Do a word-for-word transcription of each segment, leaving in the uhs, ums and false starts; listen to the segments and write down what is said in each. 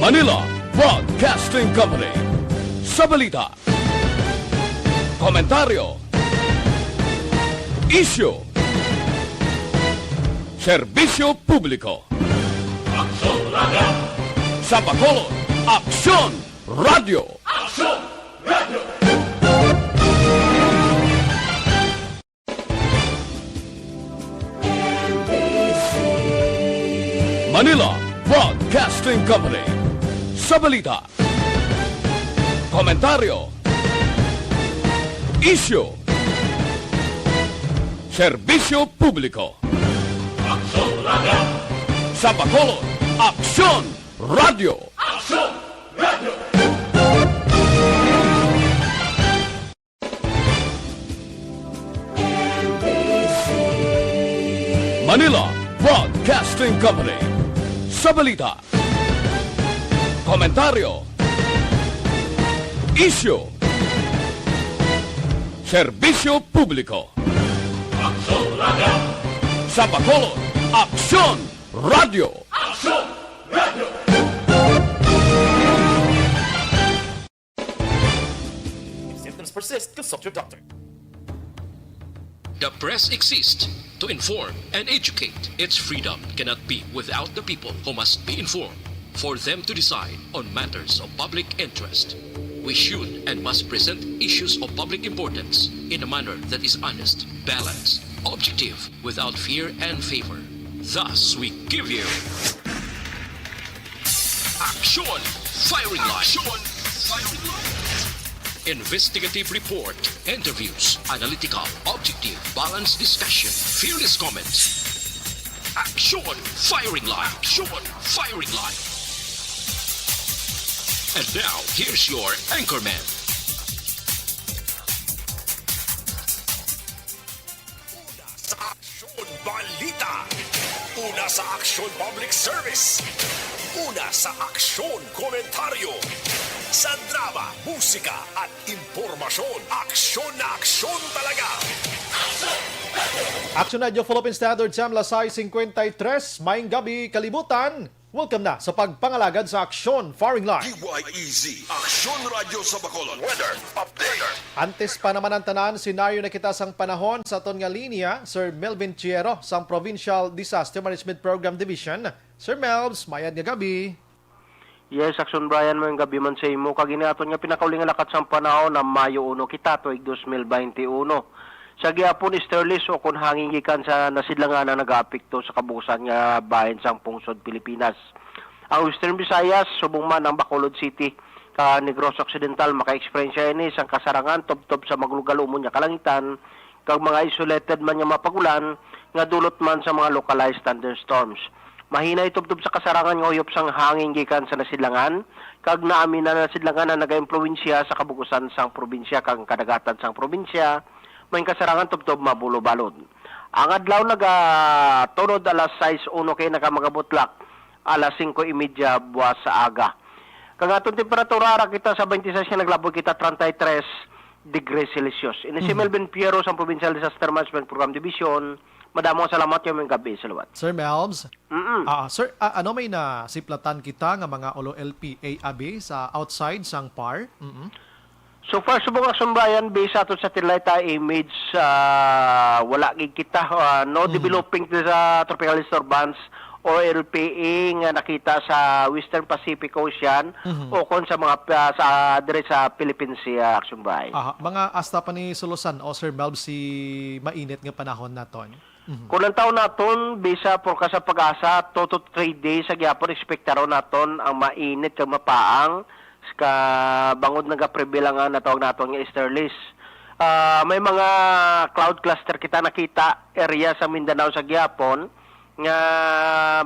Manila Broadcasting Company. Sa balita, komentaryo, isyu, serbisyo publiko. Aksyon Radio! Sa Bacolod, Aksyon Radio! Aksyon Radio! Manila Broadcasting Company. Sa balita, komentaryo, isyu, serbisyo publiko. Aksyon Radio! Sa Bacolod, Aksyon Radio! Aksyon Radio! Manila Broadcasting Company. Sa balita, komentaryo, isyu, serbisyo publiko. Aksyon Radio! Sa Bacolod, Aksyon Radio! Aksyon Radio! If symptoms persist, consult your doctor. The press exists to inform and educate. Its freedom cannot be without the people, who must be informed for them to decide on matters of public interest. We should and must present issues of public importance in a manner that is honest, balanced, objective, without fear and favor. Thus, we give you Aksyon Firing Line. Aksyon Firing Line. Investigative report, interviews, analytical, objective, balanced discussion, fearless comments. Aksyon Firing Line. Aksyon Firing Line. And now, here's your anchorman. Una sa Aksyon Balita. Una sa Aksyon Public Service. Una sa Aksyon Komentaryo. Sa drama, musika, at impormasyon, aksyon na aksyon talaga. Aksyon Radio Philippine Standard Time, alas sais singkwenta y tres. Maayong gabi, kalibutan. Welcome na sa pagpangalagad sa Aksyon Firing Line. D Y E Z, Aksyon Radyo sa Bacolod. Weather update. Antes pa naman ang tanan, senaryo na kita sang panahon sa aton nga linya, Sir Melvin Chiero sang Provincial Disaster Management Program Division. Sir Melvs, mayad nga gabi. Yes, Aksyon Brian, maayong gabi man sa imo. Kag ini aton nga pinakauli nga lakat sang panahon na Mayo uno kita, tuig dos mil baynte uno. Sa gihapon, easterlies o kon hangin gikan sa nasidlangan ang nagaapekto sa kabuusan nga bahin sang pungsod Pilipinas. Ang Western Visayas, subong man ang Bacolod City, kag Negros Occidental, maka-eksperyensya ini sang kasarangan tubtob sa malugalumon nga kalangitan, kag mga isolated man nga mga pag-ulan nga dulot man sa mga localized thunderstorms. Mahinay tubtob sa kasarangan nga uyop sang hangin gikan sa nasidlangan, kag naami na nasidlangan ang nagaimpluwensya sa kabugusan sang probinsya kag ang kadagatan sang probinsya, may kasarangan tubtob mabulobalod. Ang adlaw nagatunod alas sais uno kay nakamagabutlak alas singko y media buwas sa aga. Kang aton temperatura, ara kita sa twenty-six nga naglaboy kita treinta y tres degrees Celsius. Ini si Mhm. Melvin Piero sa Provincial Disaster Management Program Division. Madamo nga salamat, maayong gabi sa liwat. Sir Melvs? Mm-mm. Ah, sir, ah, ano may nasiplatan kita nga mga O L P A abi sa outside sang par? Mm-mm. So far, subong nga sumbayan, based sa aton satellite, ah, image, ah, wala gid kita, ah, no Mhm. developing sa tropical disturbance o L P A nga nakita sa Western Pacific Ocean Mhm. o kon sa mga pa-, sa, dire sa Philippines, ah, Action Bay. Aha, mga hasta pa ni Sulusan o Sir Melv si mainit nga panahon naton. Mhm. Kung ang taon naton, bisa forecast sa PAGASA, two to three days sa gihapon, ekspektaron naton ang mainit kag mapaang ka bangod nagaprevail ang natawag naton nga easterlies. Ah, may mga cloud cluster kita nakita, area sa Mindanao sa gihapon, nga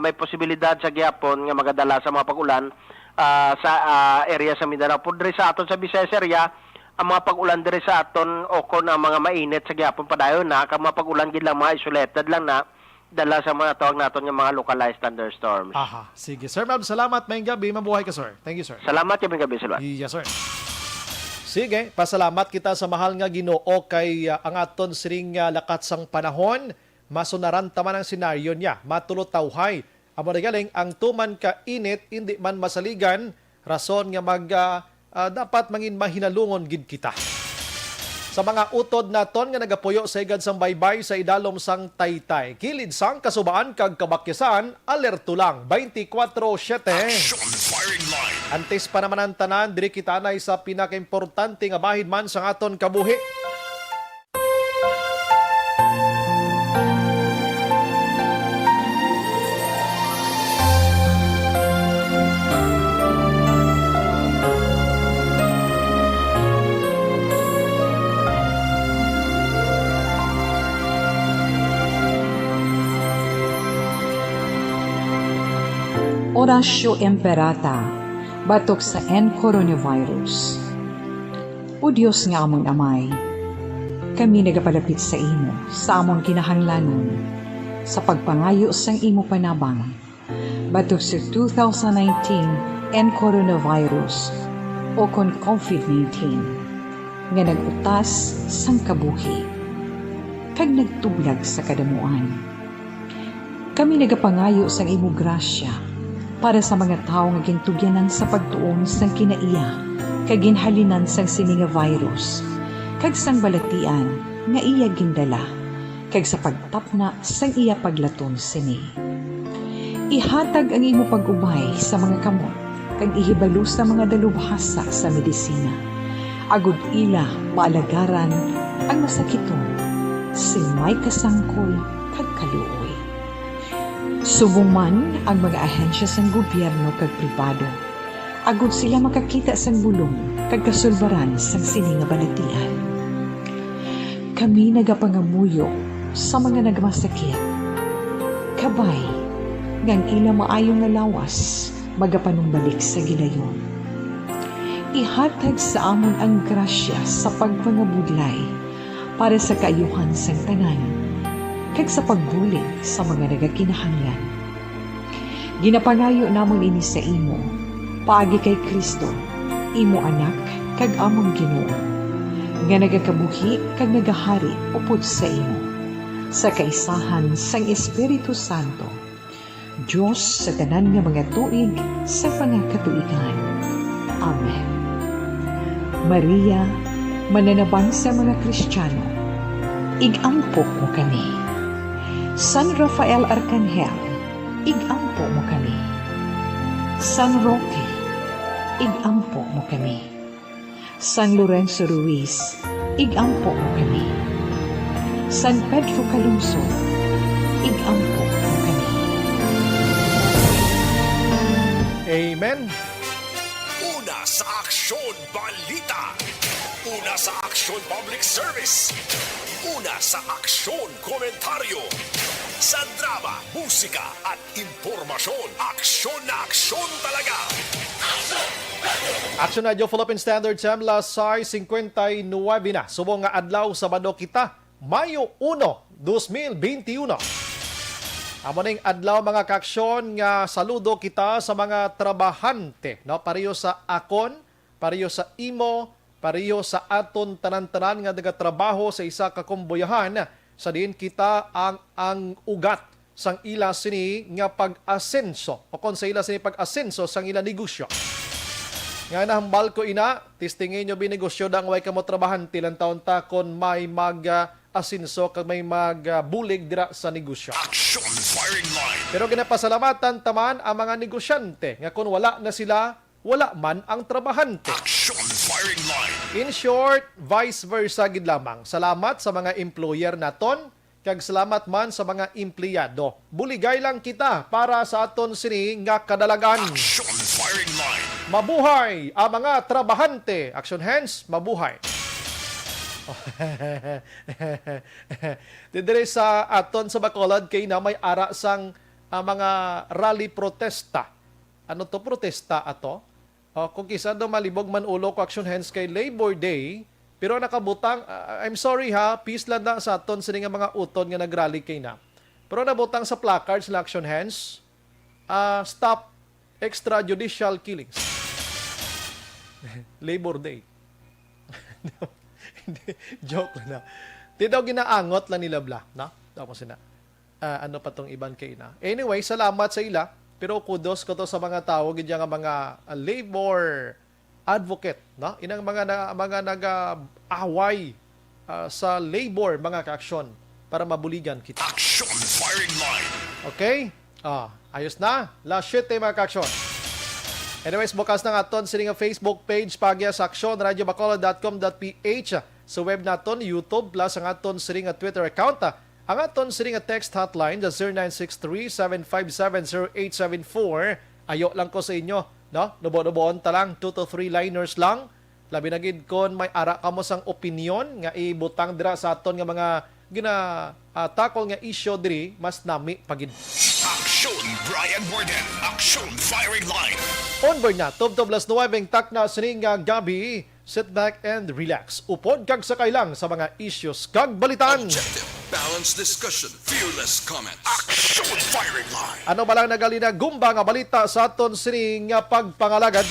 may posibilidad sa gihapon nga magadala sa mga pag-ulan, ah, sa, ah, area sa Mindanao. Pero diri sa aton sa Visayas area, ang mga pag-ulan diri sa aton o kon ang mga mainit sa gihapon padayon na, kag mga pag-ulan gid lang, mga isolated lang na, dala sa mga tawag naton nga mga localized thunderstorms. Aha, sige. Sir Melv, salamat. Maayong gabi. Mabuhay ka, sir. Thank you, sir. Salamat, maayong gabi, sir. Yes, sir. Sige, pasalamat kita sa mahal nga Ginoo kay, ah, ang aton sining, ah, lakat sang panahon. Masunaran ta man ang senaryo niya, matulotawhay Amo na galing ang tuman ka init, indi man masaligan, rason nga mag, ah, ah, dapat mangin mahinalungon gid kita. Sa mga utod naton nga nagapuyo sa higad sang baybay sa idalom sang taytay, kilid sang kasubaan kag kabakyasan, alerto lang, twenty-four seven. Action Firing Line. Antes pa naman ang tanan, diri kita anay sa pinakaimportante nga bahin man sang aton kabuhi. Oratio Imperata, batok sa N coronavirus. O Dios nga amon Amay, kami nagapalapit sa imo sa amon kinahanglanon, sa pagpangayo sang imo panabang batok sa two thousand nineteen N coronavirus, o kon COVID nineteen, nga nag-utas sang kabuhi kag nagtublag sa kadamuan. Kami nagapangayo sang imo grasya para sa mga tawo nga gintugyanan sa pagtuon sang kinaiya kag ginhalinan sang sini nga virus kag sang balatian nga iya gindala, kag sa pagtapna sang iya paglaton sini. Ihatag ang imo pag-ubay sa mga kamot kag ihibalo sa mga dalubhasa sa medisina, agod ila maalagaran ang masakiton sing may kasangkol kag kaluoy. Subong man ang mga ahensya sang gobyerno kag pribado, agod sila makakita sang bulong kag kasulbaran sang sini nga balatian. Kami nagapangamuyo sa mga nagmasakit, kabay nga ang ila maayo nga lawas magapanumbalik sa gilayon. Ihatag sa amon ang grasya sa pagpangabudlay para sa kaayuhan sang tanan, kag sa pagbulig sa mga nagakinahanglan. Ginapangayo namon ini sa imo, paagi kay Cristo, imo Anak kag amon Ginoo, nga nagakabuhi kag nagahari upod sa imo, sa kaisahan sang Espiritu Santo, Dios sa tanan nga mga tuig sa mga katuigan. Amen. Maria, mananabang sa mga Kristiyano, ig-ampo mo kami. San Rafael Arcangel, ig-ampo mo kami. San Roque, ig-ampo mo kami. San Lorenzo Ruiz, ig-ampo mo kami. San Pedro Calungsod, ig-ampo mo kami. Amen. Una sa Aksyon Balita. Una sa Aksyon Public Service. Una sa Aksyon Komentaryo. Sa drama, musika, at impormasyon, aksyon na aksyon talaga. Action Radio Philippine Standard Time, las sais cincuenta y nueve na. Subong nga adlaw, Sabado kita, Mayo uno, dos mil benti uno. Amo ning adlaw, mga kaaksyon, nga saludo kita sa mga trabahante, no? Pareho sa akon, pareho sa imo, pareho sa aton tanan-tanan nga nagatrabaho sa isa ka kumbuyahan, sa diin kita ang, ang ugat sang ila sini nga pag-asenso, o kon sa ila sini pag-asenso sang ila negosyo. Nga nahambal ko ina, testingi nyo bi negosyo da nga way kamo trabahante, lantawon ta kon may mag, ah, asenso kag may mag, ah, bulig dira sa negosyo. Action Firing Line. Pero ginapasalamatan ta man ang mga negosyante nga kon wala na sila, wala man ang trabahante. Action Firing Line. In short, vice versa gid lamang. Salamat sa mga employer naton, kag salamat man sa mga empleyado. Buligay lang kita para sa aton sini nga kadalagan. Action Firing Line. Mabuhay ang mga trabahante. Action hands, mabuhay. Didiri sa aton sa Bacolod kay na may ara sang, ah, mga rally protesta. Ano to, protesta ato? O, kung kisa daw malibog man ulo ko, action hands kay Labor Day, pero nakabutang, ah, I'm sorry ha, peace lang na sa aton sini nga mga utod nga nagrally kay na. Pero nabutang sa placards na action hands, ah, stop extrajudicial killings. Labor Day. Hindi, joke lang na. Di daw ginaangot lang nila bla, no? Tapos na. Ah, ano pa tong iban kay na? Anyway, salamat sa ila. Pero kudos ko to sa mga tao gid nga mga, ah, labor advocate, no? Inang mga na, mga nag-away, ah, sa labor, mga kaaksyon, para mabuligan kita. Action firing line. Okay? Ah, ayos na. Last shit, eh, mga kaaksyon. Anyways, bukas na nga aton sini nga Facebook page, Pagya sa Aksyon, radyo bacolod dot com dot P H. Sa web naton, YouTube, plus ang aton sini nga Twitter account. Ang aton sini nga text hotline sa zero nine six three, seven five seven, zero eight seven four. Ayo lang ko sa inyo, no? Nubo-nuboon ta lang, two to three liners lang. Labi na gid kon may ara kamo sang opinyon nga ibutang dira sa aton nga mga gina, ah, tackle nga isyu diri, mas nami pa gid. Action Brian Warden, Action Firing Line. Onward na, tubtob las nuwebe ang takna sining nga gabi. Sit back and relax. Upod kag sakay lang sa mga issues kag balitan. Objective, balanced discussion, fearless comments. Action Firing Line. Ano ba lang nagalinagumba nga balita sa aton sining nga pagpangalagad?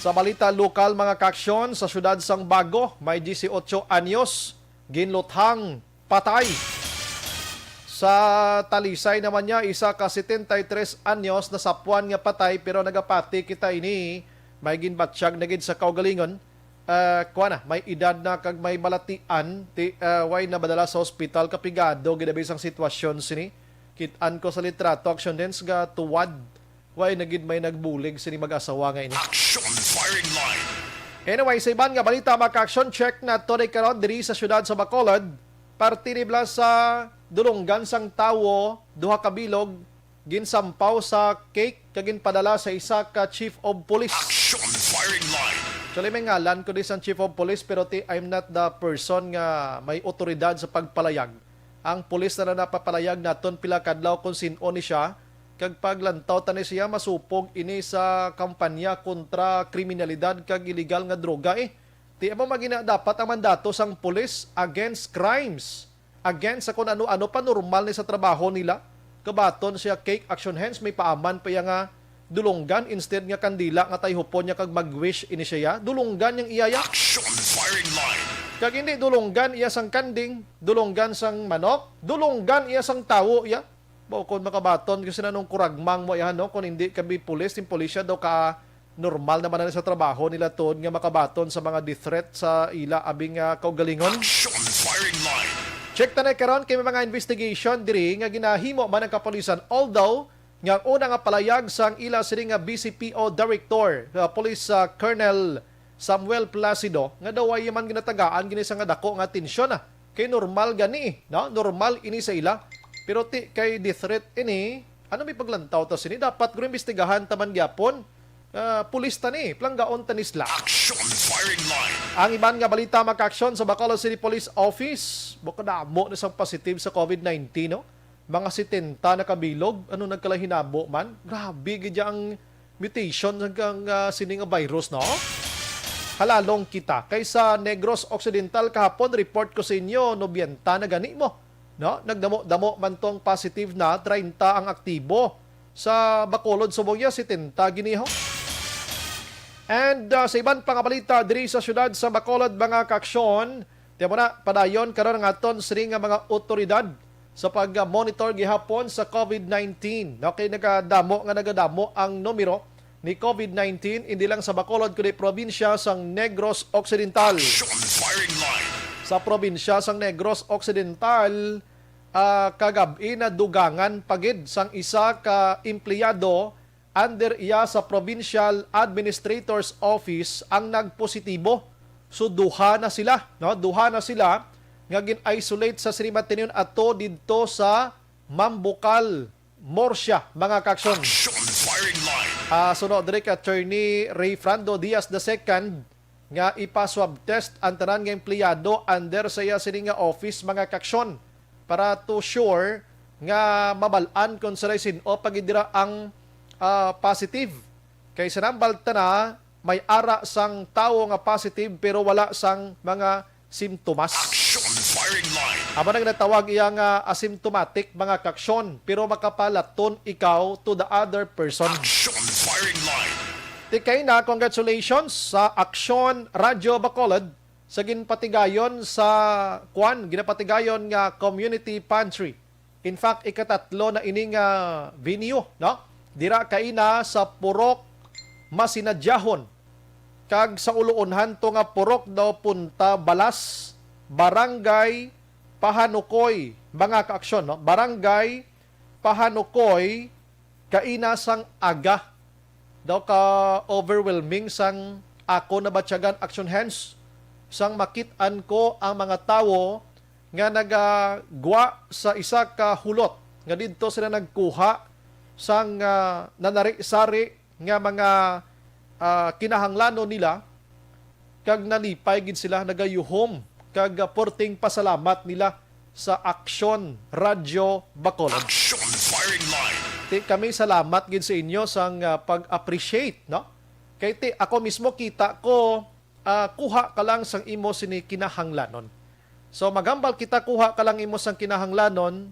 Sa balita lokal, mga kaaksyon, sa siyudad sang Bago, may dieciocho anyos, ginluthang patay. Sa Talisay naman niya, isa ka setenta y tres anyos nasapwan nga patay pero nagapati kita ini. May ginbatyag na gid sa kaugalingon. Ah, kuha na, may edad na kag may balatian, ti, ah, way na madala sa ospital, kapigado gid abi sang sitwasyon sini. Kit-an ko sa litrato, action din sa tuwad. Way na gid may nagbulig sini mag-asawa nga ini. Action Firing Line. Anyway, sa iban nga balita, mga ka-action, check na to karon diri sa siyudad sa Bacolod. Parte ni bala sa dulonggan sang tawo, duha ka bilog, ginsampaw sa cake kag ginpadala sa isa ka chief of police. Action Firing Line. Actually, may ngalan ko di sang chief of police, pero ti, I'm not the person nga may otoridad sa pagpalayag. Ang pulis na lang napapalayag naton pila kadlaw kung sin-o ni siya, kag paglantaw ta ni siya, masupog ini sa kampanya kontra kriminalidad kag iligal nga droga, eh. Ti amo man gina dapat ang mandato sang pulis against crimes, against sa kung ano-ano pa normal ni sa trabaho nila. Kabaton siya cake action, hence may paaman pa iya nga dulonggan instead nga kandila nga tayhupon niya kag mag-wish ini siya. Dulonggan yang iya ya. Action Firing Line. Kag hindi dulonggan iya sang kanding, dulonggan sang manok, dulonggan iya sang tawo iya. Ba, kung makabaton, kasi nanong kuragmang mo iya, no? Kung hindi ka bi pulis, yung pulisya daw ka normal naman na sa trabaho nila tuod nga makabaton sa mga death threat sa ila abing, ah, kaugalingon. Action Firing Line. Check ta na karon kay may mga investigation diri nga ginahimo man ang kapulisan, although nga ang una nga palayag sang ila sini nga B C P O Director, uh, Police, uh, Colonel Samuel Placido, nga daw way man ginatagaan gini sa nga dako nga atensyon, ah. Kay normal gani, eh, no? Normal ini sa ila. Pero ti kay death threat ini, ano may paglantaw ta sini? Dapat guro imbestigahan ta man gyapon. Ah, pulis ta ni, planggaon ta ni sila. Action Firing Line. Ang iban nga balita, mga ka-action, sa Bacolod City Police Office, bukod damo na sang positive sa COVID nineteen, no? Mga setenta na kabilog, ano nagkalahinabo man? Grabe gid ang mutation sang, ah, sini nga virus, no? Halalong kita. Kay sa Negros Occidental kahapon, report ko sa inyo, nobyenta na gani mo, no? Nagdamo-damo man tong positive na, treinta ang aktibo. Sa Bacolod, subong niya, setenta gini ho. And, ah, sa iban pa nga balita, diri sa siyudad sa Bacolod, mga ka-action, ti amo na, padayon karon ang aton sini nga mga otoridad sa pag-monitor gihapon sa COVID nineteen. Okay, nagadamo nga nagadamo ang numero ni COVID nineteen, hindi lang sa Bacolod, kundi probinsya sang Negros Occidental. Action Firing Line. Sa probinsya sang Negros Occidental, ah, kagab-i nadugangan pa gid sang isa ka empleyado under iya sa Provincial Administrator's Office ang nagpositibo. So, duha na sila, no? Duha na sila nga gin-isolate sa Sri Matinion ato didto sa Mambukal, Murcia, mga ka-action. Action Firing Line. Ah, suno diri kay Attorney Ray Frando Diaz the second, nga ipa-swab test ang tanan nga empleyado under sa iya sini nga office, mga ka-action, para to sure nga mabal-an kung sila'y sin-o pa gid dira ang, ah, positive. Kay sa nambal tana, may ara sang tawo nga positive pero wala sang mga simptomas. Action Firing Line. Amo nang natawag iya nga asymptomatic, mga ka-action, pero makapalaton ikaw to the other person. Action Firing Line. Tikay na, congratulations sa Action Radyo Bacolod sa ginpatigayon sa, kwan, ginapatigayon nga community pantry. In fact, ikatatlo na ini nga venue, no? Dira kaina sa Purok Masinadyahon, kag sa uloonhan to nga Purok daw Punta Balas, Barangay Pahanukoy, mga kaaksyon, no? Barangay Pahanukoy, kaina sang aga. Daw ka overwhelming sang ako nabatyagan, action hands, sang makit-an ko ang mga tawo nga nagagwa sa isa ka hulot nga didto sila nagkuha sang, ah, nanari-sari nga mga, ah, kinahanglanon nila, kag nalipay gid sila, nagayuhom kag, ah, porting pasalamat nila sa Aksyon Radyo Bacolod. Action Firing Line. Ti kami salamat gid sa inyo sang, ah, pag-appreciate, no? Kay ti ako mismo kita ko, ah, kuha ka lang sang imo sini kinahanglanon. So maghambal kita, kuha ka lang imo sang kinahanglanon,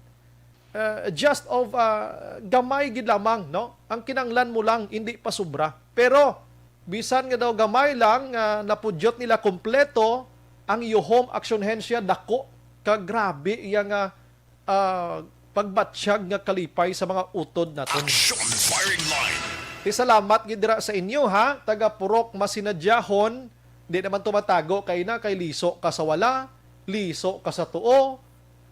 uh, just of, uh, gamay gid lamang, no? Ang kinanglan mo lang, hindi pa sobra. Pero bisan nga daw gamay lang, uh, napudyot nila kompleto, ang iyo home action hensya dako. Ka grabe iya nga, uh, pagbatyag nga kalipay sa mga utod naton. Action Firing Line. Ti salamat gid dira sa inyo, ha, taga Purok Masinadyahon. Di naman to matago kay na kay liso ka sa wala, liso ka sa tuo,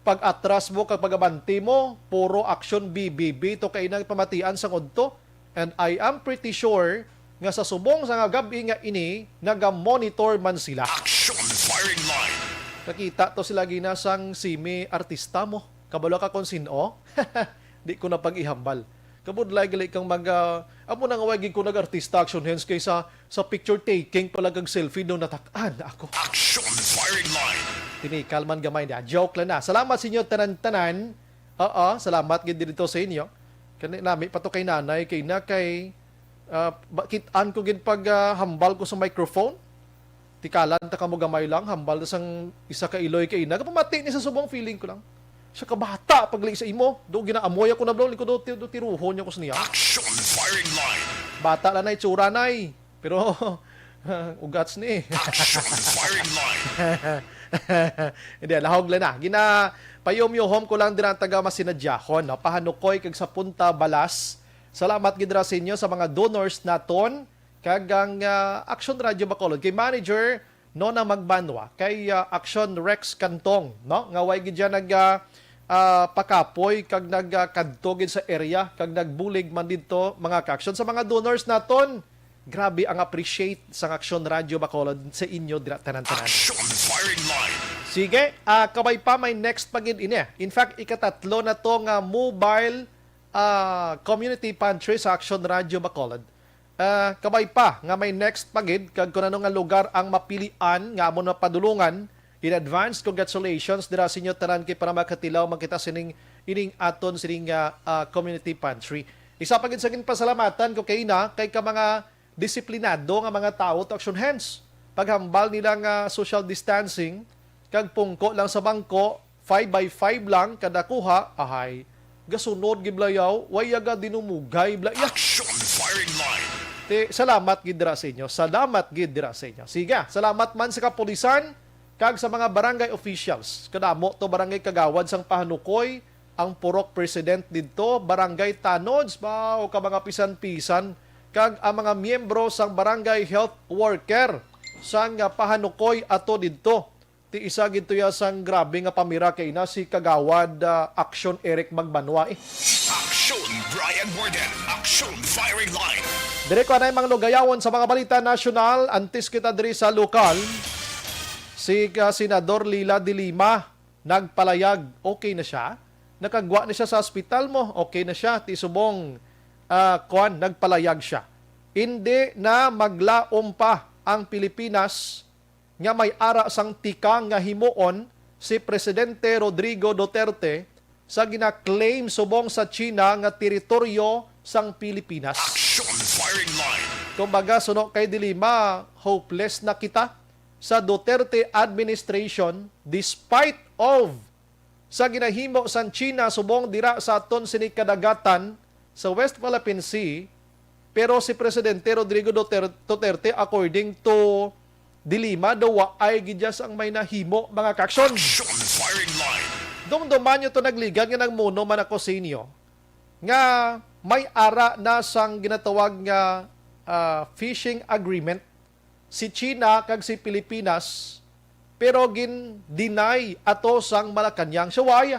pag-atras mo kag pag-abante mo, puro aksyon B B B to kay nagpamatian sa ngudto. And I am pretty sure nga sa subong sa nga gab-i nga ini, naga-monitor man sila. Action Firing Line. Nakita to sila gina sang simi artista mo. Kabalo ka kung sin-o? Di ko na pag-ihambal. Kabudlay gali kang mag, ah, amo na nga way gid ko nag-artista, action hands, kaysa sa picture taking pala kag selfie no natak-an na ako. Action Firing Line. Tinikal man gamay na. Joke lang na. Salamat sa inyo tanan-tanan. Oo, salamat gid dito sa inyo. Kani nami pa to kay nanay, kay na kay, ah, ba-, kit-an ko gid pag, ah, hambal ko sa microphone. Tikalan ta kamo gamay lang, hambal ta sang isa ka iloy kay ina. Kapamati ni sa subong feeling ko lang. Siya kabata pagli sa imo. Do ginaamoy ako na bro, liko do, do tiruhon niya ko sa niya. Action Firing Line. Bata lang na itsura, nay. Pero, ugats ni. Action Firing Line. Hindi, lahog lang na. Gina, payom-yohom ko lang dira ang taga Masinadyahon, no? Pahanukoy kag sa Punta Balas. Salamat gid ra sa inyo sa mga donors naton. Kag ang, ah, Action Radio Bacolod kay Manager Nona Magbanwa, kay, ah, Action Rex Cantong, no? Nga way gid siya nag, ah, ah, pakapoy kag nag, ah, kadto gid sa area kag nagbulig man didto, mga ka-action. Sa mga donors naton, grabe ang appreciate sang Action Radio Bacolod sa inyo dira tanan-tanan. Action Firing Line. Sige, ah, kabay pa may next pa gid ini. In fact, ikatatlo na to nga mobile, ah, community pantry sa Action Radio Bacolod. Ah, kabay pa nga may next pa gid kag kun ano nga lugar ang mapilian nga amo na padulungan, in advance, congratulations dira sa inyo tanan kay para makatilaw man kita sining ining aton sining, ah, ah, community pantry. Isa pa gid sa ginpasalamatan ko kay na kay ka mga disiplinado nga mga tawo to action hands. Paghambal nila nga social distancing kag pungko lang sa bangko, five by five lang kada kuha, ahay, gasunod gid bala yaw, way yaga dinumugay bala iya. Action Firing Line. Ti, salamat gid dira sa inyo. Salamat gid dira sa inyo. Sige, salamat man sa kapulisan kag sa mga barangay officials. Kadamo to barangay kagawad sang Pahanukoy, ang purok president didto, barangay tanods, ba, o ka mga pisan-pisan, kag ang mga miyembro sang barangay health worker sang, ah, Pahanukoy ato didto. Ti isa gid to ya sang grabe nga pamira kay na si Kagawad, ah, Action Eric Magbanwa, eh. Action Brian Warden, Action Firing Line. Dire ko anay mga lugayawon sa mga balita nasyonal, antes kita diri sa lokal. Si, ah, Senador Leila de Lima nagpalayag, okay na siya. Nakagwa na siya sa ospital mo, okay na siya. Ti subong, ah, kuan, nagpalayag siya. Indi na maglaom pa ang Pilipinas nga may ara sang tikang nga himuon si Presidente Rodrigo Duterte sa gina-claim subong sa China nga teritoryo sang Pilipinas. Action Firing Line. Kumbaga, suno kay De Lima, hopeless na kita sa Duterte administration despite of sa ginahimo sang China subong dira sa aton sini kadagatan sa West Philippine Sea, pero si Presidente Rodrigo Duter-, Duterte, according to De Lima, daw waay gid siya sang may nahimo, mga kaaksyon. Action Firing Line. Dumduman nyo to, nagligad, nga nagmuno man ako sa inyo nga may ara na sang ginatawag nga, ah, fishing agreement si China kag si Pilipinas, pero gin-deny ato sang Malacañang. So why?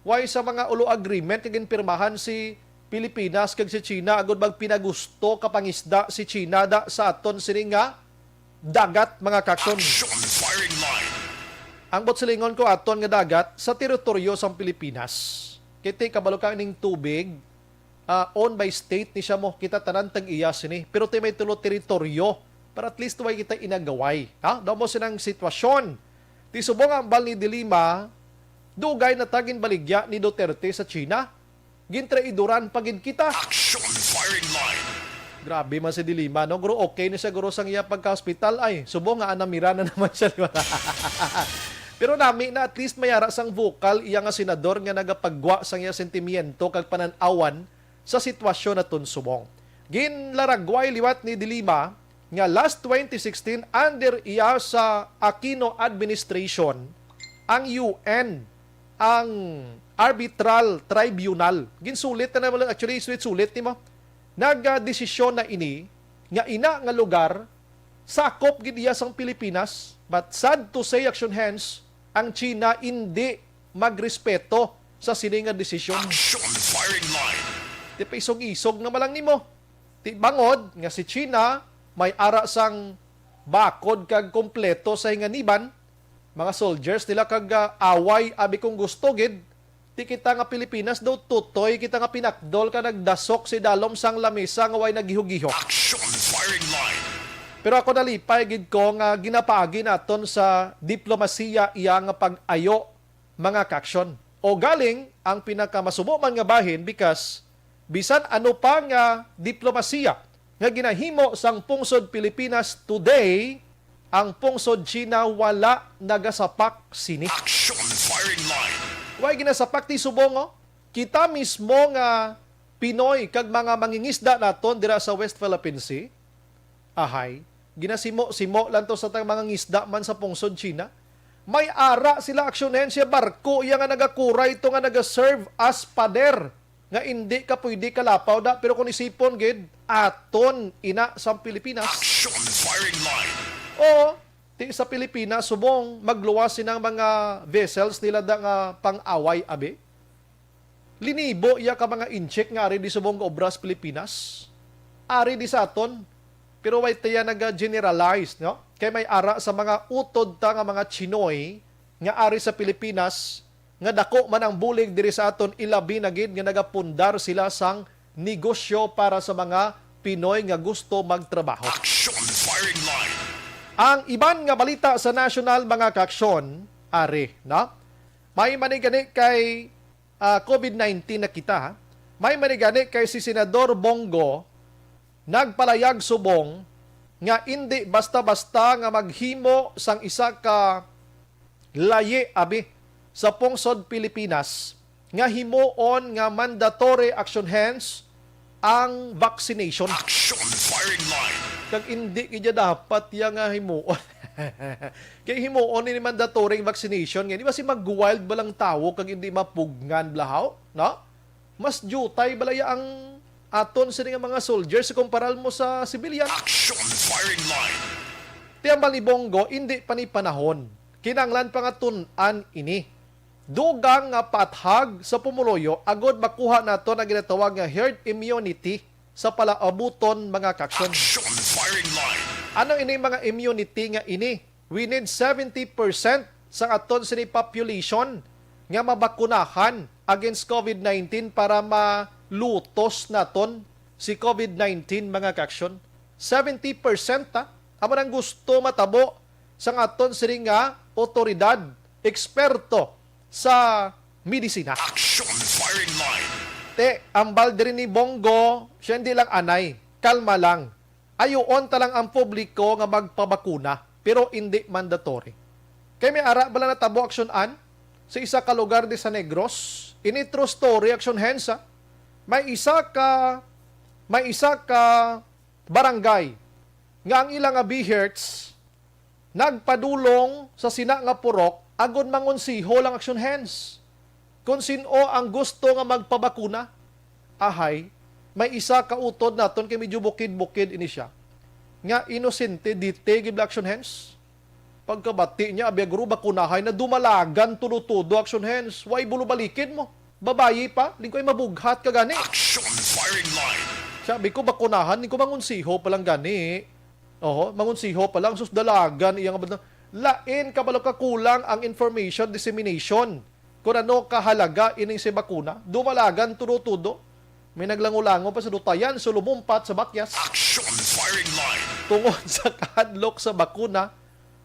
Why sa mga ulo agreement nga ginpirmahan si Pilipinas kag si China agud magpinagusto ka pangisda si China da sa aton sini nga dagat, mga kaksyon? Action firing line. Ang buot silingon ko, aton nga dagat sa teritoryo sang Pilipinas. Kay ti kabalo ka, ning tubig, ah, owned by state ni siya mo. Kita tanan tag-iya sini. Pero ti may tulo teritoryo para at least way kita inagaway. Ha? Daw mo sinang sitwasyon. Ti subong ang bal ni Dilima, dugay na ta ginbaligya ni Duterte sa China. Gintraidoran pa gid kita. Action firing line. Grabe man si Dilima, no? Guro, okay ni siya, guro, sang iya pagka-hospital. Ay, subong nga anamira na naman siya, di ba? Pero nami na, at least may ara sang vocal iya nga senador nga nagapagwa sang iya sentimiento kag panan-awan sa sitwasyon naton subong. Ginlaragway liwat ni Dilima nga last twenty sixteen, under iya sa Aquino administration, ang U N ang arbitral tribunal. Ginsulit na naman, actually, sulit-sulit ni mo. Nagdesisyon na ini nga ina nga lugar sakop gid iya sang Pilipinas, but sad to say, Action Hands, ang China indi magrespeto sa sini nga desisyon. Action firing line. Ti paisog-isog na malang nimo. Ti bangod nga si China may ara sang bakod kag kompleto sa hinganiban, mga soldiers nila kag, ah, away, abi kung gusto gid, ti kita nga Pilipinas daw tutoy kita nga pinakdol ka nagdasok si dalom sang lamesa nga way nagihugiho. Action firing line. Pero ako nalipay gid ko nga ginapaagi naton sa diplomasiya iya nga pag-ayo, mga kaksyon. O galing, ang pinakamasubo man nga bahin, because bisan ano pa nga diplomasiya nga ginahimo sang pungsod Pilipinas today, ang pungsod China wala nagasapak sini. Action firing line. Way ginasapak ti subong, oh. Kita mismo nga Pinoy kag mga mangingisda naton dira sa West Philippine Sea, ahay, ginasimo-simo lang to sa tang mga ngisda man sa pungsod China. May ara sila, Action Hands, siya barko iya nga nagakuray to nga nagaserve as pader nga indi ka pwede kalapaw da, pero kung isipon gid, aton ina sang Pilipinas. Action firing line. Oo, ti sa Pilipinas, subong magluwas sinang mga vessels nila da nga pang-away, abi. Linibo iya ka mga incheck nga ari di subong nga obra sa Pilipinas, ari di sa aton. Pero way tiya naga-generalize, no? Kay may ara sa mga utod ta nga mga Chinoy nga ari sa Pilipinas, nga dako man ang bulig diri sa aton, ilabi na gid nga nagapundar sila sang negosyo para sa mga Pinoy nga gusto magtrabaho. Action firing line. Ang iban nga balita sa national, mga kaaksyon, ari, no? May manigani kay, ah, COVID nineteen na kita, ha? May manigani kay si Senador Bong Go nagpalayag subong nga indi basta-basta nga maghimo sang isa ka layi, abi, sa pungsod Pilipinas nga himuon nga mandatory, Action Hands, ang vaccination. Action firing line. Kag indi gid dapat iya nga himuon. Kay himuon ini mandatory vaccination nga, di ba, si mag-wild ba lang tawo kag indi mapugngan, blahaw, no? Mas diutay bala iya ang aton sini nga mga soldiers kumparal mo sa civilian. Action firing line. Ti hambal ni Bong Go, indi pa ni panahon. Kinahanglan pa nga tun-an ini. Dugang nga paathag sa pumuluyo agod makuha naton ang ginatawag nga herd immunity sa palaabuton, mga kaaksyon. Action firing line. Ano ini mga immunity nga ini? We need seventy percent sa aton sini population nga mabakunahan against COVID nineteen para malutos naton si COVID nineteen, mga kaaksyon. Seventy percent, ha? Amo nang gusto matabo sang aton sini nga otoridad, eksperto sa medisina. Action firing line. Te, ambal diri ni Bong Go, siya hindi lang anay. Kalma lang. Ayuon ta lang ang publiko nga magpabakuna, pero hindi mandatory. Kay may ara bala natabo, Action An, sa isa ka lugar di sa Negros. Ini true story, Action Hands, ha? May isa ka, may isa ka barangay nga ang ila nga BHERTs nagpadulong sa sina nga purok agod mangonseho lang, Action Hands. Kung sin-o ang gusto nga magpabakuna, ahay, may isa ka utod naton kay medyo bukid-bukid ini siya, nga inosente, di tigib action hands. Pagkabati niya, abi guro, bakunahay na, dumalagan tudo-tudo action hands. Way bulo balikid mo. Babayi pa, lingkoy mabughat ka gani. Action firing line. Sabi ko, bakunahan, ni ko mangunsiho pa lang gani. Oho, mangunsiho pa lang, sus, dalagan iya nga badlong. Lain kabalo ka, kulang ang information dissemination. Kung ano kahalaga ining si bakuna, dumalagan tudo-tudo. May naglango-lango pa sa dutayan, so lumumpat sa bakyas. Action firing line. Tungod sa kahadlok sa bakuna,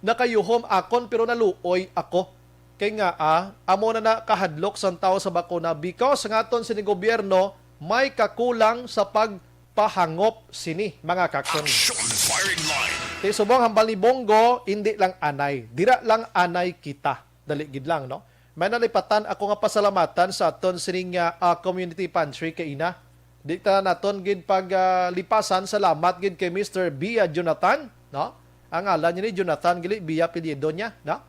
nakayuhom akon pero naluoy ako. Kay nga, ah, amo na na kahadlok sang tawo sa bakuna because nga aton sini gobyerno may kakulang sa pagpahangop sini, mga kaksyon. Action firing line. Ti subong hambal ni Bongo, hindi lang anay. Dira lang anay kita. Dali gid lang, no? May nalipatan ako nga pasalamatan sa aton sining, ah, ah, community pantry kay ina. Di ta naton gid pag, ah, lipasan. Salamat gid kay Mister Bia Jonathan, no? Ang ngalan niya ni Jonathan, gili Bia apelyido niya, no?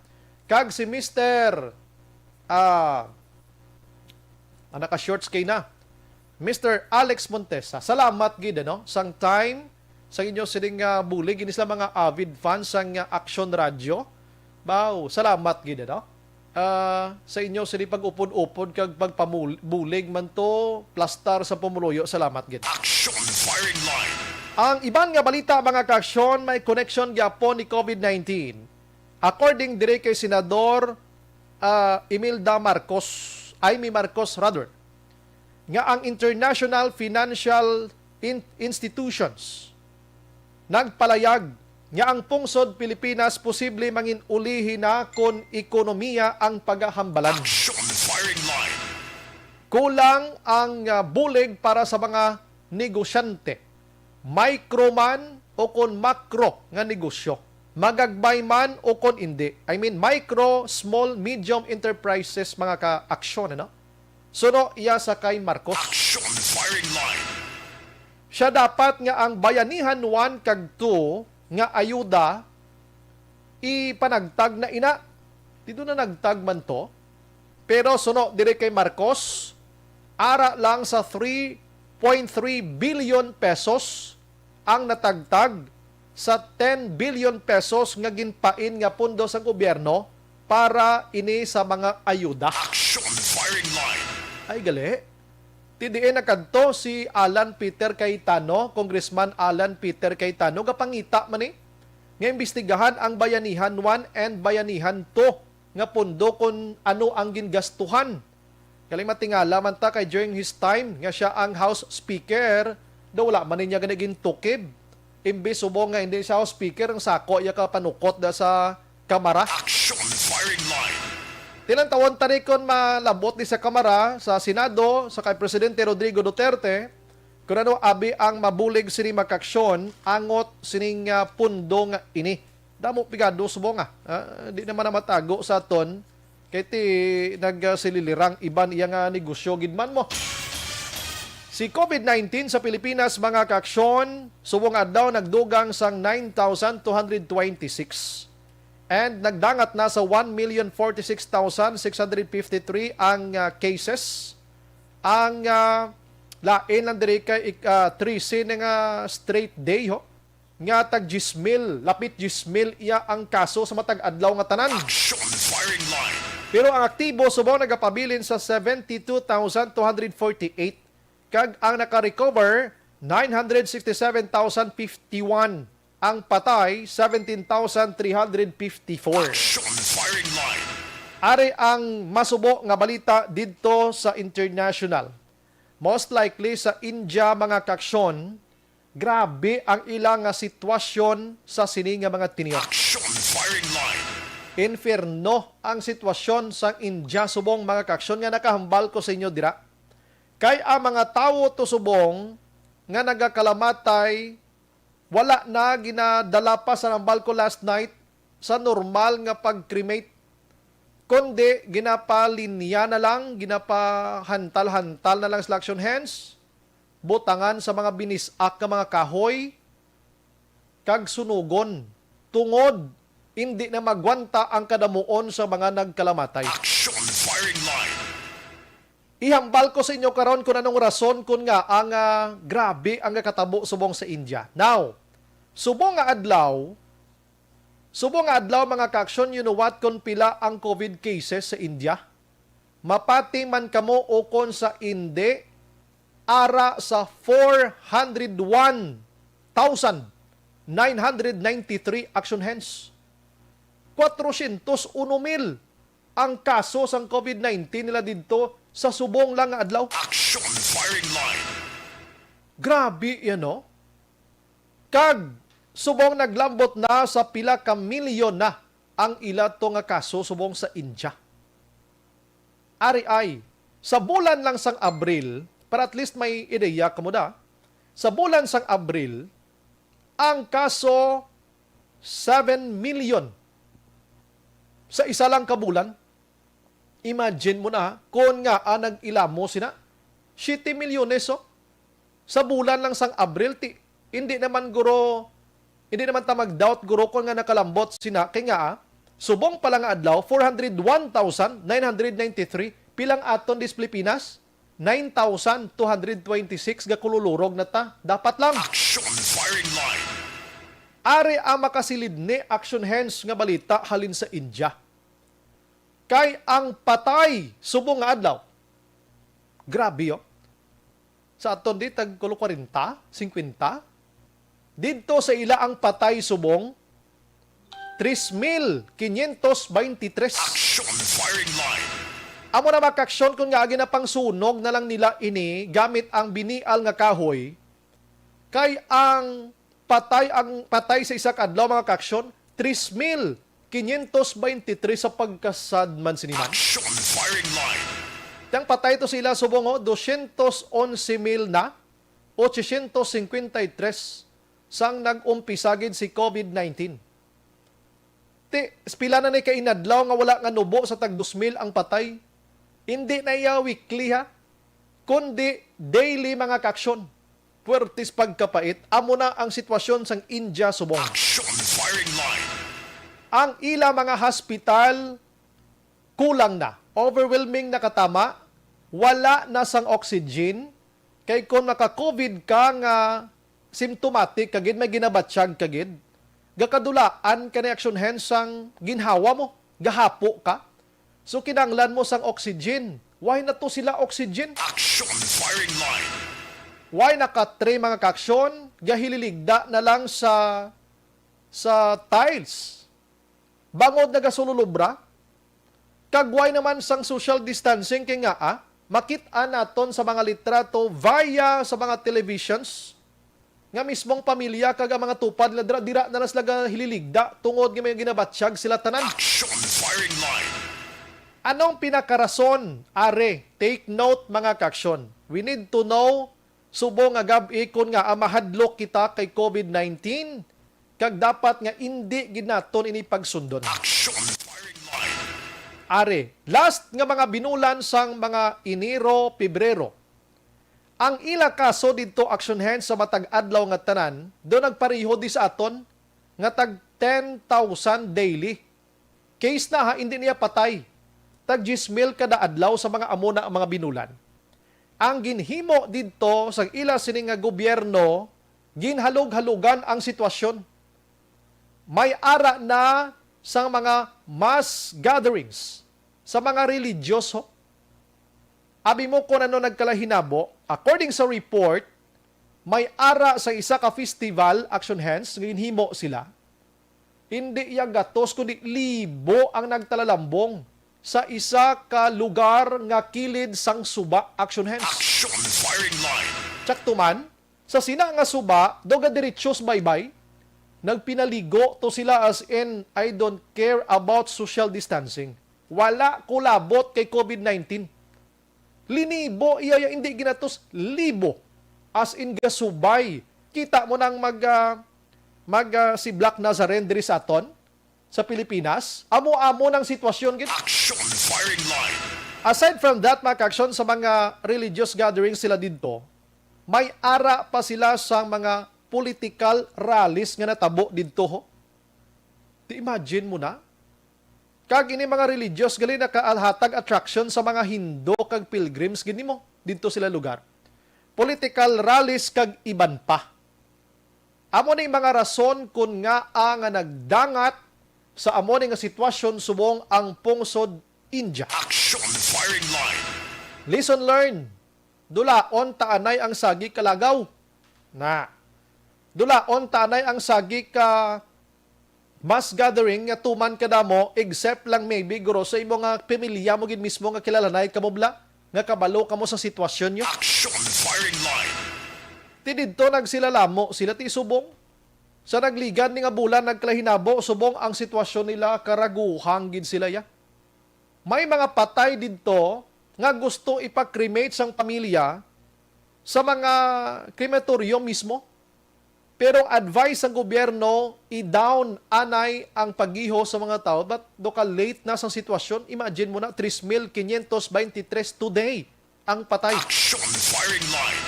Kag si Mister, ah, ang naka-shorts kay na, Mister Alex Montesa, salamat gid, ano, sang time, sa inyo sining, ah, bulig, ini sila mga avid fans sang, ah, Action Radio. Baw, salamat gid, ano, ah, sa inyo sini pag-upod-upod kag pagpabulig man to, plastar sa pumuluyo. Salamat gid. Action firing line. Ang iban nga balita, mga kaaksyon, may connection gyapon ni COVID nineteen. According diri kay Senador, ah, Imelda Marcos, Imee Marcos rather, nga ang international financial in-, institutions nagpalayag nga ang pungsod Pilipinas posible mangin-ulihi na kon ekonomiya ang pagahambalan. Action firing line. Kulang ang, ah, bulig para sa mga negosyante, micro man o kon macro nga negosyo, magagbay man o kon indi. I mean, micro, small, medium enterprises, mga ka-aksyon, ano? Suno iya sa kay Marcos. Action firing line. Siya dapat nga ang Bayanihan one kag two nga ayuda ipanagtag na ina. Dito na nagtag man to. Pero suno diri kay Marcos, ara lang sa three point three billion pesos ang natagtag sa ten billion pesos nga ginpain nga pondo sang gobyerno para ini sa mga ayuda. Action firing line. Ay, gali. Ti diin nakadto si Alan Peter Cayetano, Congressman Alan Peter Cayetano, gapangita man ni nga imbestigahan ang Bayanihan one and Bayanihan two nga pondo kung ano ang gingastuhan. Kali matingala man ta kay during his time nga siya ang House Speaker, daw wala man niya gani gintukib. Imbis subong nga hindi siya House Speaker, ang sako iya ka panukot da sa Kamara. Action firing line. Tinantawon tani kon malabot ni sa Kamara, sa Senado, sa kay Presidente Rodrigo Duterte, kung ano abi ang mabulig sini makaksyon angot sining, ah, pundo nga ini. Damo pigado subong, ah. Ah, di naman na matago sa aton. Kay ti nagsililirang iban iya nga negosyo gid man mo. Si COVID nineteen sa Pilipinas, mga kaaksyon, subong adlaw nagdugang sang nine thousand two hundred twenty-six. And nagdangat na sa one million forty-six thousand six hundred fifty-three ang, ah, cases. Ang, ah, lain lang diri kay ik-, ah, trese na nga straight day, ho, nga tag diyes mil, lapit diyes mil iya ang kaso sa matag adlaw nga tanan. Action firing line. Pero ang aktibo subong nagapabilin sa seventy-two thousand two hundred forty-eight, kag ang naka-recover, nine hundred sixty-seven thousand fifty-one. Ang patay, seventeen thousand three hundred fifty-four. Action firing line. Ari ang masubo nga balita didto sa international. Most likely sa India, mga kaaksyon, grabe ang ila nga sitwasyon sa sini nga mga tinyo. Action firing line. Infierno ang sitwasyon sa India subong, mga kaaksyon, nga nakahambal ko sa inyo dira. Kay ang mga tawo to subong nga nagakalamatay, wala na ginadala pa sa hambal ko last night sa normal nga pag-cremate, kundi ginapalinya na lang, ginapahantal-hantal na lang sila action hands, butangan sa mga binis-ak nga mga kahoy, kag sunugon, tungod indi na magwanta ang kadamuon sa mga nagkalamatay. Action firing line. Ihambal ko sa inyo karon kung anong rason kung nga ang, ah, grabe ang nakatabo subong sa India. Now, subong nga adlaw, subong nga adlaw, mga ka-aksyon, you know what, kung pila ang COVID cases sa India? Mapati man kamo ukon sa indi, ara sa four hundred one thousand nine hundred ninety-three action hands. Kwatrosyentos uno mil ang kaso sang COVID nineteen nila didto sa subong lang nga adlaw. Action firing line. Grabe yan, no? Kag subong naglambot na sa pila ka milyon na ang ila to nga kaso subong sa India. Ari ay, sa bulan lang sang Abril, para at least may ideya kamo da, sa bulan sang Abril, ang kaso seven million sa isa lang ka bulan. Imagine mo na, kung nga, ah, nag-ilamo sina, siete milyones, oh. Sa bulan lang sang Abril, ti, hindi naman, guro, hindi naman ta mag-doubt, guro, kung nga nakalambot sina, kay nga, ah, subong pala nga adlaw, four hundred one thousand nine hundred ninety-three, pilang aton dis Pilipinas? Nine thousand two hundred twenty-six, gakululurog na ta. Dapat lang. Action firing line. Ari ang makasilid ni action hands nga balita halin sa India. Kay ang patay subong nga adlaw, grabe, oh. Sa aton di, tag kulo kwarenta, singkwenta. Didto sa ila ang patay subong, tres mil quinientos veintitrés. Action firing line. Amo na, mga ka-aksyon, kung nga ginapangsunog na lang nila ini gamit ang binial nga kahoy, kay ang patay, ang patay sa isa ka adlaw, mga ka-aksyon, tres mil quinientos veintitrés sa pagkasad man sini man. Action firing line. Tang patay to sila subong, oh, dosyentos onse mil na, ochocientos cincuenta y tres sang nag-umpisa gid si COVID nineteen. Ti, pila na ni ka inadlaw nga wala nga nubo sa tag dos mil ang patay? Hindi na iya weekly, ha, kundi daily, mga ka-aksyon. Puwertes pagkapait, amo na ang sitwasyon sang India subong. Action firing line. Ang ila mga hospital kulang na, overwhelming na katama, wala na sang oxygen, kay kon maka-COVID ka nga symptomatic ka gid, may ginabatyag ka gid, gakadulaan ka ni action hands sang ginhawa mo, gahapo ka. So, kinahanglan mo sang oxygen. Why na to sila oxygen? Action firing line. Why naka-three, mga ka-aksyon? Gahililigda na lang sa, sa tiles. Bangod nagasululubra. Kag why naman sang social distancing? Kay nga, ah, makit-an naton sa mga litrato via sa mga televisions nga mismong pamilya kag ang mga tupad nila dira, dira na lang sila gahililigda tungod nga may ginabatyag sila tanan. Action firing line. Anong pinakarason, are? Take note, mga ka-aksyon. We need to know, subong nga gab-i, kon nga, ah, mahadlok kita kay COVID nineteen, kag dapat nga indi gid naton ini pagsundon. Action firing line. Are, last nga mga binulan sang mga Enero, Pebrero, ang ila kaso didto, action hands, sa matag adlaw nga tanan, do nagpareho di sa aton nga tag ten thousand daily. Case na, ha, hindi niya patay. Tag diyes mil kada adlaw sa mga amo na ang mga binulan. Ang ginhimo didto sa ila sini nga gobyerno, ginhalog-halugan ang sitwasyon. May ara na sa mga mass gatherings sa mga religious, ho. Abi mo kung ano nagkalahinabo? According sa report, may ara sa isa ka festival, action hands, nga ginhimo sila. Hindi iya gatos, kundi libo ang nagtalalambong sa isa ka lugar nga kilid sang suba, action hands. Action firing line. Tsakto man, sa sina nga suba, do gadiretso sa baybay, nagpinaligo to sila, as in, "I don't care about social distancing. Wala ko labot kay COVID nineteen." Linibo iya, iya, hindi ginatos, libo. As in, gasubay. Kita mo nang mag, ah, mag, ah, si Black Nazarene diri sa aton, sa Pilipinas. Amo-amo nang sitwasyon gid. Action firing line. Aside from that, mga ka-aksyon, sa mga religious gatherings sila didto, may ara pa sila sa mga political rallies nga natabo didto, ho. Di, imagine mo na, Kag ini mga religious gali nakahatag attraction sa mga Hindu kag pilgrims gid nimo didto sila lugar. Political rallies kag iban pa. Amo ni mga rason kon ngaa nga nagdangat sa amo ni nga sitwasyon subong ang pungsod India. Action firing line. Lesson learned. Dulaon ta anay ang sagi kalagaw. Na. Dulaon ta anay ang sagi ka mass gathering nga tuman kadamo, except lang maybe guro sa imo nga pamilya mo gid mismo nga kilalanay kamo bala, nga kabalo kamo sa sitwasyon nyo. Action firing line. Ti didto nagsilalamo sila ti subong. Sa nagligad ni nga bulan nagkalahinabo subong ang sitwasyon nila karaguhang gid sila ya. May mga patay didto nga gusto ipa-cremate sang pamilya sa mga krematoryo mismo. Pero ang advice sang gobyerno, i-down anay ang pagiho sa mga tao, but do ka late na sang sitwasyon. Imagine mo na, tres mil quinientos veintitrés today ang patay. Action firing line.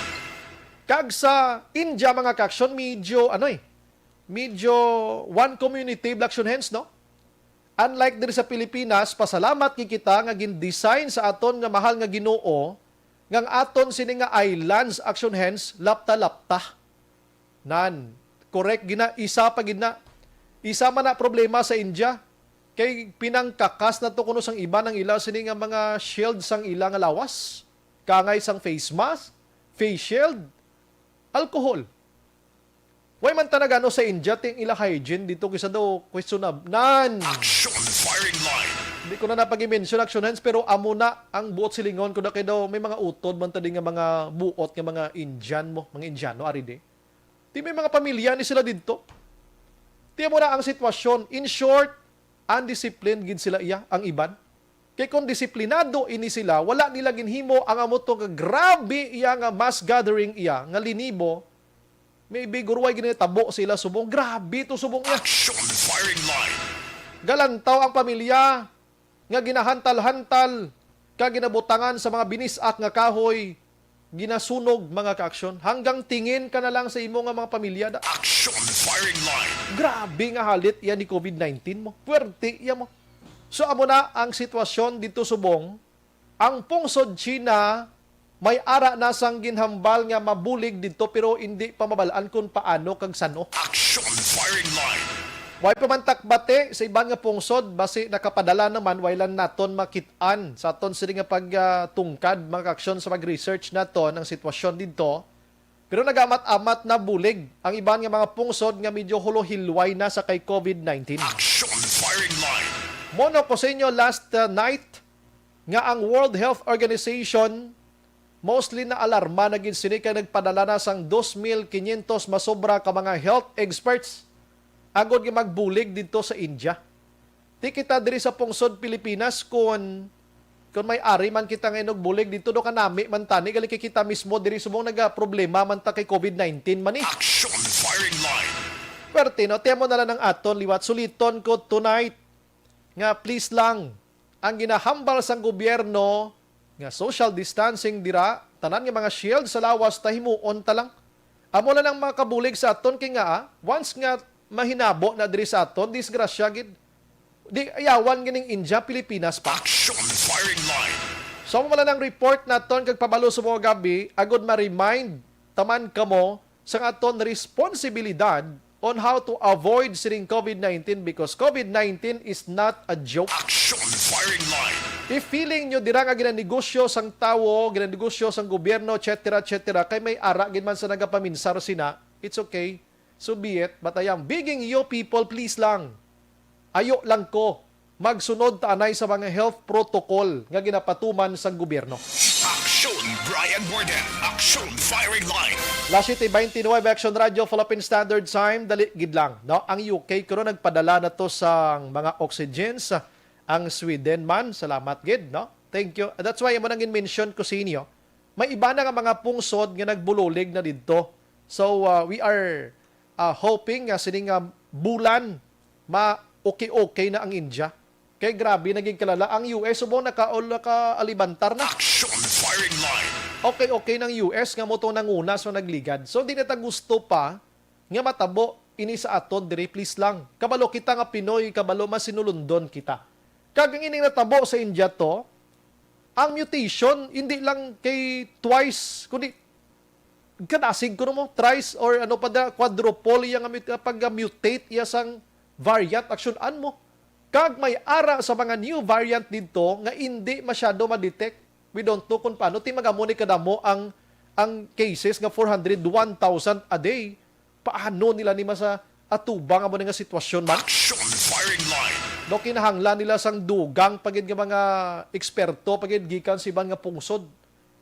Kag sa India, mga ka-action, medyo, ano eh, medyo one community, Black Action Hands, no? Unlike diri sa Pilipinas, pasalamat gid kita nga gin-design sa aton nga mahal nga Ginoo nga ang aton sini nga islands, Action Hands, lapta-lapta. Nan, correct gina, isa pa gid na. Isa man na problema sa India. Kay pinangkakas na to kuno sang iban ang ila sini nga mga shield sang ila nga lawas. Kangay sang face mask, face shield, alcohol. Way man ta nagano sa India, ting ila hygiene dito kisa daw questionable. Nan! Action firing line. Hindi ko na napag-mention, Action Hands, pero amo na ang buot silingon ko na kay daw may mga utod man tadi nga mga buot nga mga Indian mo, mga Indiano, ari di. Ti may mga pamilya ni sila didto. Ti amo na ang sitwasyon. In short, undisciplined gid sila iya, ang iban. Kay kung disiplinado ini sila, wala nila ginhimo ang amo to nga grabe iya nga mass gathering iya nga linibo, maybe guro way ginatabo sila subong. Grabe to subong iya. Action firing line. Galantaw ang pamilya nga ginahantal-hantal ka ginabutangan sa mga binis-ak nga kahoy, ginasunog, mga ka-aksyon, hanggang tingin ka na lang sa imo nga mga pamilya da. Action firing line. Grabe nga halit iya ni covid nineteen mo. Puwerte iya mo. So, amo na ang sitwasyon dito subong. Ang pungsod China, may ara na sang ginhambal nga mabulig dito, pero hindi pa mabal-an kung paano kag sano. Action firing line. Way pa man takbati sa iban nga pungsod, basi nakapadala naman, way lang naton makit-an sa aton sini nga pagtungkad, mga ka-aksyon, sa pag-research naton ang sitwasyon didto. Pero nagamat-amat na bulig ang iban nga mga pungsod nga medyo hulohilway na sa kay covid nineteen. Action firing line. Mono ko sa inyo last uh, night nga ang World Health Organization mostly naalarma na gid sini kay nagpadala na sang dos mil quinientos masobra ka mga health experts agod nga magbulig didto sa India. Ti kita diri sa pungsod Pilipinas, kun, kun may ari man kita nga inugbulig dito, do kanami man tani, gali kay kita mismo diri subong nagaproblema man ta kay covid nineteen man ni. Action firing line. Pwerte, no? Temo na lang ang aton liwat. Suliton ko tonight nga please lang, ang ginahambal sang gobyerno nga social distancing dira, tanan nga mga shield sa lawas, tahimuon ta lang. Amo lang ang makabulig sa aton kay nga, ah, once nga mahinabo na diri sa aton, disgrasya gid. Di ayawan gining India, Pilipinas pa. Action firing line. So, amo lang ang report naton kag pabalo sa mga gabi, agud ma-remind taman kamo sang aton responsibilidad on how to avoid sining covid nineteen, because covid nineteen is not a joke. Action firing line. If feeling nyo dira nga ginanegosyo sang tawo, ginanegosyo sang gobyerno, et cetera, et cetera, kay may ara gid man sa nagapaminsar sina, it's okay. So be it. But I am begging you people, please lang. Ayo lang ko magsunod ta anay sa mga health protocol nga ginapatuman sang gobyerno. Action Brian Warden, Action Firing Line. Las siete veintinueve, Action Radio, Philippine Standard Time, dali gid lang, no? Ang U K kuno nagpadala na to sa mga oxygens, ang Sweden man, salamat gid, no? Thank you. That's why amo nang mention ko sa inyo, may iba na nga mga pungsod nga nagbulolig na didto. So, uh, we are uh, hoping nga sini nga bulan ma-okay-okay na ang India. Kay grabe na gid kalala ang U S, subong naka-, nakaalibantar na. Action firing line. Okay-okay ng U S nga mo to nanguna sa nagligad. So, di na ta gusto pa nga matabo ini sa aton diri, please lang. Kabalo kita nga Pinoy, kabalo masinulundon kita. Kag ang ining natabo sa India to, ang mutation, hindi lang kay twice, kundi kadasig ko mo, thrice or ano pa da, quadruple iya nga mut-, pag-mutate iya sang variant, aksyon-an mo. Kag may ara sa mga new variant didto nga hindi masyado ma-detect. We don't know kung paano. Ti magamo ni kadamo ang, ang cases nga four hundred, one thousand a day. Paano nila ni masa atubang amo ni nga sitwasyon man? Action firing line. No, kinahanglan nila sang dugang pa gid nga mga eksperto pa gid gikan sa iban nga pungsod.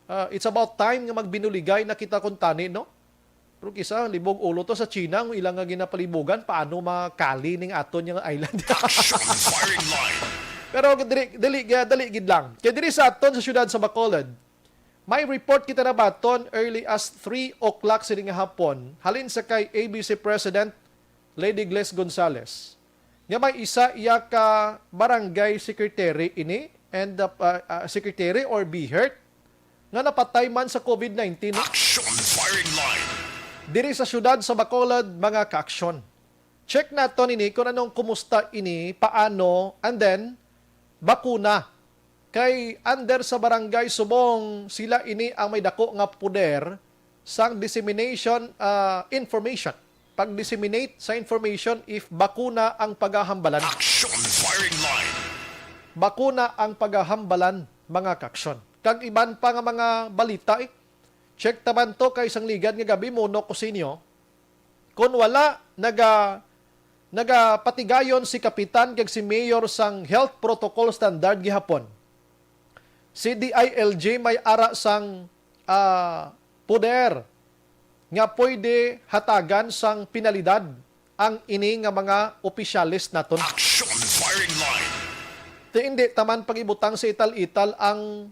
Ah, it's about time nga magbinuligay na kita kuntani, no? Pero kisa libog ulo to sa China, ang ilang nga ginapalibugan, paano makali ning aton nga island? Action firing line. Pero dili, dili, dali gid lang. Kay diri sa aton sa siyudad sa Bacolod, may report kita nabaton early as three o'clock sini nga hapon, halin sa kay A B C President Lady Gles Gonzales, nga may isa iya ka barangay secretary ini and, uh, uh, uh, secretary or BHERT nga napatay man sa COVID nineteen. Action firing line. Diri sa siyudad sa Bacolod, mga kaaksyon. Check naton ini kung anong kumusta ini, paano, and then bakuna. Kay under sa Barangay Subong, sila ini ang may dako nga poder sang dissemination, ah, information. Pag-disseminate sa information if bakuna ang pagahambalan. Action firing line. Bakuna ang pagahambalan, mga kaaksyon. Kag iban pa nga mga balita, eh. Check taban to kay sang ligad nga gabi, Mono Cosinio. Kon wala, naga-, nagapatigayon si kapitan kag si mayor sang health protocol standard gihapon. Si D I L G may ara sang, ah, poder nga pwede hatagan sang penalidad ang ini nga mga opisyales naton. Action firing line. Ti hindi taman pag-ibutang sa ital-ital ang,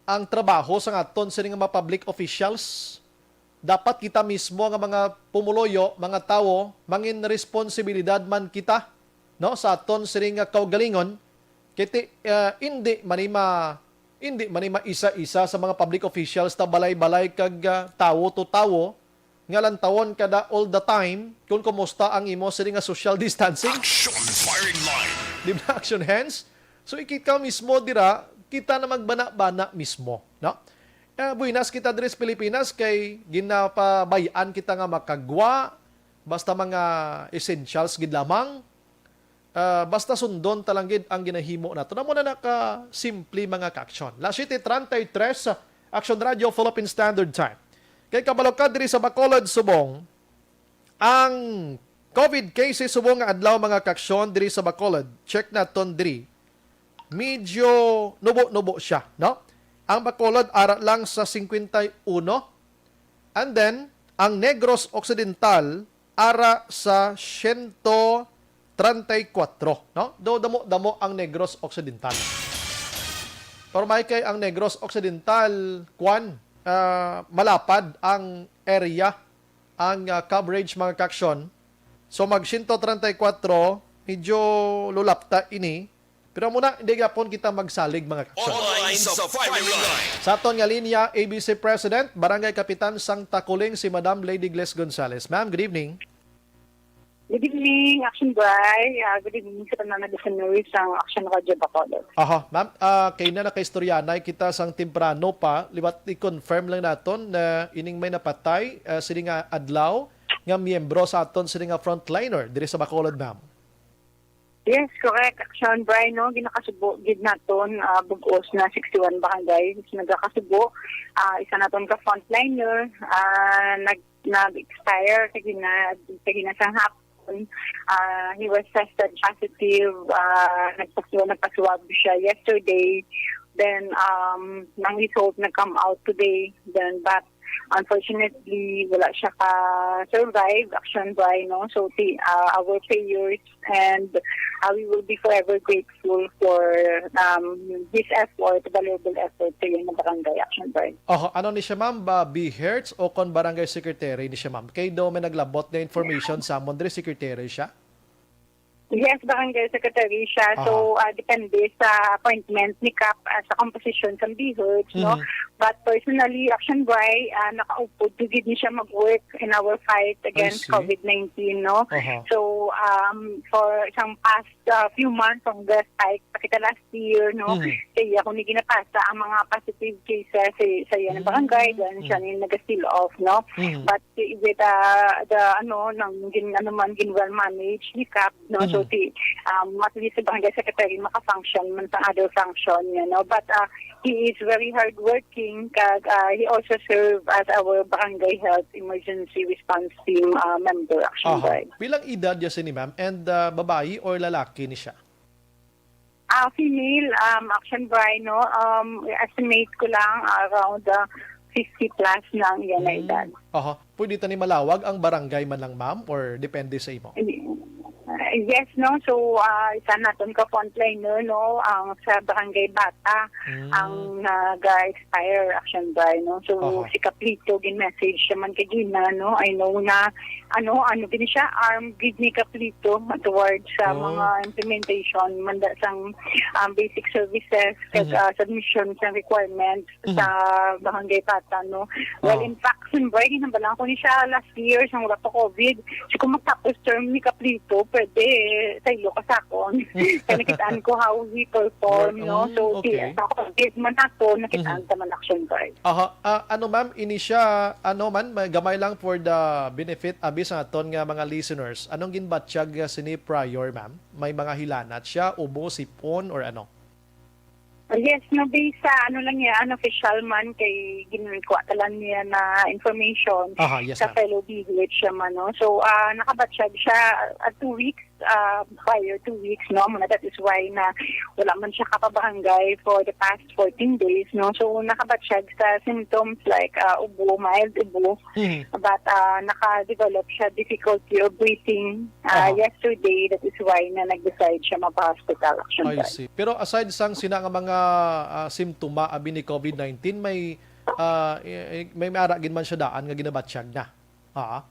ang trabaho sang aton sini nga mga public officials. Dapat kita mismo nga mga pumuluyo, mga tawo, mangin responsibilidad man kita, no, sa aton sini nga kaugalingon. Kay ti, ah, indi man ni ma-, indi man ni maisa-isa sa mga public officials ta balay-balay kag, ah, tawo to tawo nga lantawon kada all the time kung kumusta ang imo sini nga social distancing. Action firing line. Di ba? Action hands. So, ikita mismo dira, kita na magbana-bana mismo, no? Eh, buenas kita diri sa Pilipinas kay ginapabay-an kita nga makagwa, basta mga essentials gid lamang. Ah, basta sundon ta lang gid ang ginahimo nato. Amo na naka simple, mga kaaksyon. Las siete treinta y tres, Action Radio, Philippine Standard Time. Kay kabalo ka diri sa Bacolod, Subong, ang COVID cases subong nga adlaw, mga kaaksyon, diri sa Bacolod. Check naton diri. Medyo nubo-nubo siya, no? Ang Bacolod ara lang sa singkwenta y uno. And then, ang Negros Occidental ara sa siyento treinta y cuatro, no? Do damo-damo ang Negros Occidental. Pero may kay ang Negros Occidental, kwan, ah, malapad ang area, ang, ah, coverage, mga kaaksyon. So, mag siyento treinta y cuatro, medyo lulapta ini. Pero muna, hindi gyapon kita magsalig, mga kaaksyon. Online sa firing line. Sa aton nga linya, A B C President, Barangay Kapitan sang Taculing, si Madam Lady Gles Gonzales. Ma'am, good evening. Good evening, Action Bri. Ah, good evening sa tanan nga listeners sang Action Radio Bacolod. Aha, ma'am, ah, kay na nakaistoryanay kita sang temprano pa, liwat i-confirm lang naton na ining may napatay, ah, sini nga adlaw nga miyembro sa aton sini nga frontliner diri sa Bacolod, ma'am. Yes, correct. Action Bri, no? Ginakasubo gid naton, ah, bug-os na sixty-one barangays nagakasubo. Ah, isa naton ka frontliner, ah, nag-, nag-expire kagina, kagina sang hapon. Ah, he was tested positive. Ah, nagpaswa-, nagpaswab siya yesterday. Then, um, ang result nag-come out today. Then, but unfortunately, wala siya ka-survive, Action Bri, no? So, ti-, ah, our prayers and, ah, we will be forever grateful for, um, his effort, valuable effort sa iyang barangay, Action Bri. Oh, ano ni siya, ma'am? Ba, BHERTs o kon barangay secretary ni siya, ma'am? Kay do may naglabot na information sa amon diri, secretary siya? Yes, barangay secretary siya. So, Aha. ah, depende sa appointment ni Kap, ah, sa komposisyon sa BHERTs, no? Mhm. But personally, Action Bri, ah, nakaupod ko gid ni siya mag-work in our fight I against see. COVID nineteen, no? Aha. So, um, for isang past, ah, few months, ang best fight, pa kita last year, no? Mhm. Kaya ako ni ginapasa ang mga positive cases sa, sa iya ng barangay, Mhm. then siya Mhm. ni naga-seal off, no? Mhm. But with, uh, the, ano, nang gin-, ano man, gin-well managed ni Kap, no? So, Mhm. ti, um, at least sa barangay secretary, maka-function man sa other function, you know? But, uh, he is very hardworking, kag, uh, he also serve as our barangay health emergency response team, uh, member, Action Aha. Bri. Pilang edad ya sini, ma'am? And, uh, babayi or lalaki ni siya? Ah, female, um, Action Bri, no? Um, estimate ko lang, around, uh, fifty plus na ang iya na Mm. edad. Aha. Pwede ta ni malawag ang barangay man lang, ma'am, or depende sa imo? Uh, yes, no? So, ah, isa naton ka frontliner, no? Ang sa Barangay Bata, Mm. ang nag-expire, Action Bri, no? So, Aha. si Kaplito, gin-message siya man kagina, no? I know na, ano, ano gid siya, arm gid ni Kaplito towards sa Oh. mga implementation, manda sang, um, basic services, kag, Mhm. ah, submission sa requirements Mhm. sa Barangay Bata, no? Well, Oh. in fact, Action Bri, ginhambalan ko ni siya last year, sang wala pa COVID. So, kung magtapos term ni Kaplito, pwede, saylo ka sa akon. Kaya nakitaan ko how he perform, Work, no? mm, So, okay. si-, sa COVID man ako, nakitaan Mhm. ta man, Action Bri. Aha. Ah, ano, ma'am, ini siya, ano man, may gamay lang for the benefit, abi, sa aton nga mga listeners. Anong ginbatyag, ah, sini prior, ma'am? May mga hilanat siya, ubo, sipon, or ano? Yes, no, based sa ano lang niya, unofficial man, kay ginkuha ta lang niya na information Aha, yes, sa ma'am. fellow BHERTs siya man, no? So, ah, nakabatyag siya, ah, two weeks, ah, prior two weeks, no? Muna, that is why na wala man siya kapabarangay for the past fourteen days, no? So, nakabatyag sa symptoms like, ah, ubo, mild ubo, Mhm. but, ah, naka-develop siya difficulty of breathing, ah, Aha. yesterday. That is why na nag-decide siya mapa-hospital, Action I Bri. see. Pero aside sang sina nga mga, ah, simptoma abi ni COVID nineteen, may, ah, i-, i-, may, may ara gid man siya daan nga ginabatyag na? Ah?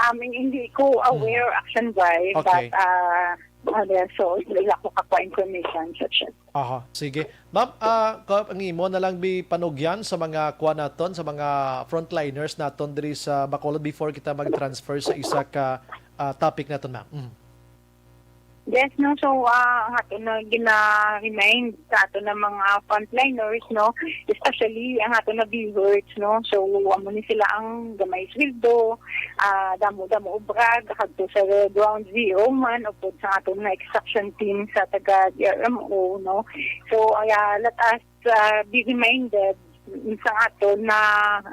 Um, hindi ko aware, Mm. Action Bri, Okay. but, ah, ano, so, wala ko kakuha information such as Aha, sige. Ma'am, ah, ka-, ang imo na lang bi panugyan sa mga kuan naton, sa mga frontliners naton diri sa Bacolod before kita mag-transfer sa isa ka, ah, topic naton, ma'am. Mm. Yes, no. So, ah, ang ato na gina-remind sa ato na mga frontliners, no, especially ang ato na BHERTs, no. So, amo ni sila ang gamay sweldo, ah, damo-damo obra, gakadto sa ground zero man, upod sa ato na extraction team sa taga D R M O, no. So, ah, let us, ah, be reminded sa ato na,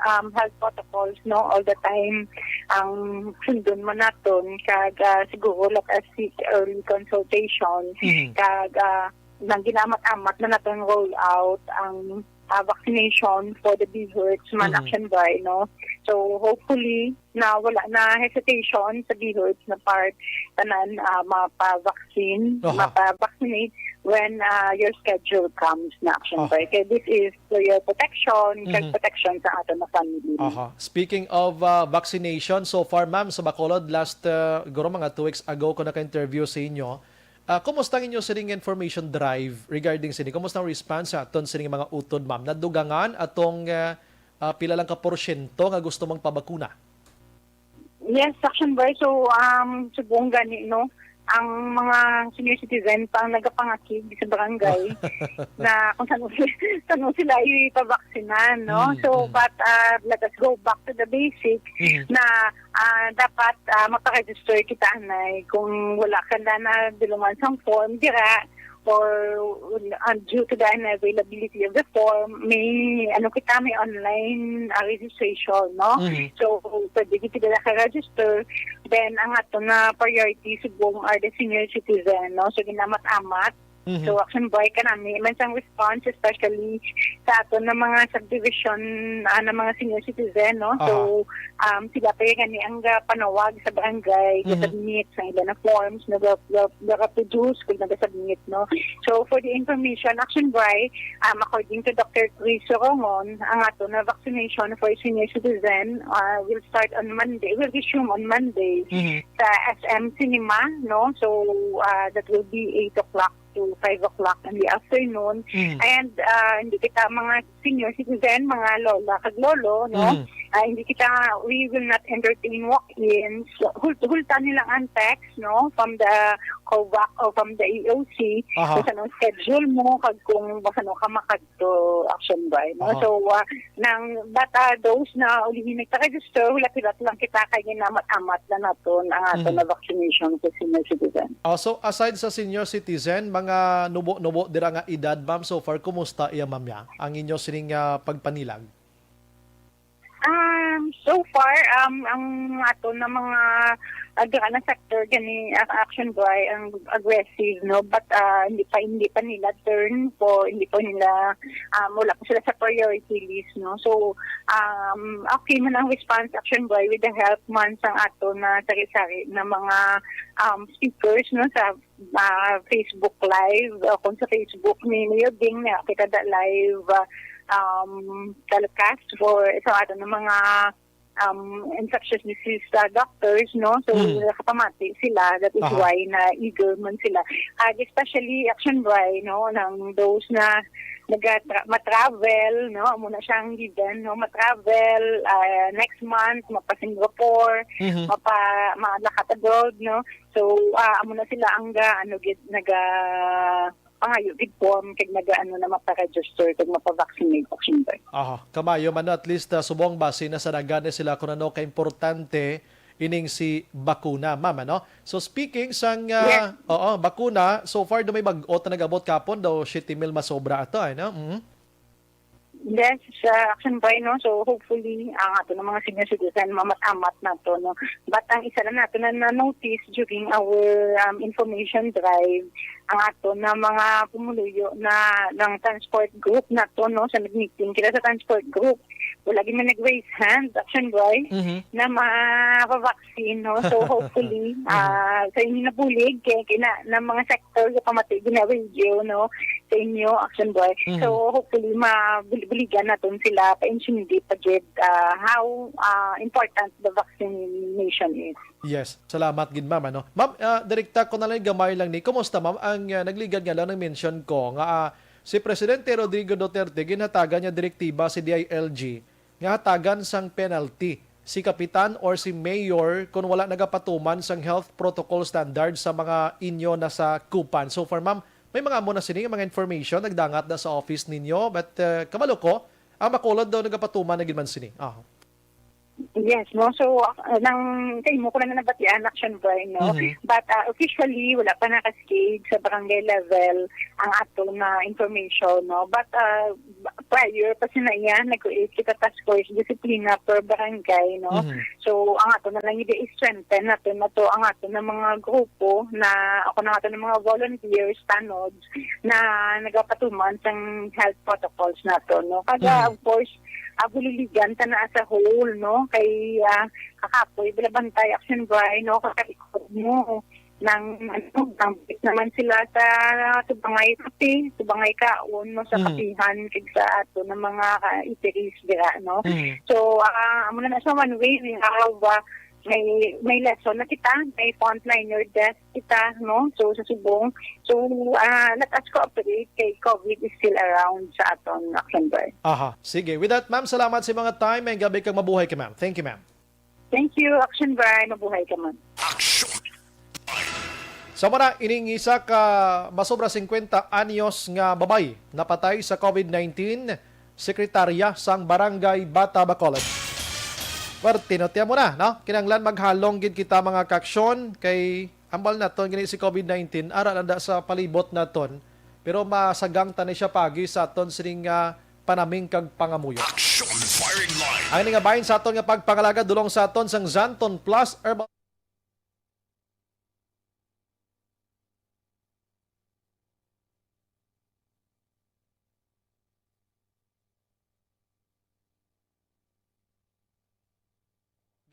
um, health protocols, no, all the time ang sundon man naton, kag, ah, siguro let us seek early consultation, Mhm. kag, ah, nang ginamat-amat na naton roll out ang, ah, vaccination for the BHERTs man, Mhm. Action Bri, no. So, hopefully, na wala na hesitation sa BHERTs na part, tanan, ah, mapa-vaccine, Aha. mapa-vaccinate when, ah, your schedule comes na, Action Aha. Bri. Kaya this is for your protection, kag Mhm. protection sa aton na family. Aha. Speaking of, ah, vaccination, so far, ma'am, sa Bacolod, last, ah, siguro mga two weeks ago ko naka-interview sa inyo. Ah, kumusta ang inyo sining information drive regarding sini? Kumusta ang response sa aton sining mga utod, ma'am? Nadugangan atong, ah, ah, pila lang ka porsyento nga gusto magpabakuna? Yes, Action Bri. So, um, subong gani, no, ang mga senior citizen pa ang nagapangakig sa barangay na kung saan, saan sila ipabaksinan, no? Mm, So, mm. but, uh, let us go back to the basic Mm. na, ah, dapat, ah, magpa-register kita, anay. Kung wala ka na nadulungan sang form dira, or, uh, due to the unavailability of the form, may, ano kita, may online, ah, registration, no? Mhm. So, pwede kita na ka-register. Then, ang ato na priority subong are the senior citizen, no? So, ginamat-amat Mhm. So, Action Boy, kanami man sang response, especially sa aton na mga subdivision, ah, na mga senior citizen, no? So, Aha. um, sila pa yung gani ang, ah, panawag sa barangay, Mhm. ga-submit sa ila na forms, naga-, ga-, ga-produce, kung naga-submit, no? So, for the information, Action Boy, um, according to Doctor Chris Sorongon, ang ato na vaccination for senior citizen, ah, will start on Monday, will resume on Monday Mhm. sa S M Cinema, no? So, ah, that will be eight o'clock to five o'clock in the afternoon. Mm. And, ah, hindi kita mga senior citizen, mga lola kag lolo, no? Mm. Ah, hindi kita, we will not entertain walk-ins. Hul-, hulta nila ang text, no? From the COVAC o from the E O C. Aha. Kung anong schedule mo, kag kung basta no ka makadto, Action Boy, no? Aha. So, ah, nang, but, ah, those na ulihi nagpa-register, hulat-hulat lang kita kay ginamat-amat na naton ang ato Mhm. na vaccination sa senior citizen. Oh, so aside sa senior citizen, mga nubo-nubo dira nga edad, ma'am, so far, kumusta iya, ma'am, ya? Ang inyo sining, ah, pagpanilag? Um, so far, um, ang ato na mga, ah, dira na sector gani, ah, Action Boy ang aggressive, no? But, ah, hindi pa, hindi pa nila turn po, hindi pa nila, um, wala pa sila sa priority list, no? So, um, okay man ang response, Action Boy, with the help man sang ato na sari-sari na mga, um, speakers, no, sa, ah, Facebook Live, o kung sa Facebook ni Mayor Ding na kita da live, ah, um, telecast for sa ato ng mga, um, infectious disease, ah, doctors, no? So, Mm. nakapamati sila. That is Aha. why na eager man sila. Kag especially Action Boy, no? Nang those na naga-tra-, ma-travel, no? Amo na siyang given, no? Ma-travel, ah, next month, mapa-Singapore, Mhm. mapa-, malakat abroad, no? So, ah, amo na sila ang ga-, ano, gid, naga-, pangayo gid form kag naga-, ano na, mapa-register kag mapa-vaccinate, Action Boy. Aha, kamayo man, at least, ah, subong basi na sa nagani sila kung ano kaimportante ining si bakuna, ma'am, ano? So, speaking sang, ah, Yes. oo, bakuna, so far, do may bag-o na nag-abot kapon daw, siyete mil masobra ato, ano? Mhm. Yes, sa Action Boy, no? So, hopefully, ang ato ng mga senior citizen, mamat-amat na to, no? But ang isa lang nato na na-notice during our, um, information drive, ang ato na mga pumuluyo na ng transport group na to, no? Sa nag-meeting kita sa transport group, wala gid man nag-raise hand, Action Boy, Mhm. na ma-vaccine scene, no? So, hopefully, Mhm. ah, sa inyo nabulig, kay, kay na, na mga sector, sa pamati, gina-radio, no? Sa inyo, Action Boy. Mhm. So, hopefully, mabuligan naton sila, pa-intindi pa gid, ah, how, ah, important the vaccination is. Yes. Salamat gid, ma'am, ano? Ma'am, ah, direkta ko na lang gamay lang ni. Kumusta, ma'am, ang, ah, nagligad nga lang ng mention ko nga, ah, si Presidente Rodrigo Duterte ginhatagan niya direktiba si D I L G nga hatagan sang penalty si kapitan or si mayor kon wala nagapatuman sang health protocol standards sa mga inyo na sa kupan. So far, ma'am, may mga amo na sini nga mga information nagdangat na sa office ninyo, but, uh, kabalo ko, ang Bacolod daw nagapatuman na gid man sini. Ah. Yes, no? So, uh, nang kaimo ko na nabatian, Action Boy, no? Mhm. But, uh, officially, wala pa naka-stage sa barangay level ang ato na information, no? But, uh, prior pa sina iya, nag-create kita task force disiplina per barangay, no? Mhm. So, ang ato na lang i-strengthen nato na to, ang ato na mga grupo na, ako na ato na mga volunteers, tanods, na nagapatuman sang health protocols nato, no? Kada, Mhm. of course, ah, buliligan ta na as a whole, no? Kay, ah, kakapoy, bilabantay, Action Boy, no? Kakalikod mo. Nang, ano, nang naman sila sa tubangay kape, tubangay kaon, no, sa Mm. kapihan, kag sa ato na mga, ah, eateries dira, no? Mm. So, ah, amo na na sa one way, we have, ah, may, may lesson na kita, may frontliner desk kita, no? So, sa subong. So, ah, let us cooperate kay COVID is still around sa aton, Action Boy. Aha. Sige. With that, ma'am, salamat sa mga time. May gabi kang mabuhay ka, ma'am. Thank you, ma'am. Thank you, Action Boy. Mabuhay ka, ma'am. Action. Sa muna, ining isa ka masobra singkwenta anyos nga babay napatay sa COVID nineteen, sekretarya sang Barangay Bata Bacolod. Perti no, tiyan mo na, no? Kinahanglan maghalong gid kita, mga kaaksyon, kay hambal naton gani si COVID nineteen, ara lang da sa palibot naton, pero masagang ta ni siya pagi sa aton sining, ah, panaming kag pangamuyo. Action Firing Line. Ang ini nga bahin sa aton nga pagpangalaga, dulong sa aton sang Xanthone Plus Herbal.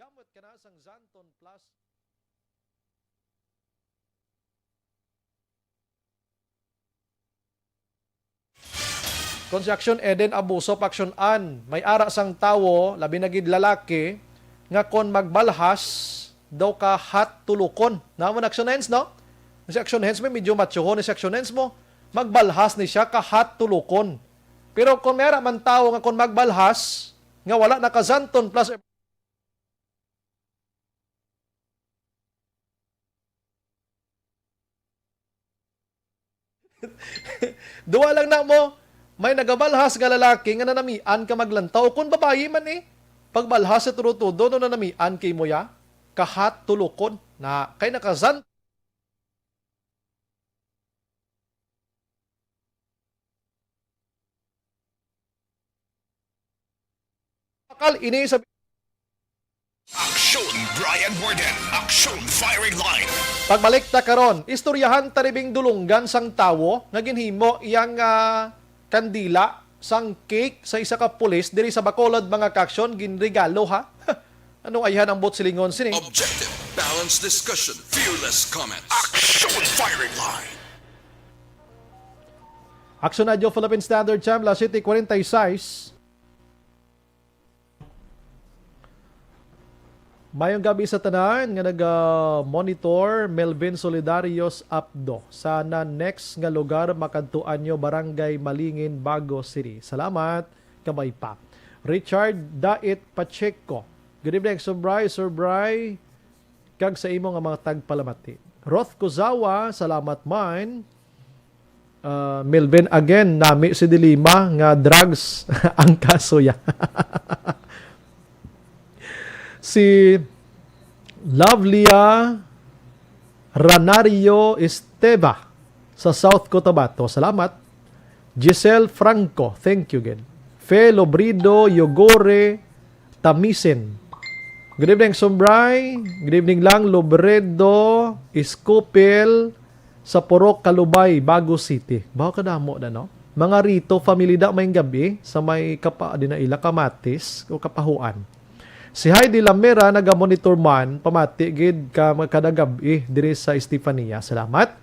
Gamit ka na sang Xanthone Plus. Kon si Action Eden abuso, pa-action-an, may ara sang tawo, labi na gid lalaki, nga kon magbalhas daw ka hot tulukon. Namo na Action Ends, no? Si Action Ends, may medyo machohon ni si Action Ends mo. Magbalhas ni siya ka hot tulukon. Pero kung may ara man tawo nga kung magbalhas, nga wala naka Xanthone Plus, duwa lang na mo, may nagabalhas nga lalaki nga nanamian ka maglantaw. Kung babayi man eh, pagbalhas sa tudo-tudo, no, nanamian kay mo ya, kahat tulukon na kay naka Xanthone. Akal ini sa Aksyon, Brian Warden. Aksyon, firing line. Pagbalik ta karon, istoryahan ta ribing dulunggan sang tawo nga ginhimo iyang, ah, kandila sang cake sa isa ka pulis diri sa Bacolod, mga kaaksyon, ginregalo, ha? Anong ayhan ang bot silingon sini? Objective, balanced discussion, fearless comments. Aksyon, firing line. Aksyon Radio Philippine Standard Time, alas siyete kwarenta y seis. Mayong gabi sa tanan nga naga-monitor, Melvin Solidarios Apdo. Sana next nga lugar makadtuan nyo, Barangay Malingin, Bago City. Salamat, kabay pa. Richard Dait Pacheco. Good evening, Sir Bry, Sir Bry, kag sa imo nga mga tagpalamati. Roth Kuzawa, salamat man. Ah, Melvin, again, nami si Dilima nga drugs ang kaso ya. Si Lovlia Ranario Esteva sa South Cotabato. Salamat. Giselle Franco, thank you again. Fe Lobrido Yogore Tamisen. Good evening, Sumbray. Good evening lang, Lobredo Escopel sa Purok Kalubay, Bago City. Baho kadamo na, no? Mga Rito family da, may gabi sa may kapa, di na ila kamatis o kapahuan. Si Heidi Lamera naga-monitor man, pamati gid ka magkada gab-i diri sa Estefania. Salamat.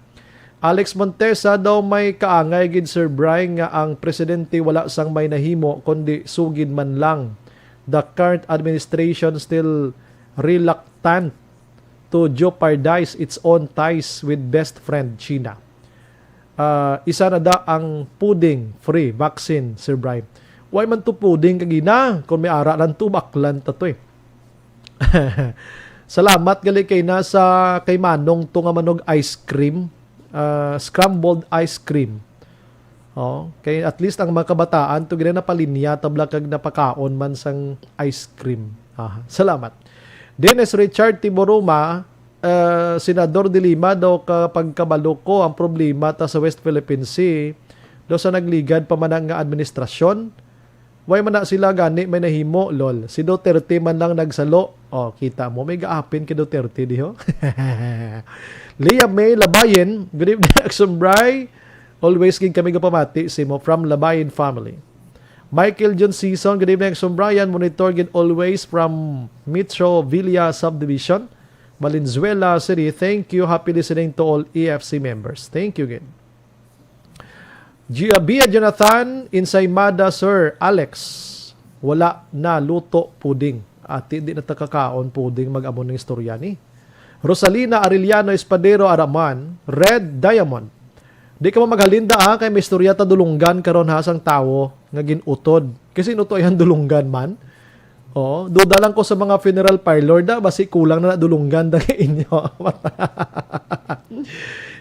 Alex Montesa daw may kaangay gid, Sir Bry, nga ang presidente wala sang may nahimo kundi sugid man lang. The current administration still reluctant to jeopardize its own ties with best friend China. Ah, isa na da ang puding free vaccine, Sir Bry. Why man to puding kagina? Kung may ara lang to, baklan ta to eh. Salamat gali kay na sa kay Manong to nga manog ice cream, ah, scrambled ice cream. Oh, kay at least ang mga kabataan to gina napalinya tabla kag napakaon man sang ice cream. Ah, salamat. Dennis Richard Tiboroma, ah, Senador de Lima daw, kapag kabalo ko ang problema ta sa West Philippine Sea daw sa nagligad pa man nga administrasyon. Why man na sila gani may nahimo, lol? Si Duterte man lang nagsalo. Oh, kita mo, may gaapin kay Duterte diho. Leah May Labayen, good evening, Action Bry. Always gid kami gapamati sa imo from Labayen family. Michael John Season, good evening, Action Brian. Monitor gid always from Metro Villa Subdivision, Valenzuela City. Thank you. Happy listening to all E F C members. Thank you gid. Gia-, Bia Jonathan, Ensaymada, Sir Alex, wala na luto puding. Ati, di na ta kakaon puding, mag-amo ning istorya ni. Rosalina Arellano Espadero Araman, Red Diamond. Di ka mo maghalinda, ha, kay may istorya ta dulunggan karon, ha, sang tawo nga gin-utod. Kasi inuto yan dulunggan man. Oh, duda lang ko sa mga funeral parlor da, basi kulang na na dulunggan da kay inyo.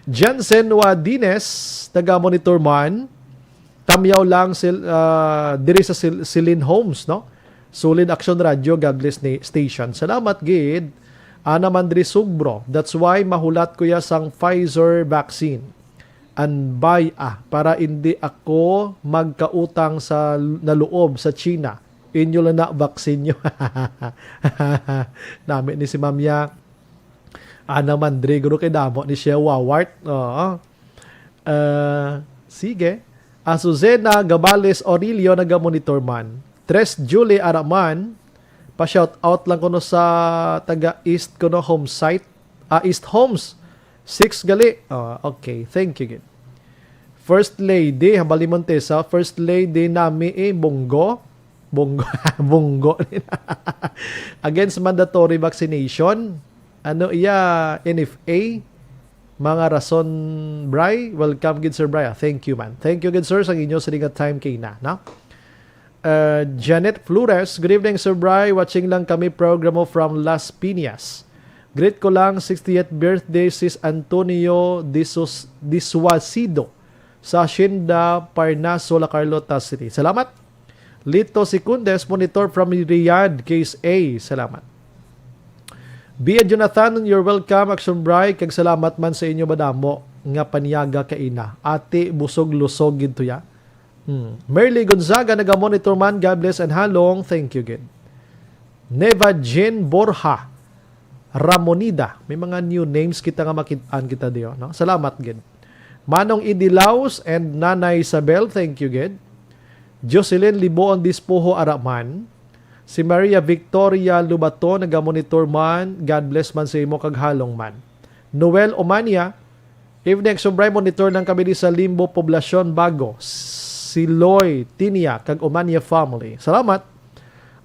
Jensen Wadines, taga Monitor man. Tamyaw lang sil-, ah, diri sa Sil-, Silin Homes, no? Sulid Action Radio, God bless na-, station. Salamat gid. Ana man diri Sugbo. That's why mahulat ko ya sang Pfizer vaccine. Anbay, ah, para hindi ako magkautang sa l-, naloob sa China. Inyo lang na vaccine nyo. Nami ni si Ma'am ya. Ana man diri, guro, kay damo ni siya wawart. Oo. Ah, sige. Azucena Gabales Orillo naga-monitor man. Tres Julie Araman, Pa-shout out lang kuno sa taga East kuno home site. Ah, East Homes. Six gali. Ah, okay. Thank you, gid. First Lady, hambal ni Montesa, First Lady nami eh, Bunggo. Bunggo. Bunggo. Against mandatory vaccination. Ano iya, N F A? Mga rason, Bri. Welcome, gid, Sir Bri. Ah, thank you, man. Thank you, gid, sir, sa inyo sa nga time kay na, no? Uh, Janet Flores, good evening, Sir Bri. Watching lang kami program mo from Las Piñas. Greet ko lang sixtieth birthday sis Antonio Disus- Disuasido sa Hacienda Parnaso, La Carlota City. Salamat. Lito Secundes, monitor from Riyadh, Case A. Salamat. Bia Jonathan, you're welcome. Action Bri, kag salamat man sa inyo madamo nga panyaga kaina. Ati, busog-lusog gid to ya. Hmm. Merly Gonzaga, naga-monitor man. God bless and halong. Thank you, gid. Neva Jean Borja Ramonida. May mga new names kita nga makit-an kita diyo, no? Salamat, gid. Manong Idi Laos and Nanay Isabel, thank you, gid. Jocelyn Liboon Dispoho Araman. Si Maria Victoria Lubato, naga-monitor man. God bless man sa imo kag halong man. Noel Omania, evening, Action Bri, monitor lang kami di sa Limbo, Poblacion Bago. Siloy, Tinia, kag Omania family. Salamat.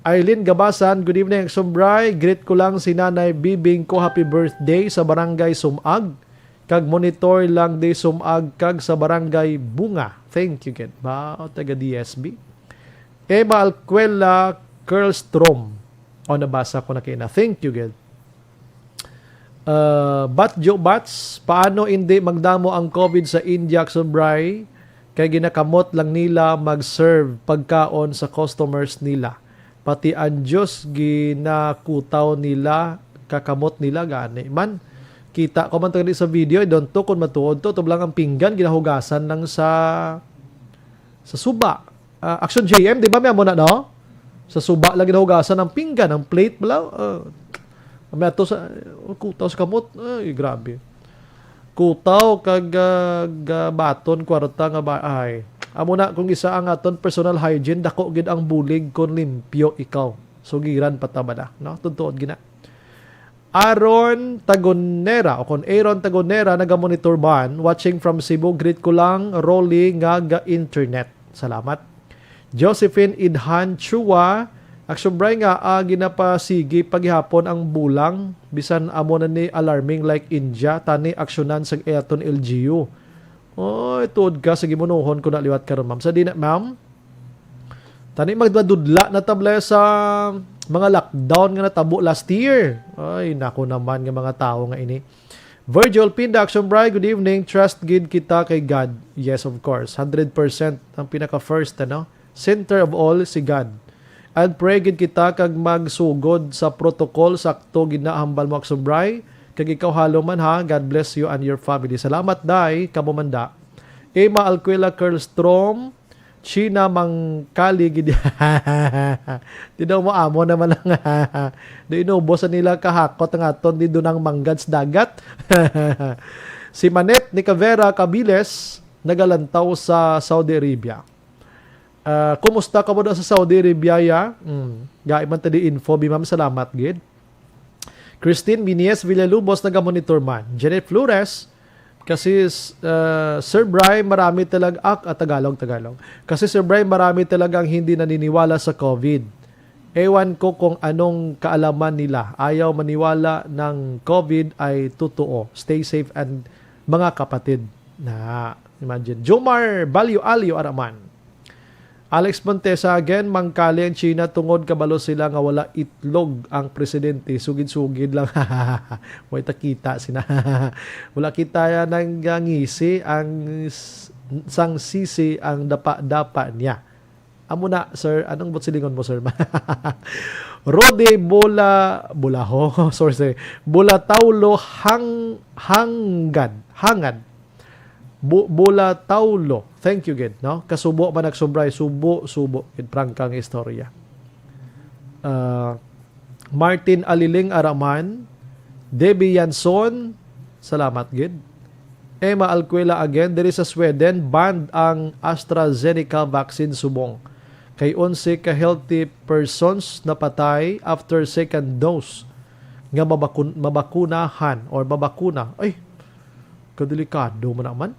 Eileen Gabasan, good evening, Action Bri. Greet ko lang si Nanay Bibing ko, happy birthday sa Barangay Sumag. Kag monitor lang di Sumag kag sa Barangay Bunga. Thank you, gid. Ba, o, taga D S B. Emma Alcuela Curlstrom. O, nabasa ko na kay na. Thank you, gid. Uh, Batjo Bats, paano hindi magdamo ang COVID sa India, Action Bri? Kay ginakamot lang nila mag-serve pagkaon sa customers nila. Pati ang Diyos ginakutaw nila, kakamot nila gani. Man, kita ko man to gani sa video, I don't know kung matuod to, to lang ang pinggan, ginahugasan lang sa, sa suba. Ah, Action J M, di ba, may amo na, no? Sa suba lang ginahugasan ang pinggan, ang plate bala. Uh, may ato sa, oh, kutaw sa kamot. Ay, grabe. Kutaw kag, ah, gabaton kwarta nga ba, ay. Amo na, kung isa ang aton personal hygiene, dako gid ang bulig kon limpyo ikaw. Sugiran pa ta ba na, no? Tuntuod gina. Aaron Tagonera, o kon Aaron Tagonera, naga-monitor man, watching from Cebu, greet ko lang, Rolly, nga ga-internet. Salamat. Josephine Idhan Chua, Action Bri nga, ah, ginapasigi pa gihapon ang bulang, bisan amo na ni alarming like India, tani aksyonan sang aton L G U. Oy, tuod ka, sige, munuhon ko na liwat karon, ma'am. Sa di na, ma'am, tani magdudla na tabla sa mga lockdown nga natabo last year. Ay, nako naman nga mga tawo nga ini. Virgil Pinda, Action Bri, good evening. Trust gid kita kay God. Yes, of course. Hundred percent ang pinaka-first, ano? Center of all, si God. And pray gid kita kag magsugod sa protocol, sakto gid na hambal mo, Action Bri. Kag ikaw, halong man, ha. God bless you and your family. Salamat, Day. Kamo man da. Emma Alquila Curlstrom, China, mangkali gid. Di daw mo amo naman ang di inubos sa nila kahakot nga aton di dunang manggad sa dagat. Si Manet ni Cavera Cabiles nagalantaw sa Saudi Arabia. Ah, kumusta ka mo daw sa Saudi Arabia, ya? Mm. Gai man ta di info, bi, ma'am. Salamat gid. Christine Binies Villalubos nagamonitor man. Janet Flores, kasi, uh, Sir Bry, marami talaga, ah, ah, Tagalog, Tagalog. Kasi, Sir Bry, marami talagang hindi naniniwala sa COVID. Ewan ko kung anong kaalaman nila. Ayaw maniwala ng COVID ay totoo. Stay safe and mga kapatid. Na, imagine. Jomar Balyo Alyo Araman. Alex Montesa again, mangkali ang China tungod kabalo sila nga wala itlog ang presidente. Sugid-sugid lang. Way takita sina. Wala kita nang ngisi ang s-, sang sisi ang dapa-dapa niya. Amo na, sir. Anong buot silingon mo, sir? Rode Bola, Bolaho. Sorry, sorry. Bola Taulo Hang, Hangad. Hangad. Bu-, Bola Taulo. Thank you, gid, no? Kasubo man nagsumbray. Subo, subo. Gid, prangka nga istorya. Ah, Martin Aliling Araman. Debbie Yanson. Salamat, gid. Emma Alcuela again, diri sa Sweden, banned ang AstraZeneca vaccine subong Kay onse ka healthy persons napatay after second dose nga mabakun-, mabakunahan or mabakuna. Ay, kadelikado man naman.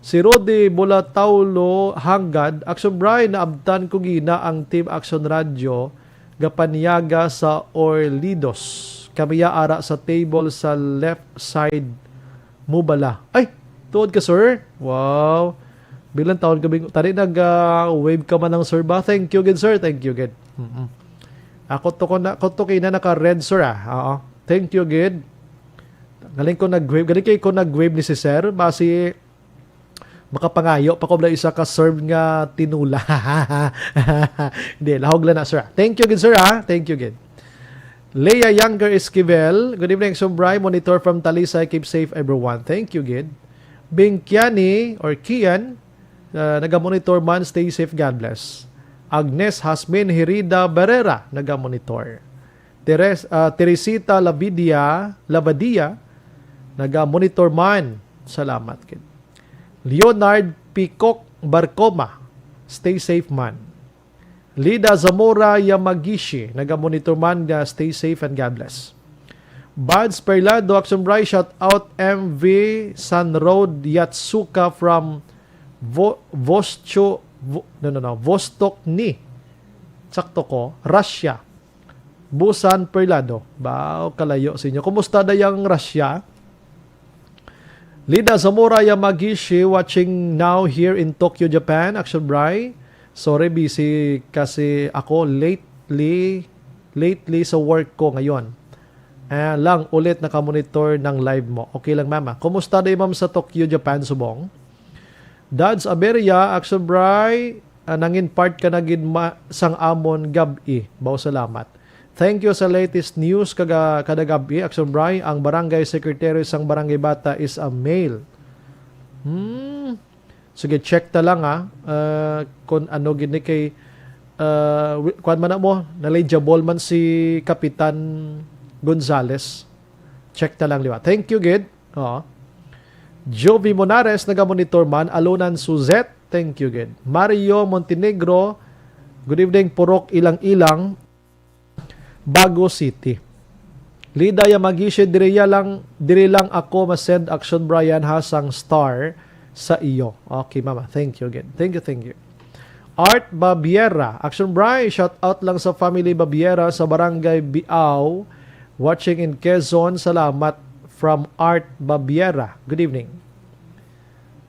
Si Rudy Bulataulo Hanggad, Action Bri, naabtan ko gina ang Team Action Radio gapanyaga sa Orlidos. Kami ya ara sa table sa left side mo bala. Ay, tuod ka, sir? Wow. Bilang taon ka, bing-, tani nag, ah, wave ka man lang, sir, ba? Thank you, good, sir. Thank you, good. Mm-mm. Ako to ko na, ko to kay na naka-red, sir, ah. Oo. Thank you, good. Galing ko nag-wave. Galing kay ko nag-wave ni si sir. Basi makapangayo pa ko bala isa ka serve nga tinula. Hindi, lahog lang na, sir. Thank you, good, sir, ha? Thank you, good. Leah Younger Esquivel, good evening, Action Bri. Monitor from Talisay. Keep safe, everyone. Thank you, good. Bing Kiani or Kian, uh, naga-monitor man. Stay safe. God bless. Agnes Hasmin Herida Barrera, naga-monitor. Teres-, ah, Teresita Lavidia, Lavadia, naga-monitor man. Salamat gid. Leonard Picok Barcoma, stay safe man. Lida Zamora Yamagishi, naga-monitor man nga stay safe and God bless. Buds Perlado, Action Bri, shout out M V San Road Yatsuka from Vo-, Vostcho-, Vo-, no, no, no, Vostokny. Sakto ko, Russia. Busan Perlado. Bao, kalayo sa inyo. Kumusta na yang Russia? Lida Zamora Yamagishi watching now here in Tokyo, Japan. Action Bri. Sorry, busy kasi ako lately, lately sa work ko ngayon. Ah, lang ulit nakamonitor ng live mo. Okay lang, mama. Kumusta na, ma'am, sa Tokyo, Japan, subong? Dads Aberia, Action Bri, ah, nangin part ka na gid ma-, sang amon gab-i. Bao, salamat. Thank you sa latest news kaga-, kada gab-i, Action Bri. Ang barangay secretary sang Barangay Bata is a male. Hmm. Sige, check ta lang, ah. Ah, kung ano gid ni kay, ah, wi-, kuwan man na mo, knowledgeable man si Kapitan Gonzales. Check ta lang, liwa. Thank you, gid. Oo. Jovi Monares, naga-monitor man. Alunan Suzette, thank you, gid. Mario Montenegro, good evening, Purok Ilang-Ilang, Bago City. Lida Yamagishi, diri ya lang, diri lang ako ma-send, Action Brian, ha, sang star sa iyo. Okay, mama. Thank you again. Thank you, thank you. Art Babiera. Action Bri, shout out lang sa family Babiera sa Barangay Biao. Watching in Quezon. Salamat from Art Babiera. Good evening.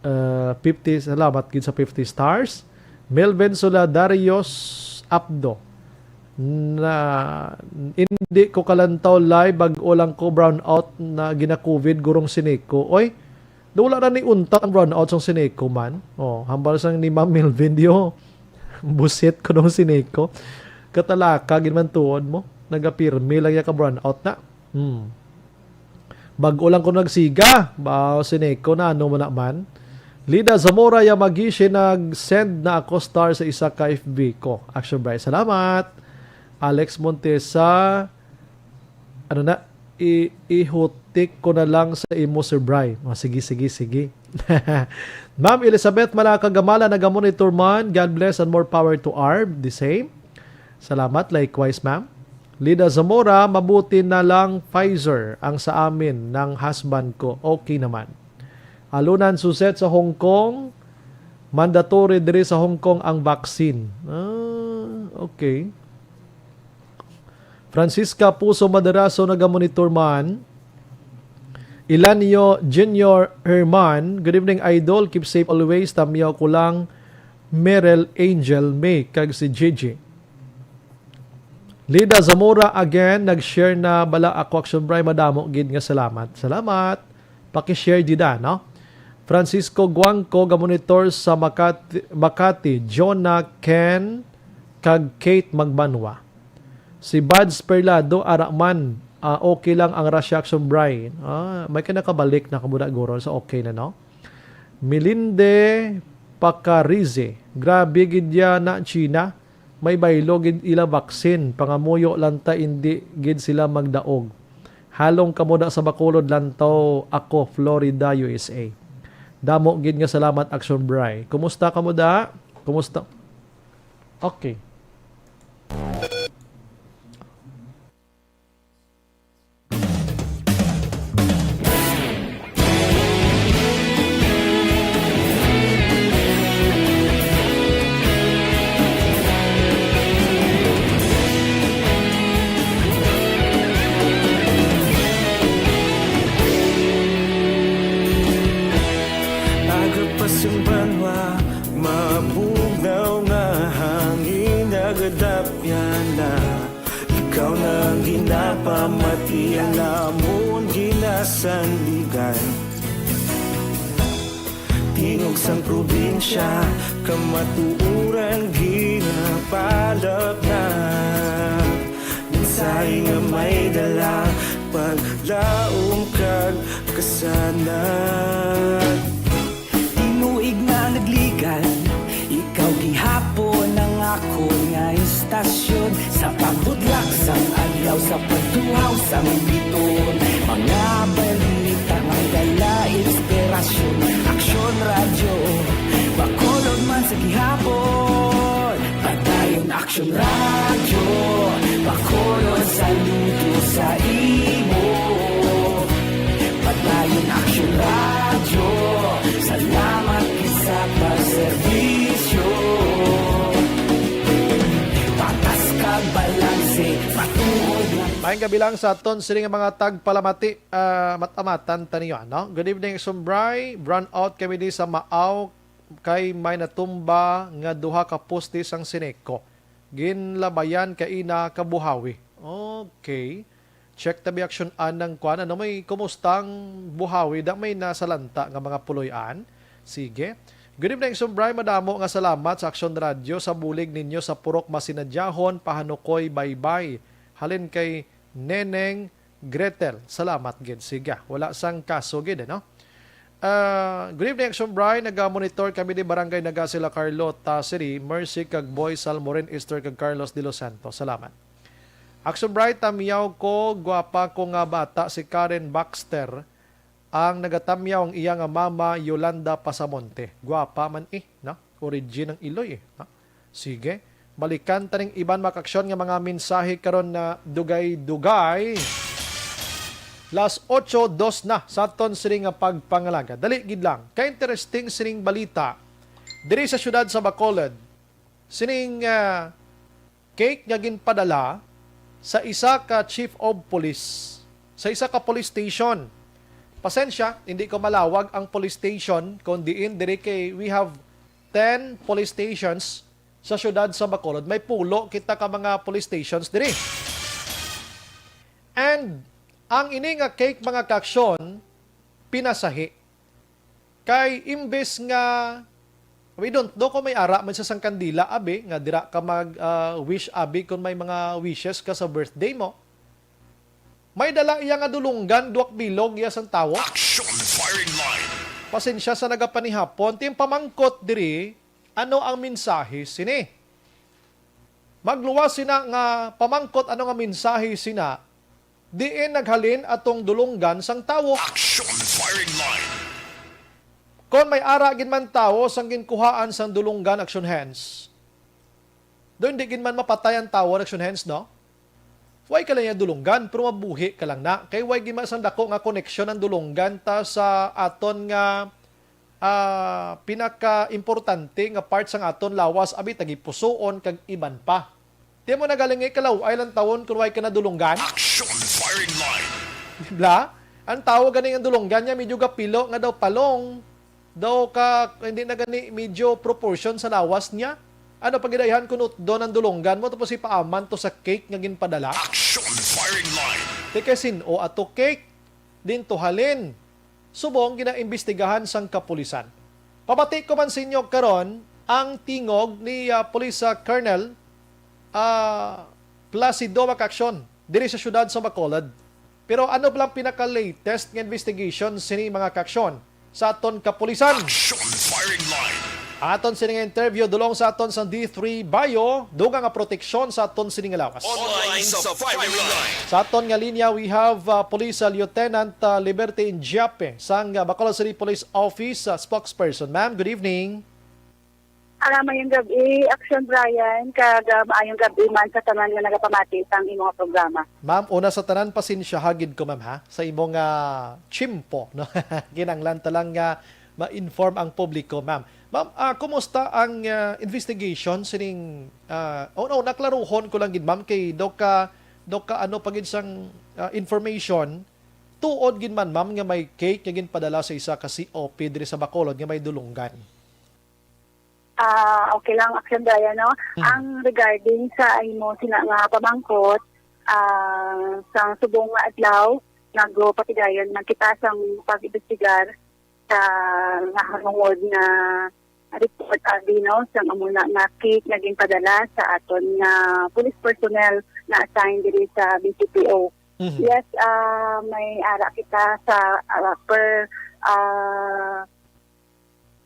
Uh, fifty, salamat gid sa fifty stars. Melvin Soladarios Apdo. Na, hindi ko kalantaw live, bag-o lang ko brownout na gina-covid, gurong Sineco. Oy, daw wala na ni untat ang brownout sang Sineco man. Oh, hambal sang ni Ma'am Melvin, diyo. Busit ko nung Sineco. Katalaka gid man tuod mo. Nagapirmi lang ya ka brownout na. Hmm. Bag-o lang ko nagsiga. Ba, Sineco na, ano mo naman? Lida Zamora Yamagishi, nag-send na ako star sa isa ka F B ko. Action Bri. Salamat. Alex Montesa, ano na, i-, ihutik ko na lang sa imo, Sir Bri. Oh, sige, sige, sige. Ma'am Elizabeth Malaka Gamala, naga-monitor man. God bless and more power to Arb. The same. Salamat. Likewise, ma'am. Lida Zamora, mabuti na lang Pfizer ang sa amin ng husband ko. Okay naman. Alunan Suzette sa Hong Kong, mandatory diri sa Hong Kong ang vaccine. Ah, okay. Francisca Puso Madaraso, naga-monitor man. Ilanio Junior Herman, good evening, idol. Keep safe always. Tamyaw ko lang, Merel, Angel, May, kag si Gigi. Lida Zamora again, nag-share na bala ako, Action Bri, madamo gid nga salamat. Salamat. Paki-share dida, no? Francisco Guangco, ga-monitor sa Makati, Makati. Jonah, Ken, kag Kate Magbanwa. Si Buds Perlado, ara man, ah, okay lang ang Russia, Action Bri. Ah, may ka nakabalik na kamuda, guro, so okay na, no? Melinde Pacarize, grabe gid ya na China. May baylo gid ila vaccine, pangamuyo lang ta indi gid sila magdaog. Halong kamo da sa Bacolod, lantaw ako, Florida, U S A. Damo gid nga salamat, Action Bri. Kumusta kamo da? Kumusta? Okay. Agapas ang banwa, mabugnaw nga hangin, nagadapyan na. Ikaw na ang ginapamati, ang amon ginasandigan. Tingog sang probinsya, kamatuoran ginapalapnag. Mensahe nga may dala, paglaom kag kasanag. Tinuig nga nagligan, ikaw gihapon ang akon nga istasyon. Sa pagbudlak sang adlaw, sa pagtuhaw sang biton, mga balita nga dala inspirasyon. Aksyon Radyo, Bacolod man sa gihapon. Padayon Aksyon Radyo, Bacolod, saludo sa imo. Padayon Aksyon Radyo, salamat gid sa pagserbisyo. Patas kag balanse, matuod lang. Maayong gabi lang sa aton sini nga mga tagpalamati, ah, mat-amatan ta niyo, ano? Good evening, Aksyon Bri. Brownout kami di sa Maaw kay may natumba nga duha ka poste sang Sineco. Ginlabayan kaina ka buhawi. Okay. Check tabi Aksyon Anang kwan. Ano may, kumusta ang buhawi? Da may nasalanta nga mga puloy-an? Sige. Good evening, Aksyon Bri. Madamo nga salamat sa Aksyon Radyo sa bulig ninyo sa Purok Masinadyahon, Pahanukoy, Baybay. Halin kay Neneng Gretel. Salamat gid. Sige. Wala sang kaso gid, ano? Ah, good evening, Aksyon Bri. Naga-monitor kami di Barangay Nagasila, Carlota City. Mercy kag Boy Salmorin, Esther kag Carlos de los Santos. Salamat. Aksyon Bri, tamyaw ko, gwapa ko nga bata si Karen Baxter. Ang nagatamyaw ang iya nga mama, Yolanda Pasamonte. Gwapa man eh, no? Origin ang iloy eh, no? Sige. Balikan ta ning iban, mga kaaksyon, nga mga mensahe karon na dugay-dugay. Las ocho dos na sa aton sini nga pagpangalaga. Dali gid lang. Ka-interesting sining balita. Diri sa siyudad sa Bacolod, sining, ah, cake nga ginpadala sa isa ka chief of police, sa isa ka police station. Pasensya, hindi ko malawag ang police station, kung diin diri kay we have ten police stations sa siyudad sa Bacolod. May pulo kita ka mga police stations diri. And ang ini nga cake, mga kaaksyon, pinasahi. Kay imbes nga, we don't know kung may ara man sa sang kandila, abi, nga dira ka mag, ah, wish, abi, kung may mga wishes ka sa birthday mo. May dala iya nga dulunggan, duwak bilog iya sang tawo. Action firing line. Pasensya sa nagapanihapon, ti ang pamangkot diri, ano ang mensahe sini? Magluwas sina nga pamangkot, ano nga mensahe sina, diin naghalin atong dulunggan sang tawo. Action firing line. Kon may ara gid man tawo sang ginkuhaan sang dulunggan, action hands. Do hindi gid man mapatay ang tawo, action hands, no? Way ka lang niya dulunggan, pero mabuhi ka lang na. Kay way gid man sang dako nga koneksyon ang dulunggan ta sa aton nga, ah, pinaka-importante nga part sang aton lawas, abi, tagipusoon kag iban pa. Di mo na galing nga ikalaw-ay lang tawon kung way ka nadulunggan? Action firing line. Di ba? Ang tawo gani ang dulunggan niya, medyo gapilo nga daw palong. Daw ka, hindi na gani medyo proportion sa lawas niya. Ano, pagidayhan kung utdon ang dulunggan mo, tapos ipaaman to sa cake nga ginpadala? Action firing line. Di kay sin-o ato cake? Din to halin? Subong ginaimbestigahan sang kapulisan. Pabati ko man sa inyo karon ang tingog ni, ah, Police, ah, Colonel, ah, Placido, mga kaaksyon, diri sa siyudad sa Bacolod. Pero ano ba ang pinaka-latest nga investigation sini, mga kaaksyon, sa aton kapulisan? Action firing line. Aton sini nga interview dulong sa aton sa D three Bio, dugang nga proteksyon sa aton sini nga lawas. Online sa firing line. Sa aton nga linya, we have, uh, Police, uh, Lieutenant, uh, Liberty Injiape sang, uh, Bacolod City Police Office, uh, spokesperson. Ma'am, good evening. Ah, mayong gabi, Action Brian, kag, ah, maayong gabi man sa tanan nga nagapamati sang imong programa. Ma'am, una sa tanan, pasensya ha gid ko, ma'am, ha, sa imong, ah, tiyempo, no? Kinahanglan ta lang nga ma-inform ang publiko, ma'am. Ma'am, ah, kumusta ang, ah, investigation sining, ah, oh, no, naklaruhon ko lang gid, ma'am, kay do ka, do ka ano pa gid sang, ah, information, tuod gid man, ma'am, nga may cake nga ginpadala sa isa ka C O P diri sa Bacolod nga may dulunggan. Ah, okay lang, Action Brian, no? Mhm. Ang regarding sa imo sina nga pamangkot, ah, sa subong nga adlaw, nagpatigayon man kita sang pag-imbestigar sa nahanungod nga report, abi, no, sang amo na nga cake nga ginpadala sa aton nga police personnel na assigned diri sa B C P O. Mhm. Yes, ah, may ara kita sa, ah, per, ah,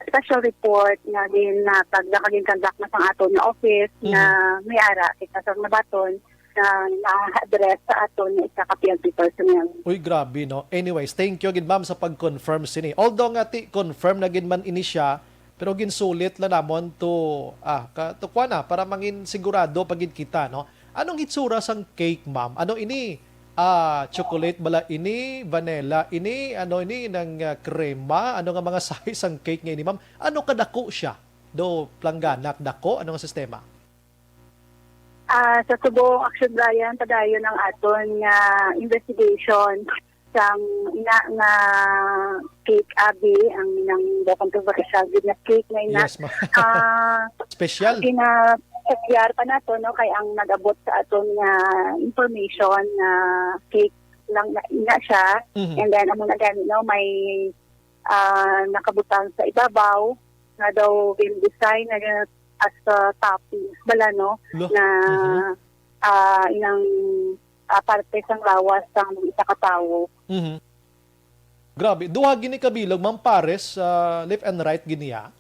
special report nga ginhatag na kag gin-conduct na sang aton nga office, nga Mhm. may ara kita sa nabaton nga na-address sa aton nga isa ka P N P personnel. Uy, grabe, no? Anyways, thank you gid, ma'am, sa pag-confirm sini. Although nga ti confirm na gid man ini siya, pero ginsulit lang namon to, ah, ka, to kuwan na, para mangin sigurado pa gid kita, no? Anong itsura sang cake, ma'am? Ano ini? Ah, chocolate bala ini, vanilla ini, ano ini, nang, ah, krema? Ano nga mga size ang cake nga ini, ma'am? Ano kadako siya? Do planggana, dako? Ano nga sistema? Ah, sa subong, Action Brian, padayon ang aton nga investigation sang ina nga cake, abi, ang inang daw controversial gid nga cake nga ina. Yes, ma'am. Ah, Special. Gina-check pa nato, no, kay ang nag-abot sa aton nga information nga cake lang na ina siya. Mhm. And then, amo na gani, no, may, ah, nakabutang sa ibabaw nga daw gin-design na as a toppings bala, no, Lo? na, Mhm. ah, inang, ah, parte sang lawas sang isa ka tawo. Mhm. Grabe, duha gini ka bilog, ma'am, pares, ah, left and right gini, ah?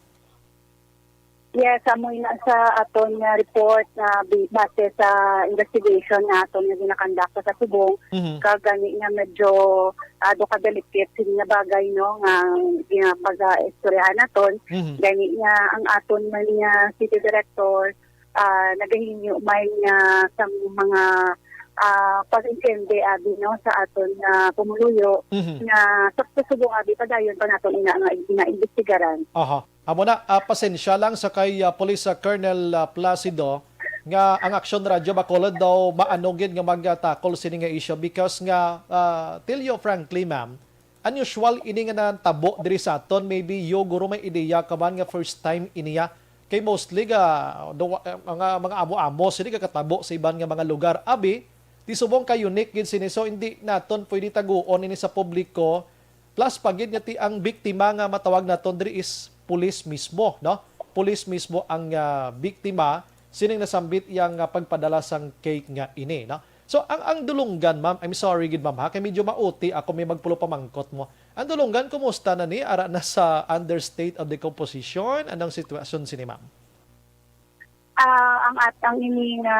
Yes, amo na sa aton nga report nga bi-, base sa investigation nga aton nga ginakondakta sa subong, Mhm. kag gani nga medyo, ah, do ka delicate sini nga bagay, no, nga ginapag-istoryahan naton. Mhm. Gani nga ang aton man nga city director, ah, nagahingyo man nga sang mga, ah, pag-intindi, abi, no, sa aton nga pumuluyo Mhm. nga sa, sa subong, abi, padayon pa naton ina nga ginaimbestigaran. Aha. Amo na, ah, pasensya lang sa kay, ah, Police, ah, Colonel, ah, Placido nga ang Aksyon Radyo Bacolod daw maano gid nga mag-tackle sini nga issue because nga, ah, tell you frankly, ma'am, unusual ini nga natabo diri sa aton. Maybe you, guro, may ideya ka man nga first time ini, ah. Kay mostly ga, do, ah, mga, mga amo-amo sini gakatabo sa iban nga mga lugar. Abi, ti subong ka unique gid sini. So, hindi naton pwede taguon ini sa publiko. Plus pa gid nga ti ang biktima nga matawag naton diri is pulis mismo, no? Pulis mismo ang, ah, biktima sining nasambit iyang, ah, pagpadala sang cake nga ini, no? So, ang, ang dulunggan, ma'am, I'm sorry gid, ma'am, ha, kay medyo mauti ako may magpulo pamangkot mo. Ang dulunggan, kumusta na ni? Ara na sa under state of decomposition? Anong sitwasyon sini, ma'am? Ah, ang atang ini nga,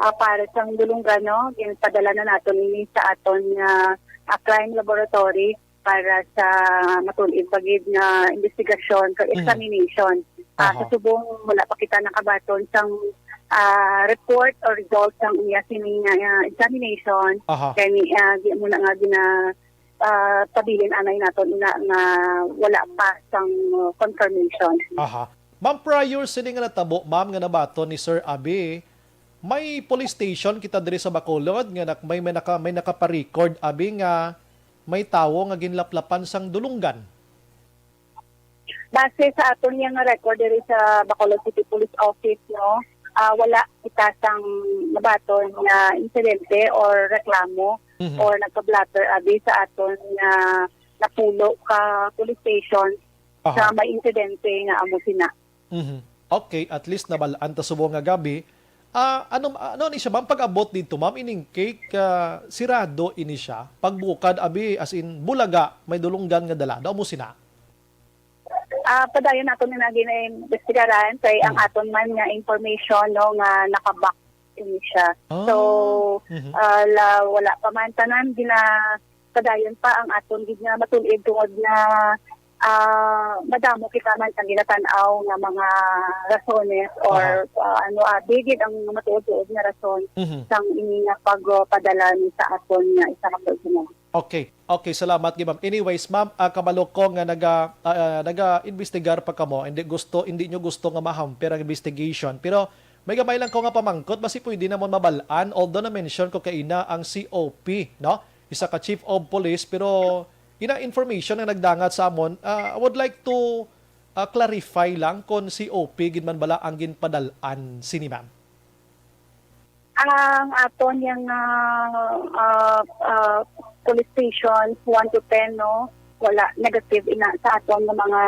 ah, pares sang dulunggan, no, ginpadala na naton ini sa aton nga, ah, crime laboratory para sa matul-id pa gid nga investigasyon kag Mhm. examination. Ah, Aha. sa subong, wala pa kita nakabaton sang, ah, report or result sang iya sini nga, ah, examination. Aha. Kani, ah, di mo na nga gina-, ah, pabilin anay naton ina nga wala pa sang confirmation. Aha. Ma'am, prior sini nga natabo, ma'am, nga nabaton ni Sir Abi, may police station kita diri sa Bacolod nga nak-, may, may naka-, may nakaparecord, abi, nga may tawo nga ginlaplapan sang dulunggan. Base sa aton nga record diri sa Bacolod City Police Office, no, ah, wala kita sang nabaton nga insidente or reklamo Mhm. or nagpa-blotter, abi, sa aton nga napulo ka police station Aha. sa may insidente nga amo sina. Mhm. Okay, at least nabal-an ta subong nga gabi. Ah, ano, ano ni siya, ma'am? Pag-abot dito, ma'am, ining cake, ah, sirado ini siya? Pagbukad, abi, as in, bulaga, may dulunggan nga dala. Daw mo sina? Ah, padayon nato na naging imbestigaran kay ang Hmm. aton man nga information, no, nga naka-box ini siya. Ah. So, Mhm. ah, la, wala pa man tanan gina-, padayon pa ang aton gid nga matul-id tungod nga, ah, madamo kita man sang ginatan-aw nga mga rasones or, Aha. ah, ano, ah, bigid ang matuod-tuod nga rason Mhm. sang ini nga pagpadala ni sa aton nga isa ka personnel. Okay. Okay, salamat gid, ma'am. Anyways, ma'am, ah, kabalo ko nga naga, ah, ah, naga-investigar pa kamo. Hindi gusto, hindi nyo gusto nga mahampir ang investigation. Pero may gamay lang ko nga pamangkot, basi pwede namon mabal-an. Although na-mention ko kaina ang C O P, no? Isa ka chief of police, pero ina information nga nagdangat sa amon, ah, I would like to, ah, clarify lang kon C O P gid man bala ang ginpadal-an sini, ma'am. Ang aton yang, ah, ah, ah, police stations one to ten, no, wala, negative ina sa aton nga mga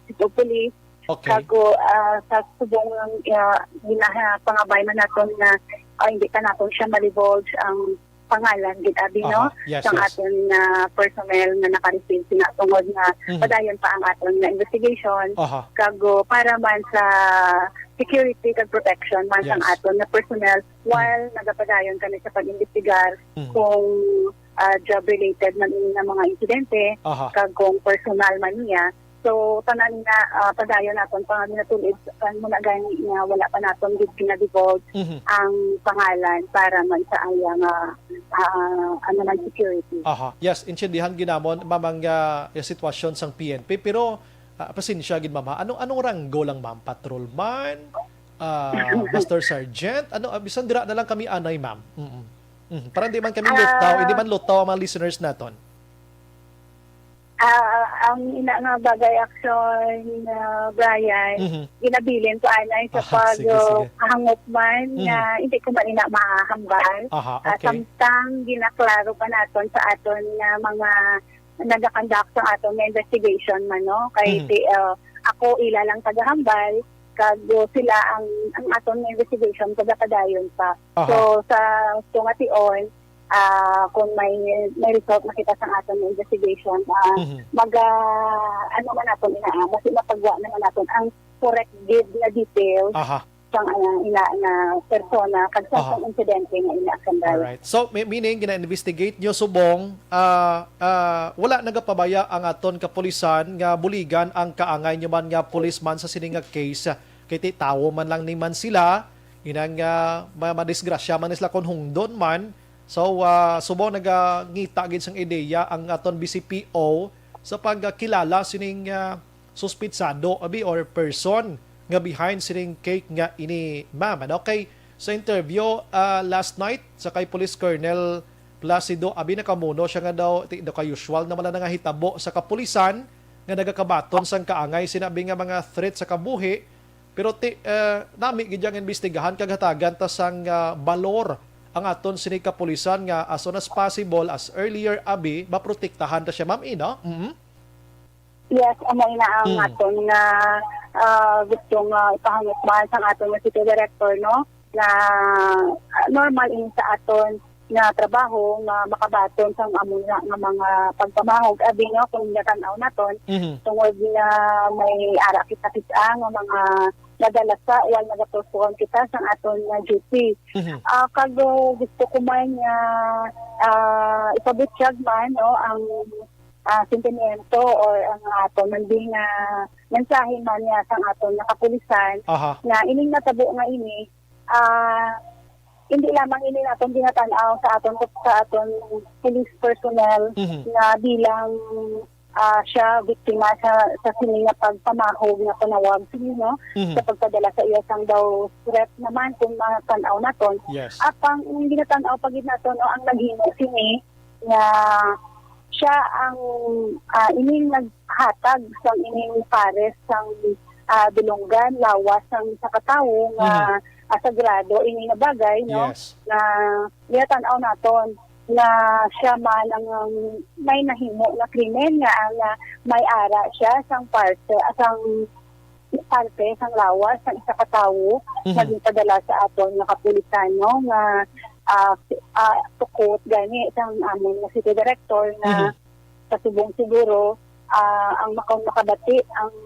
chief of police. Okay. Kago, ah, sa subong, ah, ginapangabay man naton nga, ah, hindi pa naton siya ma-divulge ang pangalan gid, abi, no, Aha, yes, sang yes. aton nga personnel nga naka-receive sina tungod nga Mhm. padayon pa ang aton nga investigation. Aha. Kago para man sa security kag protection man sang Yes. aton nga personnel Mhm. while nagapadayon kami sa pag-imbestigar Mhm. kung, ah, job-related man ini nga mga insidente Aha. kag kung personal man niya. So, tanan nga, ah, padayon naton pa nga ginatulid, ah, muna gani nga wala pa naton gid gina-divulge Mhm. ang pangalan para man sa iya nga, ah, ano man, security. Aha. Yes, intindihan ginamon, ma'am, ang, ah, sitwasyon sang P N P. Pero, ah, pasensya gid, ma'am, ha? Anong, anong ranggo lang, ma'am? Patrolman? Ah, Master Sergeant? Ano, ah, bisan dira na lang kami anay, ma'am. Mm-mm. Mm. Para di man kami Ah. lutaw, hindi man lutaw ang mga listeners naton. Ah, ang ina nga bagay, action, ah, Brian, Mhm. ginabilin ko anay sa Ah, pag, sige, ah, sige. kahangop man Mhm. nga hindi ko man ina mahambal. Aha, Ah, okay. samtang ginaklaro pa naton sa aton nga mga nagakandak sa aton nga investigation man, no? Kay Mhm. ti-, ah, ako ila lang tagahambal, kag sila ang, ang aton nga investigation pagapadayon pa. Aha. So, sa tunga tion, ah, kung may, may result makita sa aton nga investigation, ah, Mhm. mag, ah, ano man naton ina, ah, mas mapagwa naman naton ang correct gid nga details Aha. sang, ah, ina nga persona kag sa Aha. sang insidente nga ina sandal. Alright. So, may, meaning, gina-investigate nyo subong, ah, ah, wala nagapabaya ang aton kapulisan nga buligan ang kaangay nyo man nga policeman sa sini nga case. Kay ti tawo man lang ni man sila, inang, ah, ma-, madisgrasya man sila kon hungdon man. So, ah, subong nagangita gid sang ideya ang aton B C P O sa pagkilala sining, ah, suspitsado, abi, or person nga behind sining cake nga ini, ma'am. Ano? Kay sa interview, ah, last night sa kay Police Colonel Placido, abi, nakamuno siya nga daw, ti-, daw ka usual naman na nga hitabo sa kapulisan nga nagakabaton sang kaangay sinabi nga mga threat sa kabuhi, pero ti-, eh, nami gid yang imbestigahan kag hatagan ta sang, ah, balor ang aton sini kapulisan nga as soon as possible, as earlier, abi, maprotektahan ta siya, ma'am, ino? Mhm. Yes, amo ina ang Mm. aton nga, ah, gusto nga ipahangutman sang aton nga city director, no? Nga, ah, normal ini sa aton nga trabaho nga makabaton sang amo na nga mga pagpamahog, abi, no, kung natan-aw naton, Mhm. tungod nga may ara kita kit-a nga mga nadala sa while nagaperform kita sang aton nga duty. Mhm. Ah, kag, uh, gusto ko man nga, ah, ipabutyag man, no, ang, ah, sentimiento or ang aton man din nga mensahe man niya sang aton nga kapulisan Aha. nga ining natabo nga ini, ah, hindi lamang ini naton ginatan-aw sa aton, sa aton police personnel Mhm. nga bilang, ah, siya biktima sa, sa sini nga pagpamahog nga panawag sini, no? Mhm. Sa pagpadala sa iya sang daw threat naman kung matan-aw naton. Yes. Apang ang ginatan-aw pa gid naton, no, ang naghimo sini nga siya ang, ah, ining naghatag sang ining pares sang, ah, dulonggan, lawas sang isa ka tawo nga, Mhm. ah, sagrado ini nga bagay, no? Yes. Nga ginatan-aw naton nga siya man ang, um, may nahimo nga krimen nga, ah, nga may ara siya sang parte, ah, sang parte sang lawas sang isa ka tawo Mhm. nga ginpadala sa aton nga kapulisan, no, nga, ah, ah, tukot gani sang amon nga city director nga Mhm. sa subong siguro, ah, ang maka-, makabati ang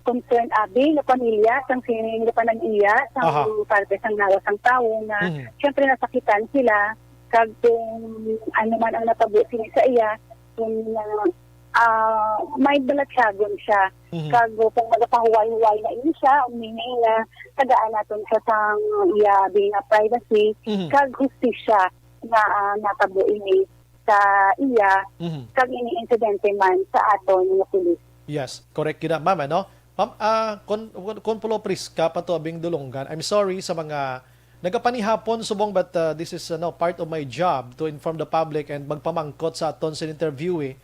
concerned abi nga pamilya sang sining panag-iya sang Aha. parte sang lawas sang tawo nga Mhm. siyempre nasakitan sila kag kung ano man ang natabo sini sa iya, kung, ah, ah, may balatyagon siya. Mhm. Kag kung magapahuway-huway na ini siya, meaning nga tagaan naton siya sang iya abi nga privacy, Mhm. kag hustisya nga, ah, natabo ini sa iya, Mhm. kag ini insidente man sa aton nga pulis. Yes, correct gid na, ma'am, ano? Ma'am, ah, kon, kon, kon Pulo Prisca pa to abing dulonggan, I'm sorry sa mga nagapanihapon subong, but, ah, this is, ano, part of my job to inform the public and magpamangkot sa aton sa interview, eh.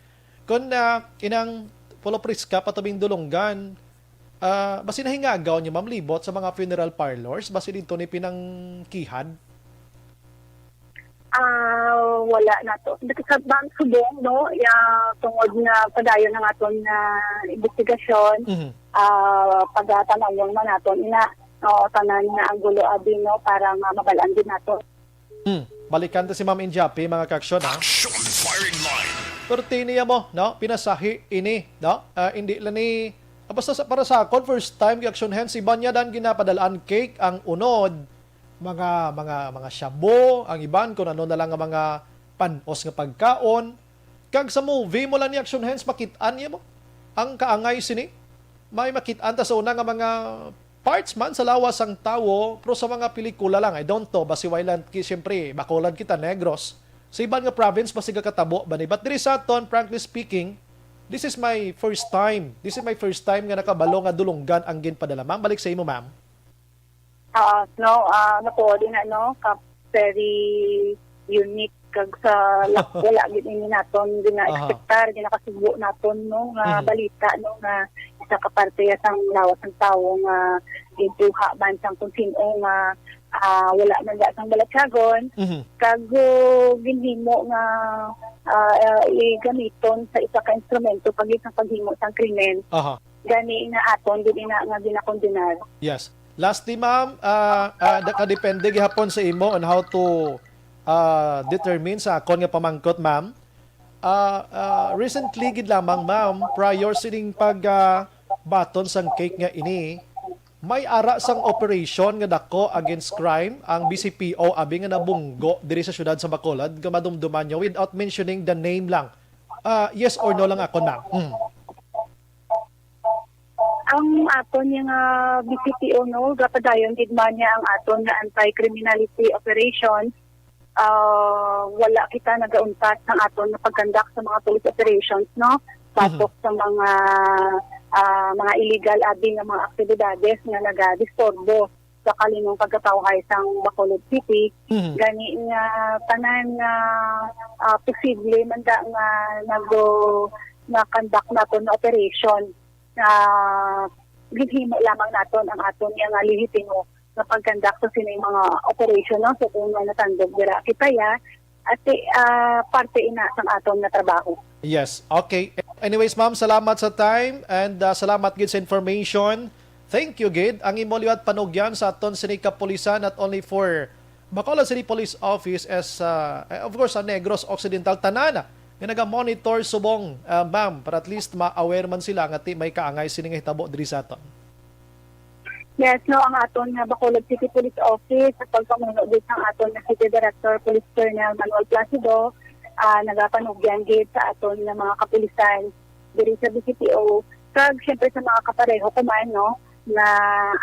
Kon, ah, inang Pulo Prisca pa to abing dulonggan, ah, basi nahingagaw niyo, ma'am, libot sa mga funeral parlors, basi dito ni pinangkihad? Ah, wala na to. Sa bang subong, no, ya, tungod nga padayon ang aton nga investigasyon, Mhm. ah, pagatanawon man naton ina, no, tanan nga anggulo abi, no, para nga mabalaan din nato. Hmm. Balikan ta si Ma'am Injapi, mga kaaksyon, ha? Action firing line. Pero tiniya mo, no? Pinasahi ini, no? Ah, hindi lang ni, ah, basta sa, para sa akon, first time, kaaksyon, hence, iban niya dan ginapadalaan cake ang unod, mga, mga, mga shabu, ang iban kung ano na lang nga mga panos nga pagkaon. Kag sa movie mo lang ni action hands, makit-an niya mo ang kaangay sini. May makit-an ta sa una nga mga parts man sa lawas sang tawo, pero sa mga pelikula lang, I don't know, basi wala lang, ki-, siyempre, Bacolod kita, Negros. Sa iban nga province, basi gakatabo ba ni? But diri sa aton, frankly speaking, this is my first time. This is my first time nga nakabalo nga dulunggan ang ginpadala. Ma'am, balik sa imo, ma'am. Ah, no, ah, matuod ina, no, ka very unique kag sa la-, wala gid ini naton Aha. gina-expectar, ginakasubo naton, no, nga Mhm. balita, no, nga isa ka parte ya sang lawas sang tawo nga ginkuha man sang kung sin-o nga, ah, wala man da sang balatyagon, Mhm. kag, uh, ginhimo nga, ah, ah, igamiton sa isa ka instrumento pag sa paghimo sang krimen. Aha. Gani nga aton gid ina nga ginakondenar. Yes. Lastly, ma'am, ah, ah, da-, kadepende gihapon sa imo on how to, ah, determine sa akon nga pamangkot, ma'am. Ah, ah, recently gid lamang, ma'am, prior sining pag, ah, baton sang cake nga ini, may ara sang operation nga dako against crime ang B C P O abi nga nabunggo diri sa siyudad sa Bacolod, nga madumduman nyo, without mentioning the name lang. Ah, yes or no lang akon, ma'am. Mm. Ang aton nga B C P O, no, gapadayon gid man niya ang aton nga anti-criminality operation. Ah, wala kita nagauntat sang aton nga pagkandak sa mga police operations, no, batok Mhm. sa mga, ah, mga illegal abi nga mga aktibidades nga nagadisturbo sa kalinong pagkatawhay sang Bacolod City. Mhm. Gani nga tanan nga, ah, posible man da nga nag-, nga conduct naton nga operation, nga ginhimo lamang naton ang aton nga, nga lehitimo nga pagkandak sa sining mga operation, no? So, kung nga natandog dira kita ya, at, ah, parte ina sang aton nga trabaho. Yes. Okay. Anyways, ma'am, salamat sa time and, ah, salamat gid sa information. Thank you gid. Ang imo liwat panugyan sa aton sini kapulisan, not only for Bacolod City Police Office as, ah, eh, of course, sa Negros Occidental, tanan nga naga-monitor subong, ah, ma'am, para at least ma-aware man sila nga ti may kaangay sini nga hitabo diri sa aton. Yes, no, ang aton nga Bacolod City Police Office, sa pagpamuno gid sang aton nga City Director, Police Colonel Manuel Placido, ah, nagapanugyan gid sa aton nga mga kapulisan diri sa B C P O, kag siyempre sa mga kapareho ko man, no, nga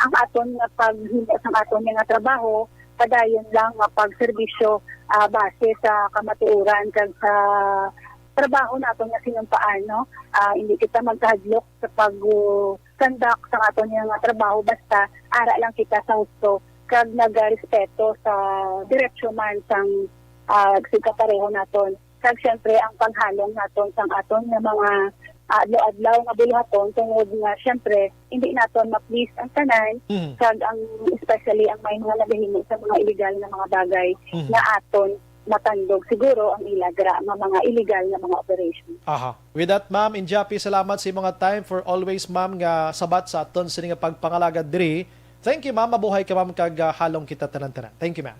ang aton nga paghimo sang aton nga trabaho, padayon lang nga pagserbisyo, ah, base sa kamatuoran kag sa trabaho naton nga sinumpaan, no? Ah, hindi kita magkahadlok sa pag, uh, conduct sang aton nga trabaho, basta ara lang kita sa husto kag nagarespeto sa diretsyo man sang, ah, sigkapareho naton. Kag siyempre, ang paghalong naton sang aton nga mga, ah, adlaw-adlaw nga buluhaton, tungod nga, siyempre, hindi naton ma-please ang tanan, Mhm. kag ang, especially ang may mga nagahimo sa mga illegal nga mga bagay Mhm. nga aton matandog siguro ang ila dira nga mga illegal nga mga operation. Aha. With that, ma'am, Injapi, salamat sa imo nga time for always, ma'am, nga sabat sa aton sini nga pagpangalagad diri. Thank you, ma'am. Mabuhay ka, ma'am, kag, ah, halong kita tanan-tanan. Thank you, ma'am.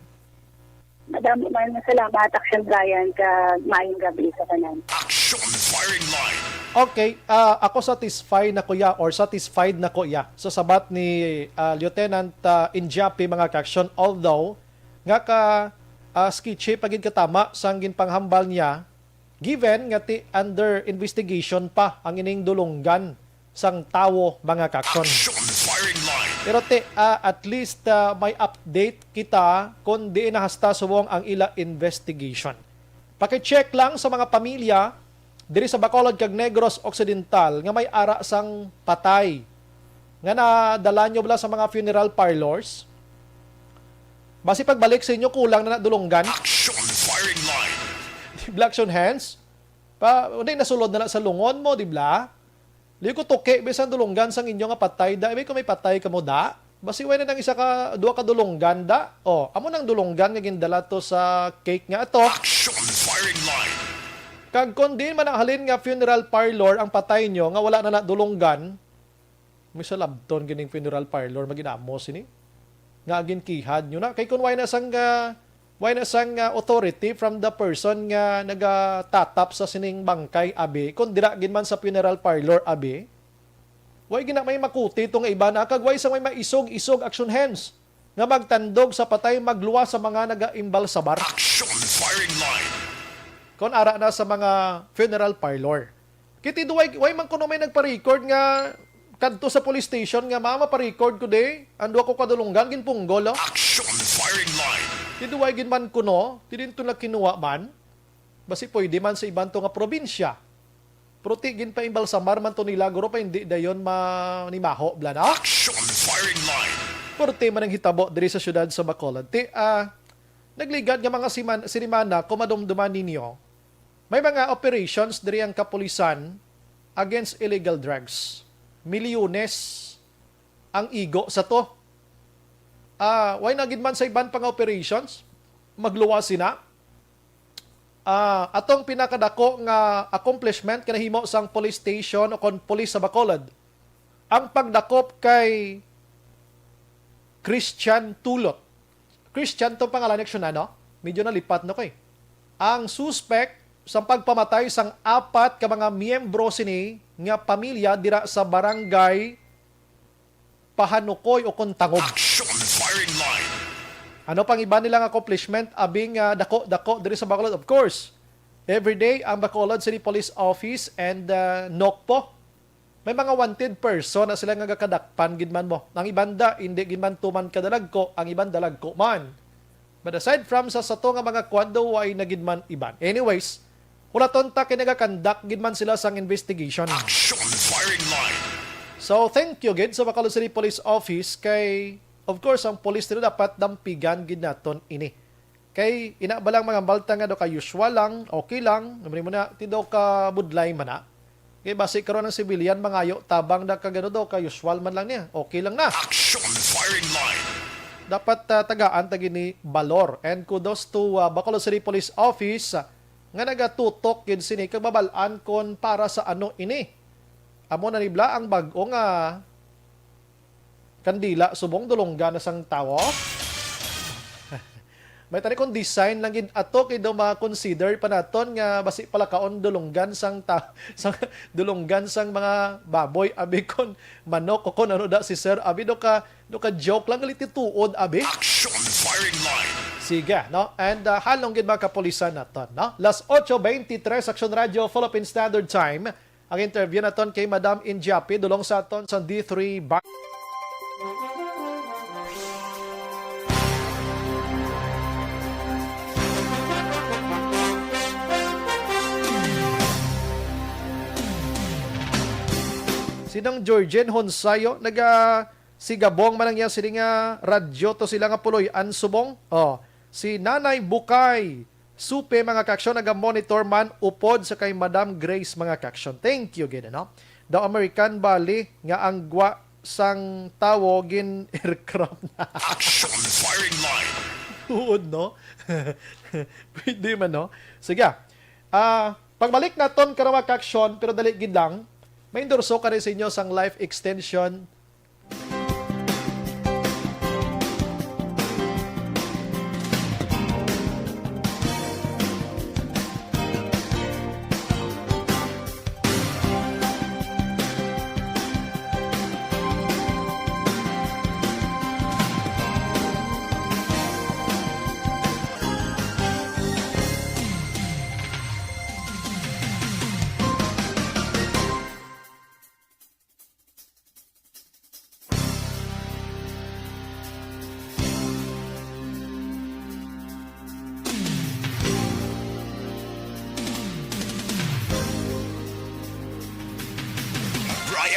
Madamo man nga salamat, Action Brian, kag maayong gabi sa tanan. Action Firing Line. Okay, ah, ako satisfied na ko ya or satisfied na ko ya sa sabat ni, ah, Lieutenant, ah, Injapi, mga ka-action, although nga ka, ah, sketchy pa gid katama sang ginpanghambal niya, Given nga ti under investigation pa ang ining dulunggan sang tawo, mga kaksyon. Action firing line. Pero ti, ah, at least, ah, may update kita kung diin na hasta subong ang ila investigation. Paki-check lang sa mga pamilya diri sa Bacolod kag Negros Occidental nga may ara sang patay nga nadala nyo bala sa mga funeral parlors. Basi pagbalik sa inyo, kulang na nadulunggan. Action firing line. Di bala action hands? Pa, hindi, nasulod na lang sa lungon mo, di bala? Di ko tuki, bisan dulunggan sang inyo nga patay, da. Ibig ko may patay ka mo, da? Basi way na nang isa ka, duha ka dulunggan, da? O, amo nang dulunggan nga gindala to sa cake nga ato. Action firing line. Kag kung diin man ang halin nga funeral parlor ang patay nyo nga wala na nadulunggan, may salabton gining funeral parlor, maginamos ini. Nga ginkihad nyo na. Kay kung way na sang, ah, way na sang, ah, authority from the person nga nagatatap sa sining bangkay, abi, kung dira gid man sa funeral parlor, abi, way gina may makuti to nga iba na, kag way sa may maisog-isog action hands nga magtandog sa patay, magluwas sa mga nagaimbalsamar. Action firing line. Kon ara na sa mga funeral parlor. Kiti duway, way man kuno may nagpa-record nga kadto sa police station nga, "Mama, pa-record ko di, ang duha ko kadulunggan ginpunggol, oh." Action firing line. Ti duway gid man kuno, ti din to na kinuha man. Basi pwede man sa iban to nga probinsya. Pero ti ginpaimbalsamar man to nila, guro pa hindi dayon manimaho, bla, no? Action firing line. Pero ti man ang hitabo diri sa siyudad sa Bacolod. Ti, ah, nagligad nga mga siman-, sinimana, kung madumduman ninyo, may mga operations diri ang kapulisan against illegal drugs. Milyones ang igo sa to. Ah, way na gid man sa iban pa nga operations, magluwas sina. Ah, atong pinakadako nga accomplishment nga nahimo sang police station o kon police sa Bacolod, ang pagdakop kay Christian Tulot. Christian tong pangalan, action, ano? Medyo nalipat na ko, eh. Ang suspek sa pagpamatay sang apat ka mga miyembro sini nga pamilya dira sa barangay Pahanukoy o kon Tangob. Action firing line. Ano pang iba nilang accomplishment? Abing, ah, dako-dako diri sa Bacolod. Of course, everyday ang Bacolod City Police Office and, ah, NOCPO. May mga wanted person na sila nga gakadakpan gid man mo. Ang iban da, hindi gid man tuman kadalagko, ang iban dalagko man. But aside from sa sato nga mga kwando, way na gid man iban. Anyways, hulaton ta kay nagakandak gid man sila sang investigation. Action firing line. So, thank you gid sa Bacolod City Police Office kay, of course, ang police nila dapat dampigan gid naton ini. Kay ina ba lang mga balta nga do ka usual lang, okay lang, namri mo na, ti do ka budlay man na. Kay basi karon ang civilian mangayo tabang da ka gano do ka usual man lang niya, okay lang na. Action firing line. Dapat, ah, tagaan ta gini balor. And kudos to, ah, Bacolod City Police Office, ah, nga nagatutok gid sini kag mabal-an kon para sa ano ini. Amo na ni bala ang bag-o nga kandila subong dulonggan na sang tawo. May tani kung design lang gid ato kay daw ma-consider pa naton nga basi palakaon dulonggan sang ta-, sang dulonggan sang mga baboy, abi kon manok o kon ano da si sir, abi do ka, do ka joke lang gali ti tuod, abi. Action firing line. Sige, no? And, ah, halong gid mga kapulisan naton, no? Las ocho veintitrés, Action Radio, Philippine Standard Time. Ang interview naton kay Madam Injapi, dulong sa aton sa D three Bar-, Sinong Georgian Honsayo, naga sigabong man ang iya sini nga radyo to sila nga puloy-an subong. Oh, si Nanay Bukay Supe, mga kaaksyon, naga-monitor man upod sa kay Madam Grace, mga kaaksyon. Thank you gid, ano? Daw American bali nga ang gwa sang tawo gin-aircraft na. Action firing line. Tuod, no? Pwede man, no? Sige. Ah, pagbalik naton karon, mga kaaksyon, pero dali gid lang. May endorso ka rin sa inyo sang life extension.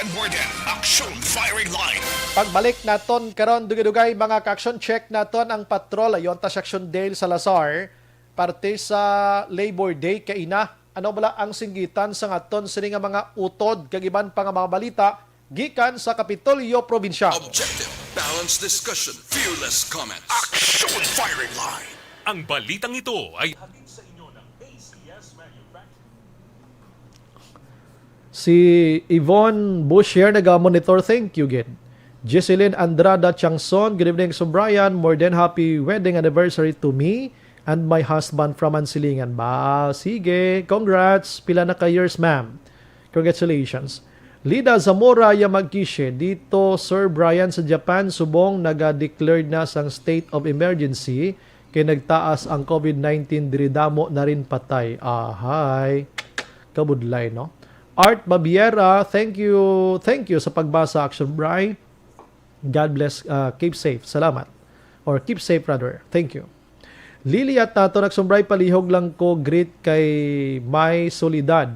More than Action Firing Line. Pagbalik naton karon, dugay-dugay, mga ka-action, check naton ang patrol. Ayon ta si Action Dale Salazar, parte sa Labor Day kaina. Ano bala ang singgitan sa ngaton sini nga mga utod kag iban pa nga mga balita gikan sa Kapitolyo Provincial? Objective, balanced discussion, fearless comments. Action Firing Line. Ang balitang ito ay Si Yvonne Boucher naga-monitor. Thank you gid. Jesselyn Andrada Changson, good evening, Sir Brian. More than happy wedding anniversary to me and my husband from Ansilingan. Ba, sige. Congrats. Pila na ka years, ma'am? Congratulations. Lida Zamora Yamagishi, dito, Sir Brian, sa Japan, subong naga-declared na sang state of emergency kay nagtaas ang COVID nineteen diri, damo na rin patay. Ahay. Kabudlay, no? Art Babiera, thank you. Thank you sa pagbasa, Action Bry. God bless. Uh, keep safe. Salamat. Or keep safe, rather. Thank you. Lily at Tato, Action Bry, palihog lang ko greet kay May Solidad.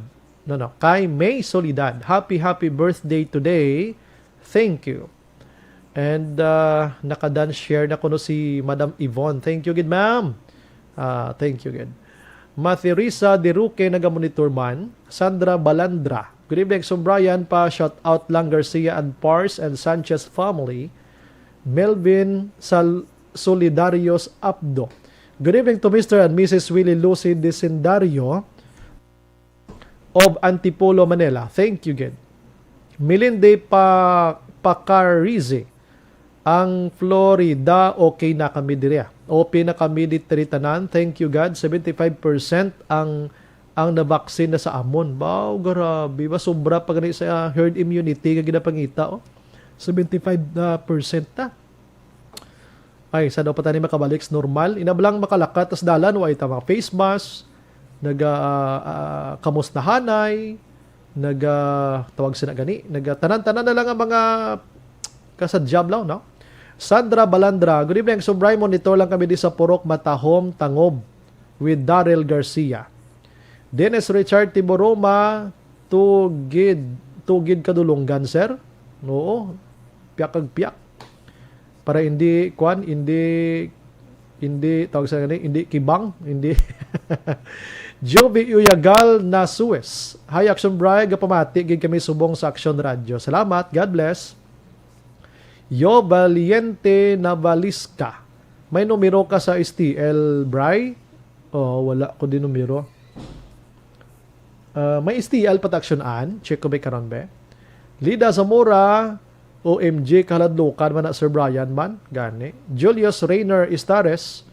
No, no. Kay May Solidad. Happy, happy birthday today. Thank you. And uh, naka-done share na kuno si Madam Yvonne. Thank you gid, ma'am. Ah, thank you gid. Mathirisa Deruque naga-monitor man. Sandra Balandra. Good evening, Sir Brian. Pa shout out lang Garcia and Pars and Sanchez family. Melvin Sal Solidarios Apdo. Good evening to Mister and Missus Willie Lucy Desindario of Antipolo, Manila. Thank you gid. Milinde pa Pakarizi, ang Florida, okay na kami diri. Ah. Open na kami diri tanan. Thank you God. Seventy-five percent ang ang nabaksin na sa amon. Wow, grabe ba? Sobra pa gani sa herd immunity nga ginapangita, oh. Seventy-five na percent ta. Ay, sa daw pa tani makabalik sa normal. Inablang makalakat tas dalan, wa ita mga face mask, naga ah, ah, kamustahanay, naga tawag sina gani, naga tanan-tanan na lang ang mga kasadya, no? Sandra Balandra, good evening, Sir Bry, monitor lang kami di sa Purok Matahom, Tangob, with Daryl Garcia. Dennis Richard Tiboroma, tugid, tugid kadulunggan, sir. Oo, piyak kag piyak. Para hindi, kwan, hindi, hindi, tawag sa gani, hindi kibang, hindi. Jovi Uyagal Nasues. Hi, Action Bry. Gapamati gid kami subong sa Action Radio. Salamat. God bless. Yo Valiente Navalisca. May numero ka sa S T L, Bry? Oh, wala ko di numero. Ah, may S T L pa ta, Action Ann. Check ko ba karon, be? Lida Zamora, O M G, kahaladlukan man na, Sir Brian man. Gani. Julius Rayner Istares,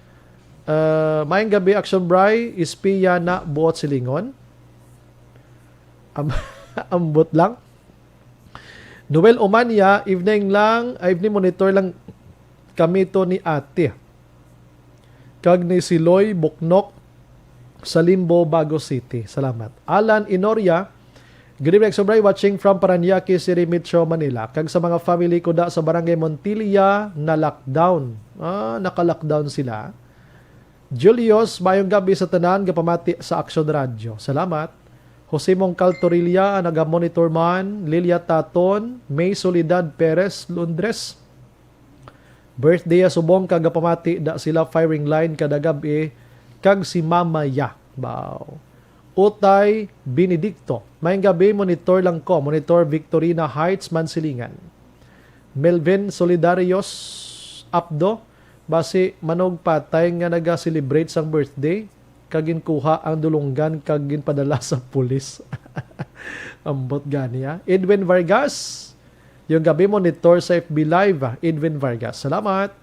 ah, maayong gabi, Action Bry, espiya na buot silingon. Am- ambot lang. Noel Omania, evening lang, ah, evening monitor lang kami to ni ate. Kag ni Siloy Buknok sa Limbo, Bago City. Salamat. Alan Inoria, good evening, Action Bry, watching from Parañaque City, Metro Manila. Kag sa mga family ko da sa Barangay Montilla na lockdown. Ah, naka-lockdown sila. Julius, maayong gabi sa tanan, gapamati sa Action Radio. Salamat. Jose Mongcal Torilla, naga-monitor man. Lilia Taton, May Soledad Perez, Londres. Birthday ya subong kag gapamati da sila firing line kada gab-i kag si Mama ya. Baw. Utay Benedicto. Maayong gabi, monitor lang ko. Monitor Victorina Heights, Mansilingan. Melvin Solidarios Apdo, basi manugpatay nga naga-celebrate sang birthday kag ginkuha ang dulunggan kag ginpadala sa pulis. Ambot gani, ah. Edwin Vargas, yung gabi monitor sa F B Live, ah, Edwin Vargas. Salamat.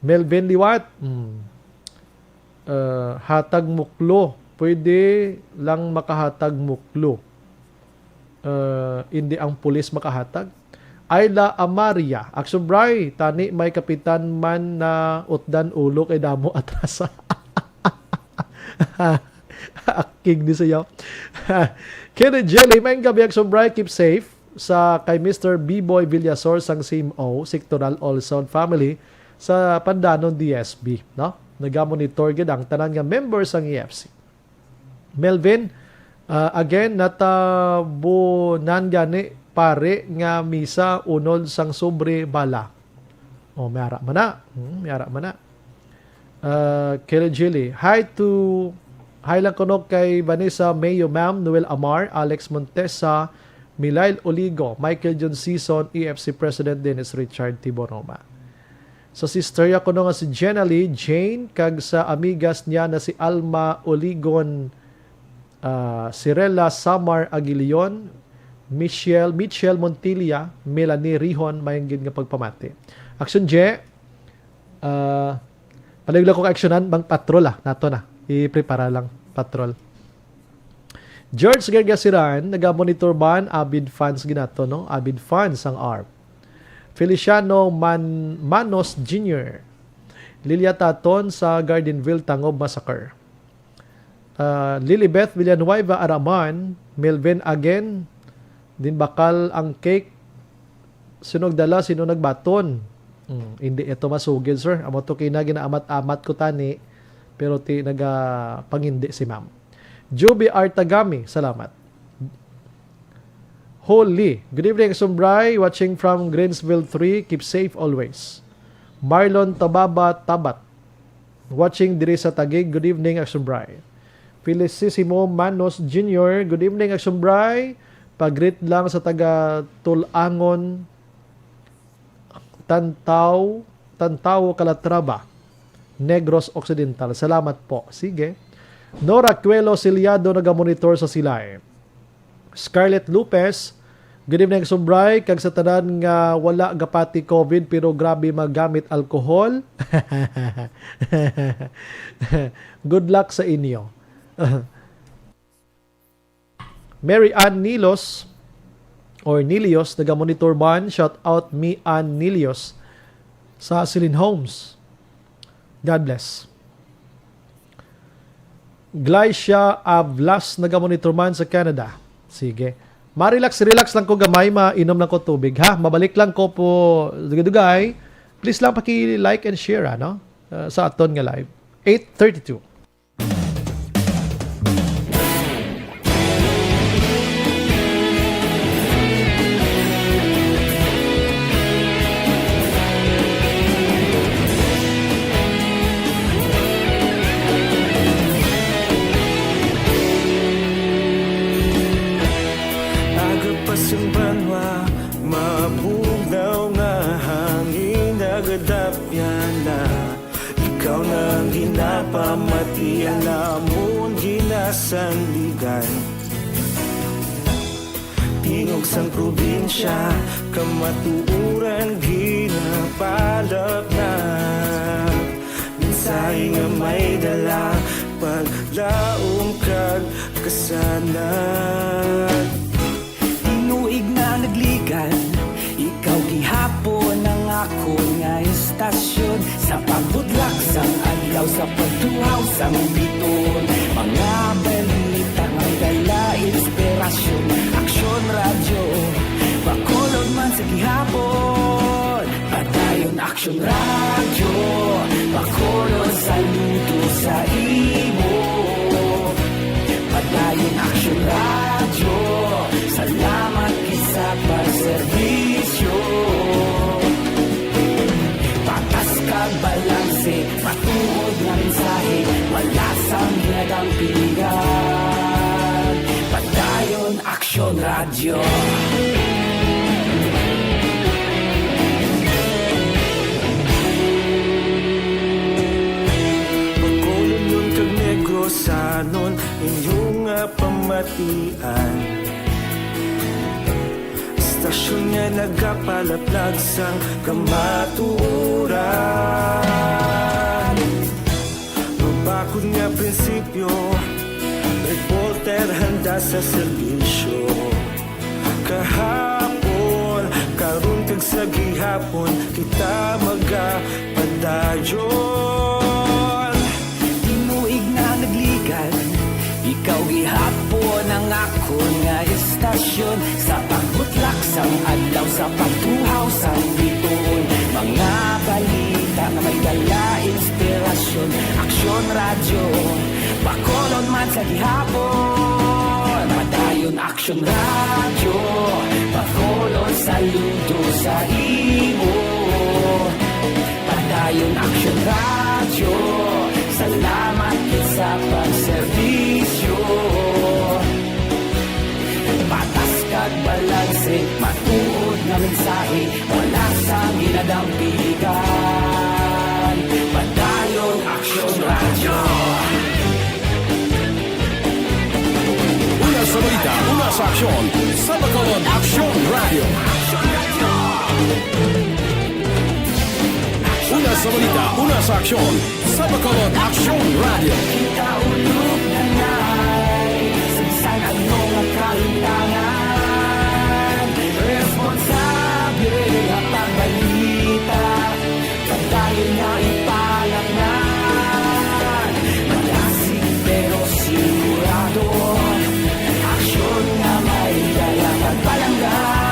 Melvin Liwat, hmm. Uh, hatag muklo. Pwede lang makahatag muklo. Uh, hindi ang pulis makahatag. Ayla Amaria, Action Bry, tani may kapitan man na utdan ulo kay damo atrasa. Akig ni siya. Kenneth Jelly, maayong gabi, Action Bry, keep safe sa kay Mister B-Boy Villasor sang C M O, Sectoral Olson family sa Pandanon D S B, no? Nagamonitor gid ang tanan nga member sang E F C. Melvin, ah, again, natabunan gani pare nga misa unod sang sobre bala. Oh, may ara man na. Hmm, may ara man na. Uh, Kelly Jilly, hi to, hi lang kuno kay Vanessa Mayo, Ma'am Noel Amar, Alex Montesa, Milail Oligo, Michael John Season, E F C President Dennis Richard Tiboroma. Sa sister ya kuno nga si Jenna Lee Jane, kag sa amigas niya na si Alma Oligon, ah, Cirela Samar Aguilion, Michelle, Michelle Montilla, Melanie Rihon, maayong gid nga pagpamati. Action J, ah, palihog lang ko ka-actionan, bang patrol, ah, nato na. I-prepara lang, patrol. George Gargasiran, naga-monitor man, avid fans ginato, no? Avid fans ang arm. Feliciano Man-, Manos Junior, Lilia Taton sa Gardenville, Tangob Massacre. Ah, Lilibeth Villanueva Araman, Melvin Agen, din bakal ang cake. Sino nagdala? Sino nagbaton? Hmm, hindi ito masugid, sir. Amo to kina ginaamat-amat ko tani, pero ti nagapangindi si ma'am. Juby Artagami, salamat. Holy. Good evening, Sumbray. Watching from Greensville three. Keep safe always. Marlon Tababa Tabat. Watching diri sa Taguig. Good evening, Action Bray. Felicissimo Manos Junior. Good evening, Action Bray. Pag-greet lang sa taga Tulangon, Tantao, Tantao, Calatrava, Negros Occidental. Salamat po. Sige. Nora Cuelo Siliado nagamonitor sa Silay. Scarlett Lopez, good evening, Sumbray, kag sa tanan nga wala gapati COVID pero grabe magamit alcohol. Good luck sa inyo. Mary Ann Nilos or Nilios, nagamonitor man. Shout out Mi Ann Nilios sa Silin Homes. God bless. Glycia Avlas, nagamonitor man sa Canada. Sige. Ma-relax, relax lang ko gamay, mainom lang ko tubig, ha? Mabalik lang ko po, dugay-dugay. Please lang paki-like and share, ano? Uh, sa aton nga live. Eight thirty-two. Aga pa sing banwa, mabugnaw nga hangin nagadapyan na. Ikaw na ang ginapamatian namon ginasandigan. Tingog sang probinsya, kamatuoran ginapalapnap. Mensahe nga may dala, paglaom kag kasanag. Tinuig na nagligan, ikaw gihapon ang akon nga istasyon. Sa pagbudlak sang adlaw, sa pagtuhaw sang biton, mga balita nga may dala inspirasyon. Aksyon Radyo, Bacolod man sa gihapon. Padayon Aksyon Radyo, Bacolod, saludo sa imo. Padayon Aksyon Radyo, salamat gid sa pagserbisyo. Patas kag balanse, matuod nga mensahe, wala sang ginadampingan. Padayon Aksyon Radyo. Bacolodnon kag Negrosanon, inyo nga pamatian. Istasyon nga nagapalaplag sang kamatuoran. Mabakod nga prinsipyo, reporter handa sa serbisyo. Kahapon, karon kag sa gihapon, kita magapadayon. Tinuig na nagligan, ikaw gihapon ang akon nga istasyon. Sa pagbutlak sang adlaw, sa pagtuhaw sang biton, mga balita nga may dala inspirasyon. Aksyon Radyo, Bacolod man sa gihapon. Padayon Aksyon Radyo, Bacolod Sa imo, Padayon Action Radio, salamat gid sa pagserbisyo. Patas kag balanse, matuod nga mensahe, wala sang ginadampigan. Padayon Action Radio. Una sa balita, una sa aksyon, sa Bacolod Action Radio. Una sa balita, una sa aksyon, sa Bacolod Action Radio. Kita ulog na nay, sa bisan ano nga kahimtangan, responsable nga pagbalita. Padayon nga ipalaknag, malasig pero sigurado, aksyon nga may dala pagpalangga.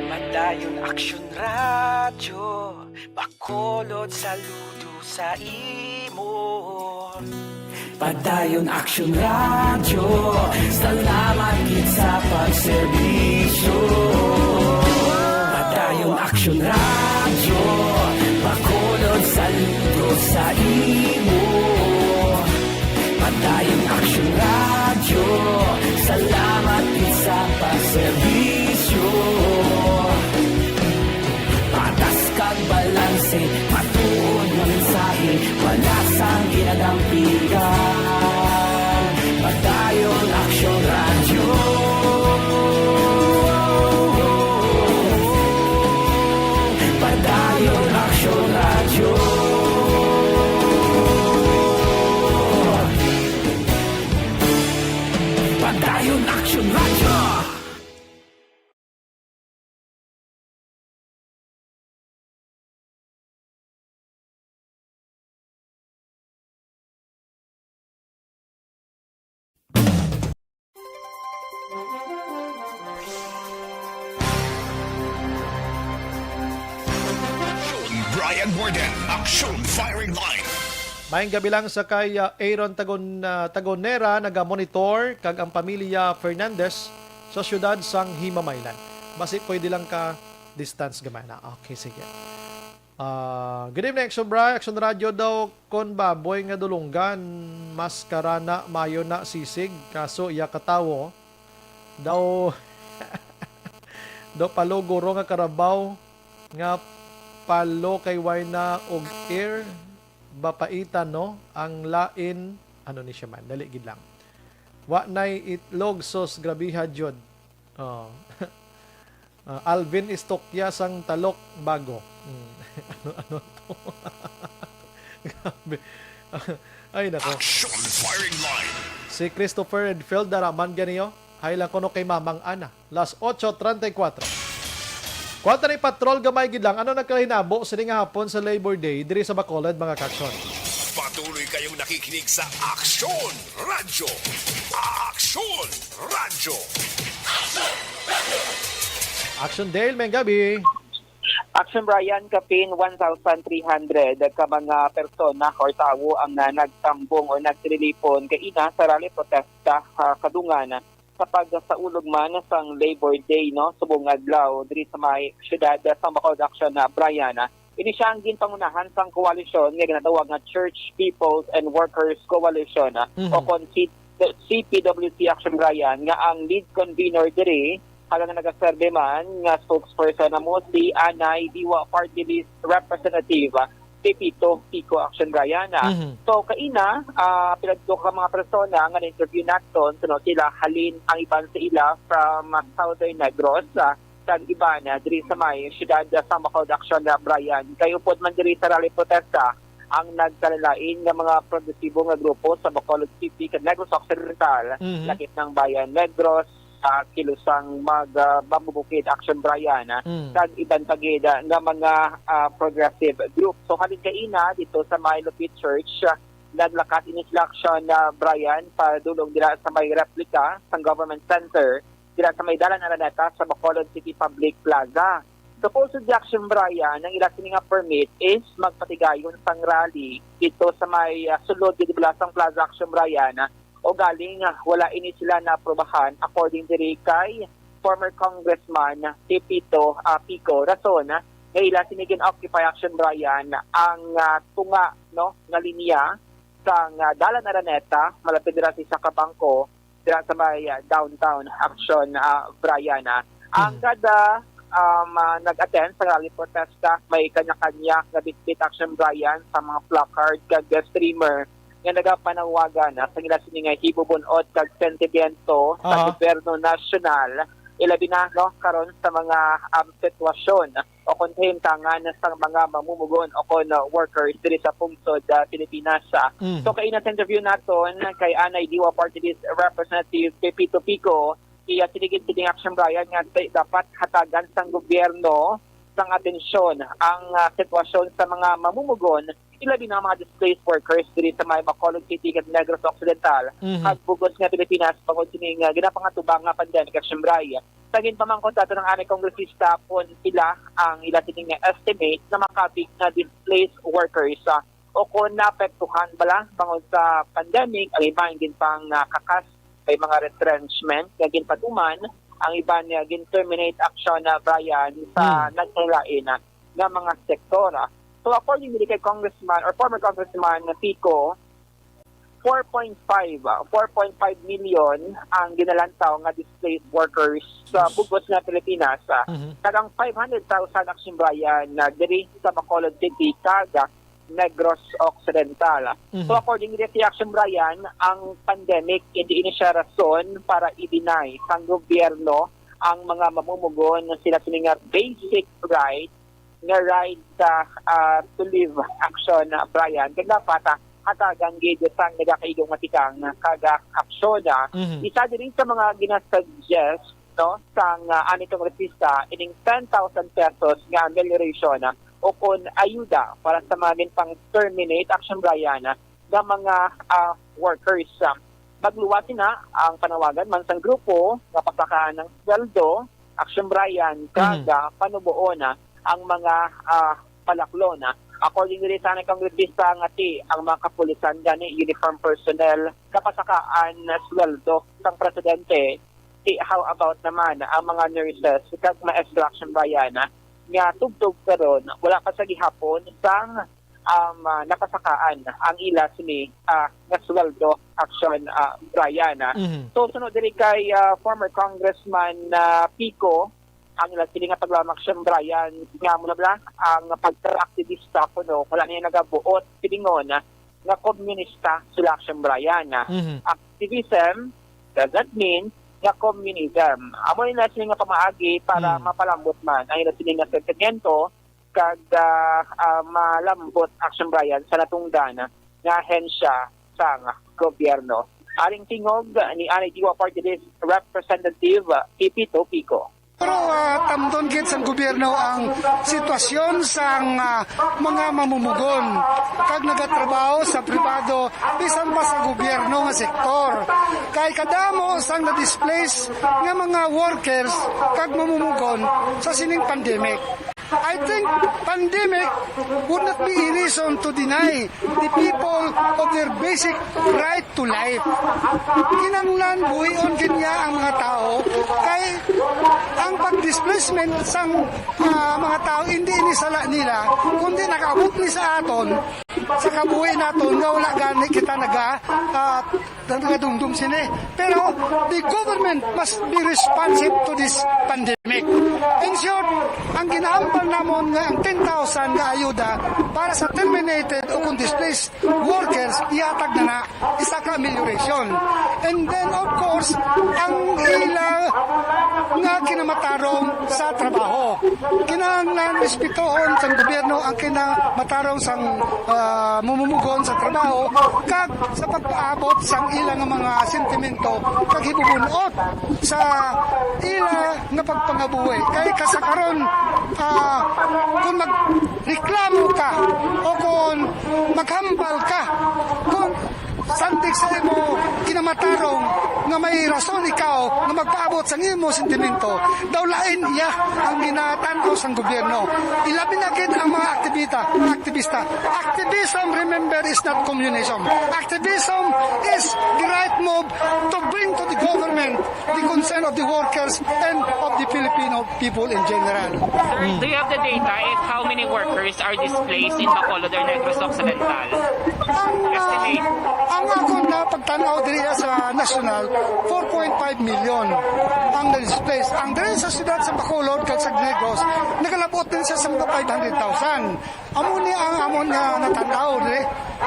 Padayon Aksyon Radyo, Bacolod, saludo sa imo. Padayon Aksyon Radyo, salamat gid sa pagserbisyo. Padayon Aksyon Radyo, Bacolod, saludo sa imo. Padayon Aksyon Radyo, salamat gid sa pagserbisyo. Patas kag balanse, matuod nga mensahe, wala sang ginadampigan. Padayon Aksyon Radyo. Padayon Aksyon Radyo. Padayon Aksyon Radyo. Brian Warden, Aksyon Firing Line. Maayong gabi lang sa kay, ah, Aaron Tagon-, ah, Tagonera, naga-monitor, kag ang pamilya Fernandez sa siyudad sang Himamaylan. Basi pwede lang ka distance gamay na. Okay, sige. Ah, good evening, Action Bri. Action Radio daw, kon baboy nga dulunggan, mas karana, mayo na sisig, kaso iya katawo daw, daw palo guro nga karabaw, nga palo kay way na og air, bapaitan, no? Ang lain, ano ni siya man, dali gid lang. Wa nay itlog, sus, grabiha jud. Oh. Ah, Alvin Istokya sang Talok Bago. Hmm. Ano, ano to? Grabe. Ay, nako. Action Firing Line. Si Christopher Redfield, daraman ganiyo. Hay lang kuno kay Mamang Ana. Las ocho treinta y cuatro. Kuwanta ni patrol gamay gid lang. Ano nagkahinabo sini nga hapon sa Labor Day diri sa Bacolod, mga kaksyon? Patuloy kayong nakikinig sa Aksyon Radyo. Aksyon Radyo. Action Dale, may gabi. Action Brian, kapin one thousand three hundred ka mga persona or tawo ang na nagtambong o nagtililipon kaina sa rally protesta, ah, kadungan sa pagsaulog man sang Labor Day, no, subong adlaw diri sa may siyudad sa Bacolod, Action, ah, Brian. Ini sia ang ginpangunahan sang koalisyon nga ginatawag nga Church, Peoples, and Workers Coalition, ah, Mhm. o kon C-, C P W C, Action Brian, nga ang lead convener diri, hala nga nagaserve man nga spokesperson namo si Anay Diwa, party list representative, ah, Pepito Kiko, Action Brian, ah. Mhm. So, kaina, ah, pila dito ka mga persona nga na-interview naton, kuno sila halin ang iban sa ila from, ah, Southern Negros, ah, kag iban, ah, diri sa may siyudad, ah, sa Bacolod, Action, ah, Brian. Kay upod man diri sa rally protesta ang nagkalain-lain nga mga progresibo nga grupo sa Bacolod City kag Negros Occidental, Mhm. lakip ng Bayan Negros, sa kilusang mag, ah, Bambubukid, Action Brian, ah, Mm. kag iban pa gid, ah, nga mga, ah, progressive group. So, halin kaina dito sa may Lupit Church, ah, naglakat ini sila, Action, ah, Brian, padulong dira sa may replika sang Government Center dira sa may Dalan Araneta sa Bacolod City Public Plaza. Supposed di, Action Brian, ang ila sini nga permit is magpatigayon sang rally dito sa may, ah, sulod dito sa Plaza, Action Brian, ah, o galing, ah, wala ini sila naaprobahan, according diri kay former Congressman Pepito, ah, Pico. Rason, ah, nga ila sini gin-occupy, Action Brian, ang, ah, tunga, no, nga linya sang, ah, Dalan Araneta, malapit dira sa isa ka bangko, dira sa may, ah, downtown, Action, ah, Brian, ah. Ang Mm. kada, um, ah, nag-attend sa rally protesta, may kanya-kanya nga bitbit, Action Brian, sa mga placard kag streamer nga nagapanawagan, ah, sa ila sini nga hibubun-ot kag sentimiento sa Aha. gobyerno nasyonal, ilabi na, no, karon sa mga, um, sitwasyon o kahimtangan sa mga mamumugon o kon, uh, workers diri sa pungsod, uh, Pilipinas. Mm. So, kaina sa interview naton kay Anay Diwa Party List Representative Pepito Pico, iya sinigit sining, Action Brian, nga sa-, dapat hatagan sang gobyerno sang atensyon ang, uh, sitwasyon sa mga mamumugon, ilabi na ang mga displaced workers diri sa may Bacolod City kag Negros Occidental, Mhm. kag bug-os nga Pilipinas, bangod sining, uh, ginapangatubang nga pandemic, Action Brian. Sa ginpamangkot nato sang anay kongresista kon pila ang ila sining estimate nga makabig nga displaced workers, ah, o kon naapektuhan bala bangod sa pandemic, ang iban ginpangkakas kay mga retrenchment nga ginpatuman, ang iban nga gin-terminate, Action, ah, Brian, sa Hmm. nagkalain, ah, nga mga sektor, ah. So, according diri kay Congressman or former Congressman Pico, four point five, ah, four point five million ang ginalantaw nga displaced workers sa Mhm. bug-os nga Pilipinas, ah. Mhm. Kag ang five hundred thousand, Action Brian, na diri sa Bacolod City kag, ah, Negros Occidental. Mhm. So, according diri kay Action Brian, ang pandemic hindi ini siya rason para i-deny sang gobyerno ang mga mamumugon sila sini nga basic right nga right sa, ah, to live, Action, ah, Brian, kag dapat, ah, hatagan gid sang nagakaigo nga tikang kag, ah, aksyon, ah. Mhm. Isa diri sa mga ginasuggest, no, sang, ah, anay kongresista ining ten thousand pesos nga amelioration, ah, o kon ayuda para sa mga ginpang-terminate, Action Brian, ah, nga mga, ah, workers, ah. Magluwas sina ang panawagan man sang grupo nga pasakaan ang sweldo, Action Brian, kag, Mhm. ah, panuboon, ah, ang mga, ah, palaklon, ah. According diri sa anay kongresista nga ti ang mga kapulisan gani uniform personnel kapasakaan na sweldo sang presidente, ti how about naman ang mga nurses kag maestra, Action Brian, ah, nga tubtob karon wala pa sa gihapon sang, um, ah, napasakaan ang ila sini, ah, nga sweldo, Action, ah, Brian, ah. Mhm. So, sunod diri kay, ah, former Congressman, ah, Pico, ang ila sini nga paglaom, Action Brian, nga amo na bala ang pagka-aktibista kuno wala niya nagabuot silingon, ah, nga komunista sila, Action Brian, ah. Mhm. Activism doesn't mean nga communism. Amo ni na sini nga pamaagi para Mhm. mapalambot man ang ila sini nga sentimiento kag, ah, ah, malambot, Action Brian, sa natungdan nga ahensya sang gobyerno. Aring tingog ni Anay Diwa Party List Representative Pepito Pico. Pero, ah, tamdon gid sang gobyerno ang sitwasyon sang, ah, mga mamumugon kag nagatrabaho sa pribado, bisan pa sa gobyerno nga sektor. Kay kadamo sang na-displace nga mga workers kag mamumugon sa sining pandemic. I think pandemic would not be a reason to deny the people of their basic right to life. Kinahanglan buhion gid niya ang mga tao, kay ang pag-displacement sang, ah, mga tao hindi ini sala nila, kundi nakaabot ni sa aton, sa kabuhi naton nga wala gani kita naga, ah, nagadumdom sini. Pero the government must be responsive to this pandemic. In short, ang ginahambal namon nga ang ten thousand nga ayuda para sa terminated o kung displaced workers, ihatag na na isa ka amelioration. And then, of course, ang ila nga kinamatarong sa trabaho. Kinahanglan respetohon sang gobyerno ang kinamatarong sang, ah, mamumugon sa trabaho kag sa pag-abot sang ila nga mga sentimento kag hibubun-ot sa ila nga pagpangabuhi. Kay kasakaron, ah, kung magreklamo ka o kung maghambal ka, kung sandig sa imo Matarong nga may rason ikaw nga magpaabot sang imo sentimento, daw lain iya ang ginatan-aw sang gobyerno. Ilabi na gid ang mga aktibita, aktivista. Activism, remember, is not communism. Activism is the right move to bring to the government the concern of the workers and of the Filipino people in general. Sir, do you have the data if how many workers are displaced in Bacolod or Negros Occidental? Ang, ah, Estimate. Ang akon na pagtan-aw diri sa national, four point five million ang na-displace. Ang diri sa siyudad sa Bacolod kag sa Negros, nagalabot din siya sa mga five hundred thousand. Amo ni ang amon nga natan-aw diri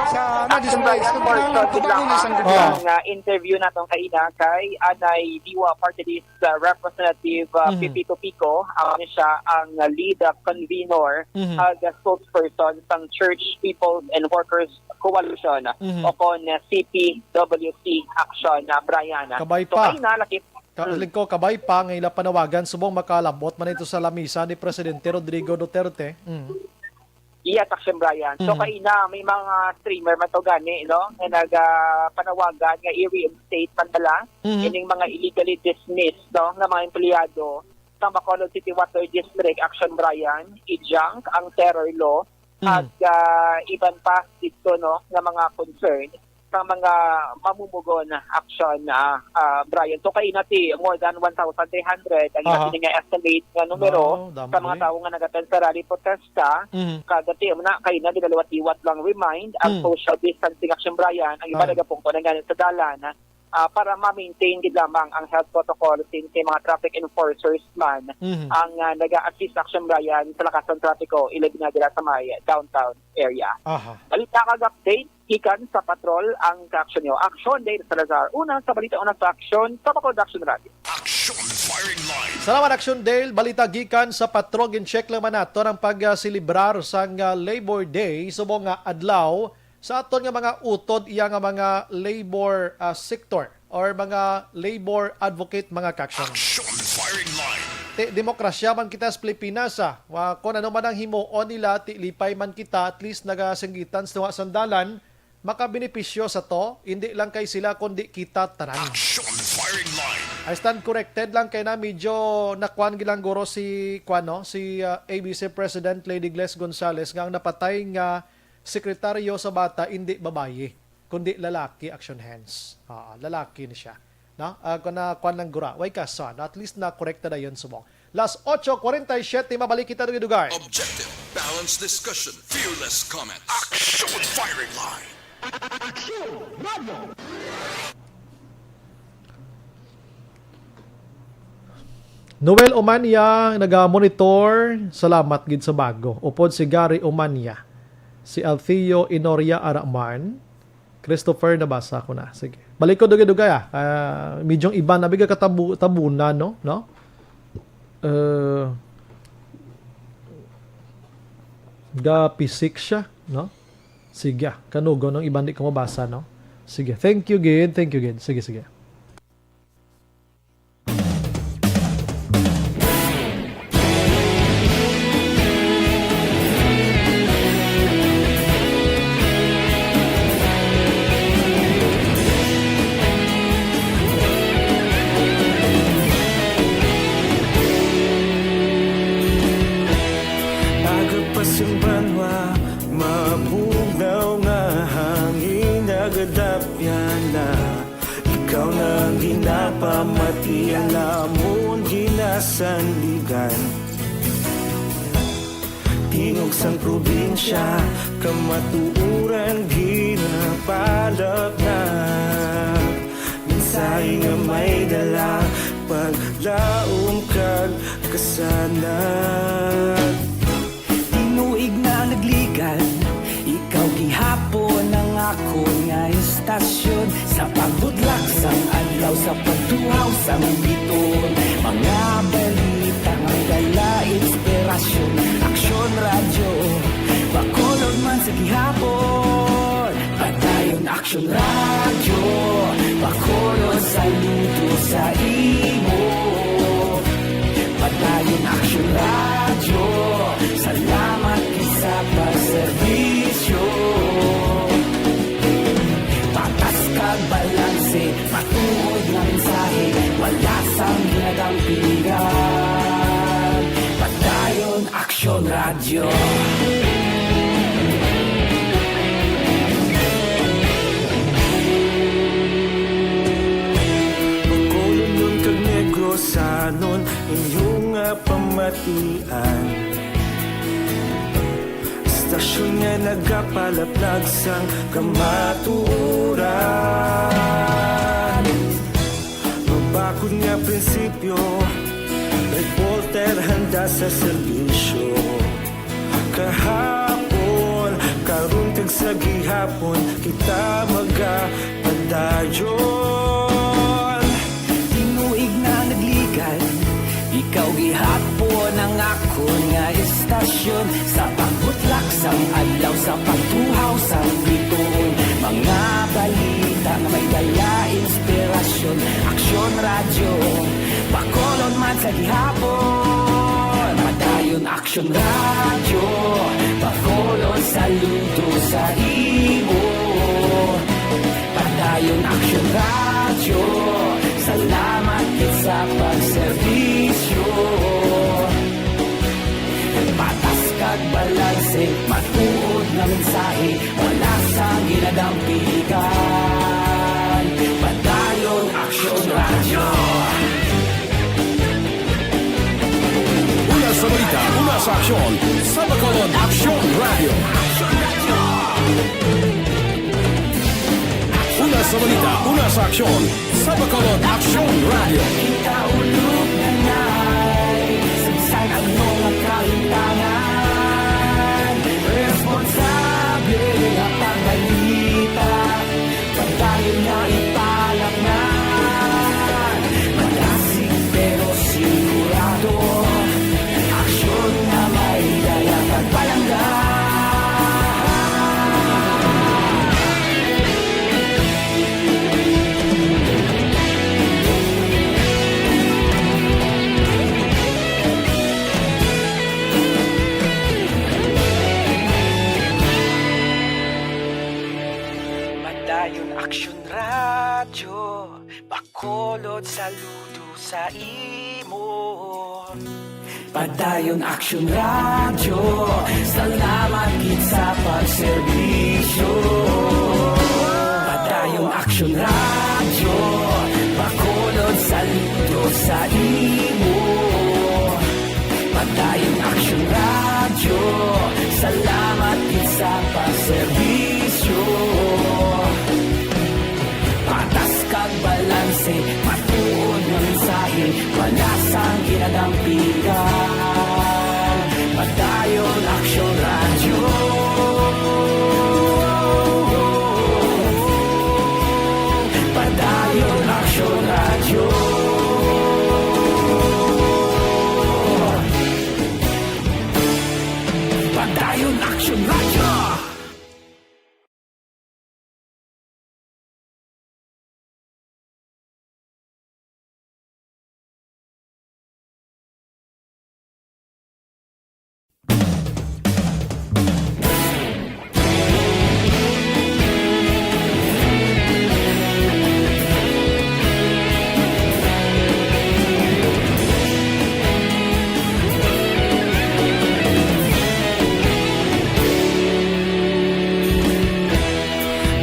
sa na-displace. Kung kinahanglan tubangon ni sang gobyerno. Ang, ah, interview naton kaina kay Anay Diwa, party list, ah, Representative, ah, Mhm. Pepito Pico, amo ni siya ang lead, ah, convenor Mhm. ag spokesperson sang Church People's and Workers Coalition Mhm. o kon C P W C Action, ah, Brian. Kabay So, pa. Kaina, lakip. Ka-, Mm. lingko, kabay pa nga ila panawagan subong makalabot man ito sa lamisa ni Presidente Rodrigo Duterte. Mm. Yes, Action Brian. So, Mhm. kaina, may mga streamer man to gani, no, nga nagapanawagan nga i-reinstate man bala Mhm. ining mga illegally dismissed, no, nga mga empleyado sa Bacolod City Water District, Action Brian, i-junk ang terror law, Mhm. ag, ah, iban pa dito, no, nga mga concern sa mga mamumugon, Action, ah, ah, Brian. So, kaina ti more than one thousand three hundred ang Aha. ila sini nga estimate nga numero Oh, damo sa mga eh. tawo nga nag-attend sa rally protesta. Mhm. Kag ti mo na kaina, ginaliwat-liwat lang remind ang Mm. social distancing, Action Brian. Ang iba Ah. nagapungko na gani sa dalan, ah, para ma-maintain gid lamang ang health protocol since may mga traffic enforcers man Mhm. ang, ah, naga-assist, Action Brian, sa lakas ng trapiko, ilabi na dira sa may downtown area. Aha. Balita kag update gikan sa patrol ang kaaksyon niyo. Action Dale Salazar, una sa balita, una sa aksyon, sa Bacolod Action Radio. Action Firing Line. Salamat, Action Dale. Balita gikan sa patrol. Gin-check lang man nato ang pag-selebrar sang, ah, Labor Day subong nga adlaw sa aton nga mga utod iya nga mga labor, ah, sector or mga labor advocate, mga kaaksyon. Action Firing Line. Ti, demokrasya man kita sa Pilipinas, ah. Wa, kung ano man ang himuon nila, ti lipay man kita, at least nagasinggitan sa tunga sang dalan, makabenepisyo sa to, hindi lang kay sila, kundi kita tanan. Action Firing Line. I stand corrected lang kay na medyo nakuan gilang guro si, kuan, no, si, ah, A B C President Lady Gles Gonzales nga ang napatay nga sekretaryo sa bata, hindi babayi, kundi lalaki, action hands. Ah, lalaki ni siya. No? Ah, kung na, kuwan lang gura. Way kaso, no? At least na-correct na dayon subong. Las ocho cuarenta y siete, mabalik kita dugay-dugay. Objective, balanced discussion, fearless comments. Action Firing Line. Action Radio. Noel Omania, naga-monitor. Salamat gid sa bago. Upod si Gary Omania, si Altheo Inoria Araman, Christopher, nabasa ko na. Sige. Balik ko dugay-dugay, ah. Ah, medyo iba na biga katabu-, tabunan, no? No? Eh, gapisik siya, no? Sige, ah. Kanugon ang iban di ko mabasa, no? Sige. Thank you, gid. Thank you, gid. Sige, sige. Aga pa sing banwa, mabugnaw nga hangin, nagadapyan na. Ikaw na ang ginapamati, ang amon ginasandigan. Tingog sang probinsya, kamatuoran ginapalapnag. Mensahe nga may dala, paglaom kag kasanag. Tinuig na nagligad, ikaw gihapon ang akon nga istasyon. Sa pagbudlak sang adlaw, sa pagtuhaw sang biton, mga balita nga dala inspirasyon. Aksyon Radyo, Bacolod man sa gihapon. Padayon Aksyon Radyo, Bacolod, saludo sa imo. Padayon Aksyon Radyo, salamat gid sa pagserbisyo. Patas kag balanse, Bacolodnon kag Negrosanon, inyo nga pamatian. Istasyon nga nagapalaplag sang kamatuoran. Mabakod nga prinsipyo, reporter handa sa serbisyo. Kahapon, karon kag sa gihapon, kita magapadayon. Tinuig nga nagligan, ikaw gihapon ang akon nga istasyon. Sa pagbutlak sang adlaw, sa pagtuhaw sang bituon, mga balita nga may dala inspirasyon. Aksyon Radyo, Bacolod man sa gihapon. Padayon Aksyon Radyo, Bacolod, saludo sa imo. Padayon Aksyon Radyo, salamat gid sa pagserbisyo. Patas kag balanse, matuod nga mensahe, wala sang ginadampigan. Padayon Aksyon Radyo. Una sa balita, una sa aksyon, sa Bacolod Aksyon Radyo. Una sa balita, una sa aksyon, sa Bacolod Aksyon Radyo. Kita ulog na nay, sagsag ang mga kahitangan. Responsable nga pagbalita, padayon nga ipalaknag. Madasig pero sigurado, aksyon nga may dala kag palangga. Padayon Aksyon Radyo, Bacolod, saludo sa imo. Padayon Aksyon Radyo, salamat gid sa pagserbisyo. Padayon Aksyon Radyo, Bacolod, saludo sa imo. Padayon Aksyon Radyo, salamat gid sa pagserbisyo. Patas kag balanse, matuod nga mensahe, wala sang ginadampigan. Padayon Aksyon Radyo. Padayon Aksyon Radyo. Padayon Aksyon Radyo.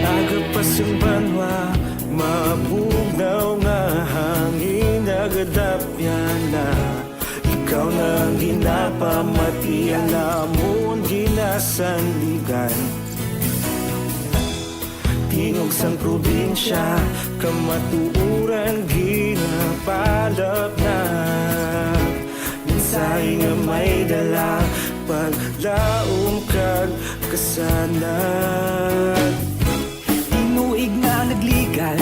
Aga pa sang banwa, mabugnaw nga hangin nagadapyan na. Ikaw na ang ginapamatian namon ginasandigan. Tingog sang probinsya, kamatuoran ginapalapnag. Mensahe nga may dala, paglaom kag kasanag. Tinuig nga nagligan,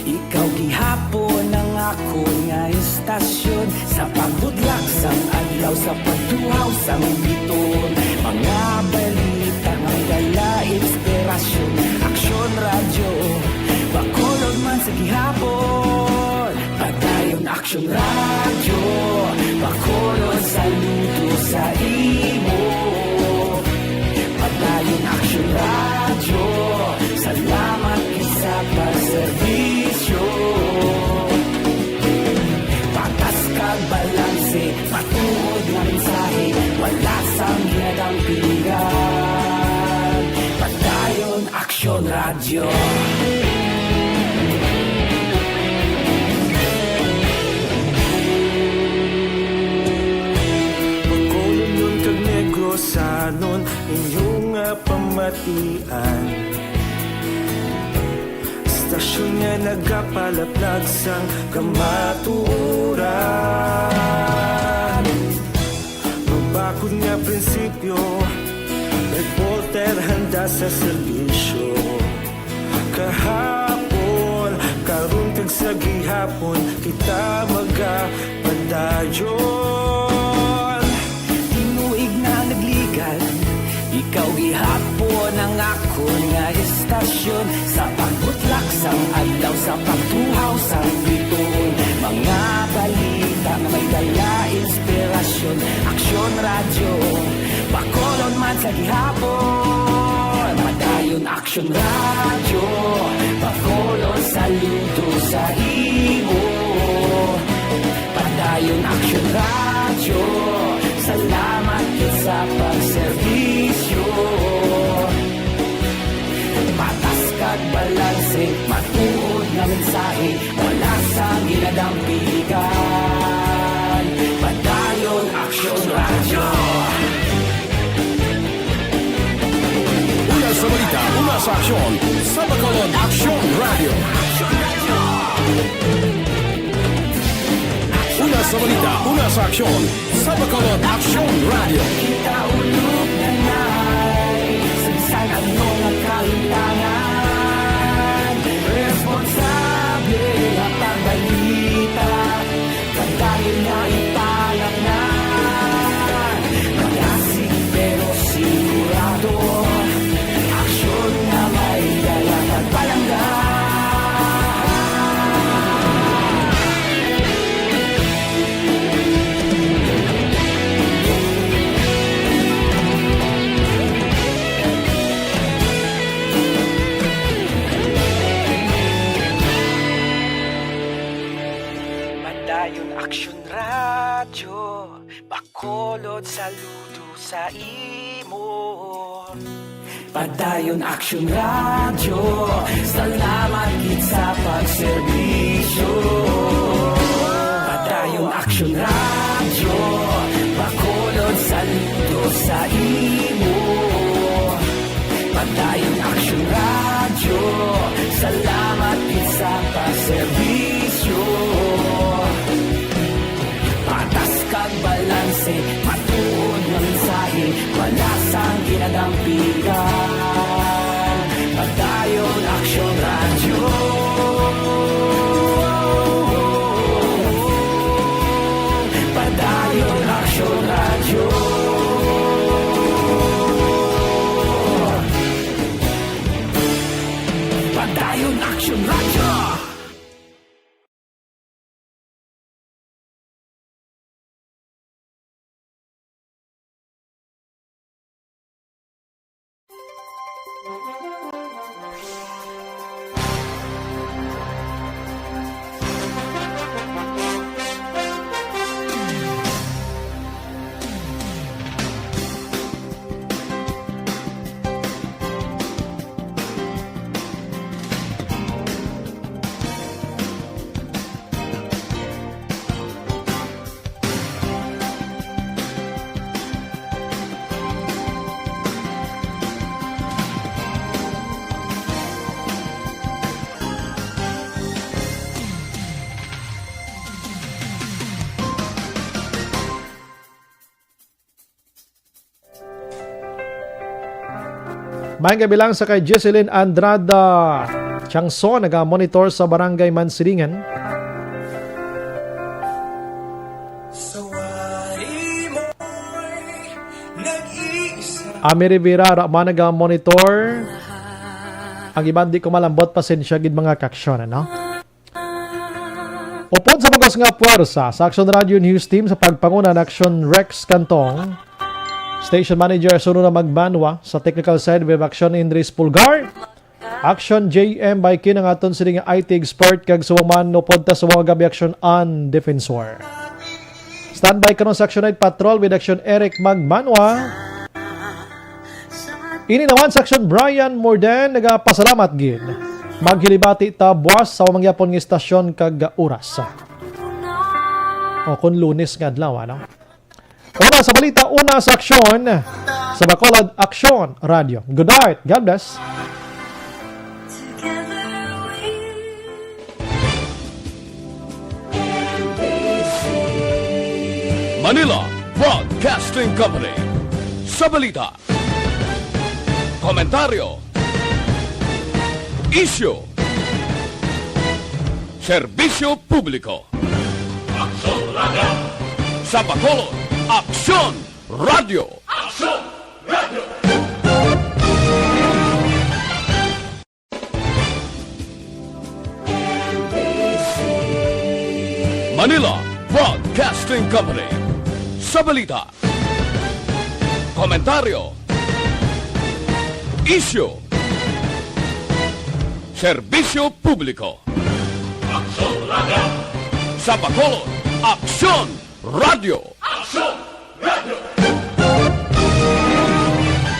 ikaw gihapon ang akon nga istasyon. Sa pagbutlak sang adlaw, sa pagtuhaw sang bituon, mga balita may dala inspirasyon. Aksyon Radyo, Bacolod man sa gihapon. Padayon Aksyon Radyo, Bacolod, saludo sa imo. Padayon Aksyon Radyo, salamat gid sa pagserbisyo. Patas kag balanse, matuod nga mensahe, wala sang ginadam Aksyon Radyo. Bacolodnon kag Negrosanon, inyo nga pamatian. Istasyon nga nagapalaplag sang kamatuoran. Mabakod nga prinsipyo, reporter handa sa serbisyo. Kahapon, karon kag sa gihapon, kita magapadayon. Tinuig na nagligad, ikaw gihapon ang akon nga istasyon. Sa pagbutlak sang adlaw, sa pagtuhaw sang bituon, mga balita nga may dala inspirasyon. Aksyon Radyo, Bacolod man sa gihapon. Padayon Aksyon Radyo, Bacolod, saludo sa imo. Padayon Aksyon Radyo, salamat gid sa pagserbisyo. Patas kag balanse, matuod nga mensahe, wala sang ginadampigan. Padayon Aksyon Radyo. Una sa balita, una sa aksyon, sa Bacolod Aksyon Radyo. Una sa balita, una sa aksyon, sa Bacolod Aksyon Radyo. Kita ulog na nay, sa bisan ano nga kahitangan, responsable nga pagbalita, padayon nga ipalapnan. Magasig pero sigurado, aksyon nga may dala kag palangga. Padayon Aksyon Radyo, Bacolod, saludo sa imo. Padayon Aksyon Radyo, salamat gid sa pagserbisyo. Padayon Aksyon Radyo, Bacolod, saludo sa imo. Padayon Aksyon Radyo, salamat gid sa pagserbisyo. Patas kag balanse, matuod nga mensahe, wala sang ginadampigan. Padayon Aksyon Radyo. Padayon Aksyon Radyo. Padayon Aksyon Radyo. Maayong gabi lang sa kay Jesselyn Andrada Changson, naga-monitor sa Barangay Mansilingan. Ami Rivera, ra man naga-monitor. Ang iban di ko malambot, pasensya gid, mga kaaksyon, ano? Upod sa bug-os nga puwersa sa Aksyon Radio News Team sa pagpanguna ni Aksyon Rex Cantong, Station Manager Sununa Magmanwa, sa technical side, we have Aksyon Indres Pulgar, Aksyon J M Baikin, ang aton sini nga I T expert, kag subong man upod ta sa mga gabi, Aksyon An Defensor. Standby karon sa Aksyon Night Patrol with Aksyon Eric Magmanwa. Ini naman sa aksyon, Brian Morden, nagapasalamat gid. Maghilibati ta buwas sa mangyapon nga istasyon kag oras. O kung Lunes nga adlaw, ano? Una sa balita, una sa aksyon, sa Bacolod Aksyon Radio. Good night. God bless. Manila Broadcasting Company. Sa balita, komentaryo, isyu, serbisyo publiko. Aksyon Radio. Sa Bacolod, Aksyon Radio. Aksyon Radio. Manila Broadcasting Company. Sa balita, komentaryo, isyu, serbisyo publiko. Aksyon Radio. Sa Bacolod, Aksyon Radio. Aksyon Radio.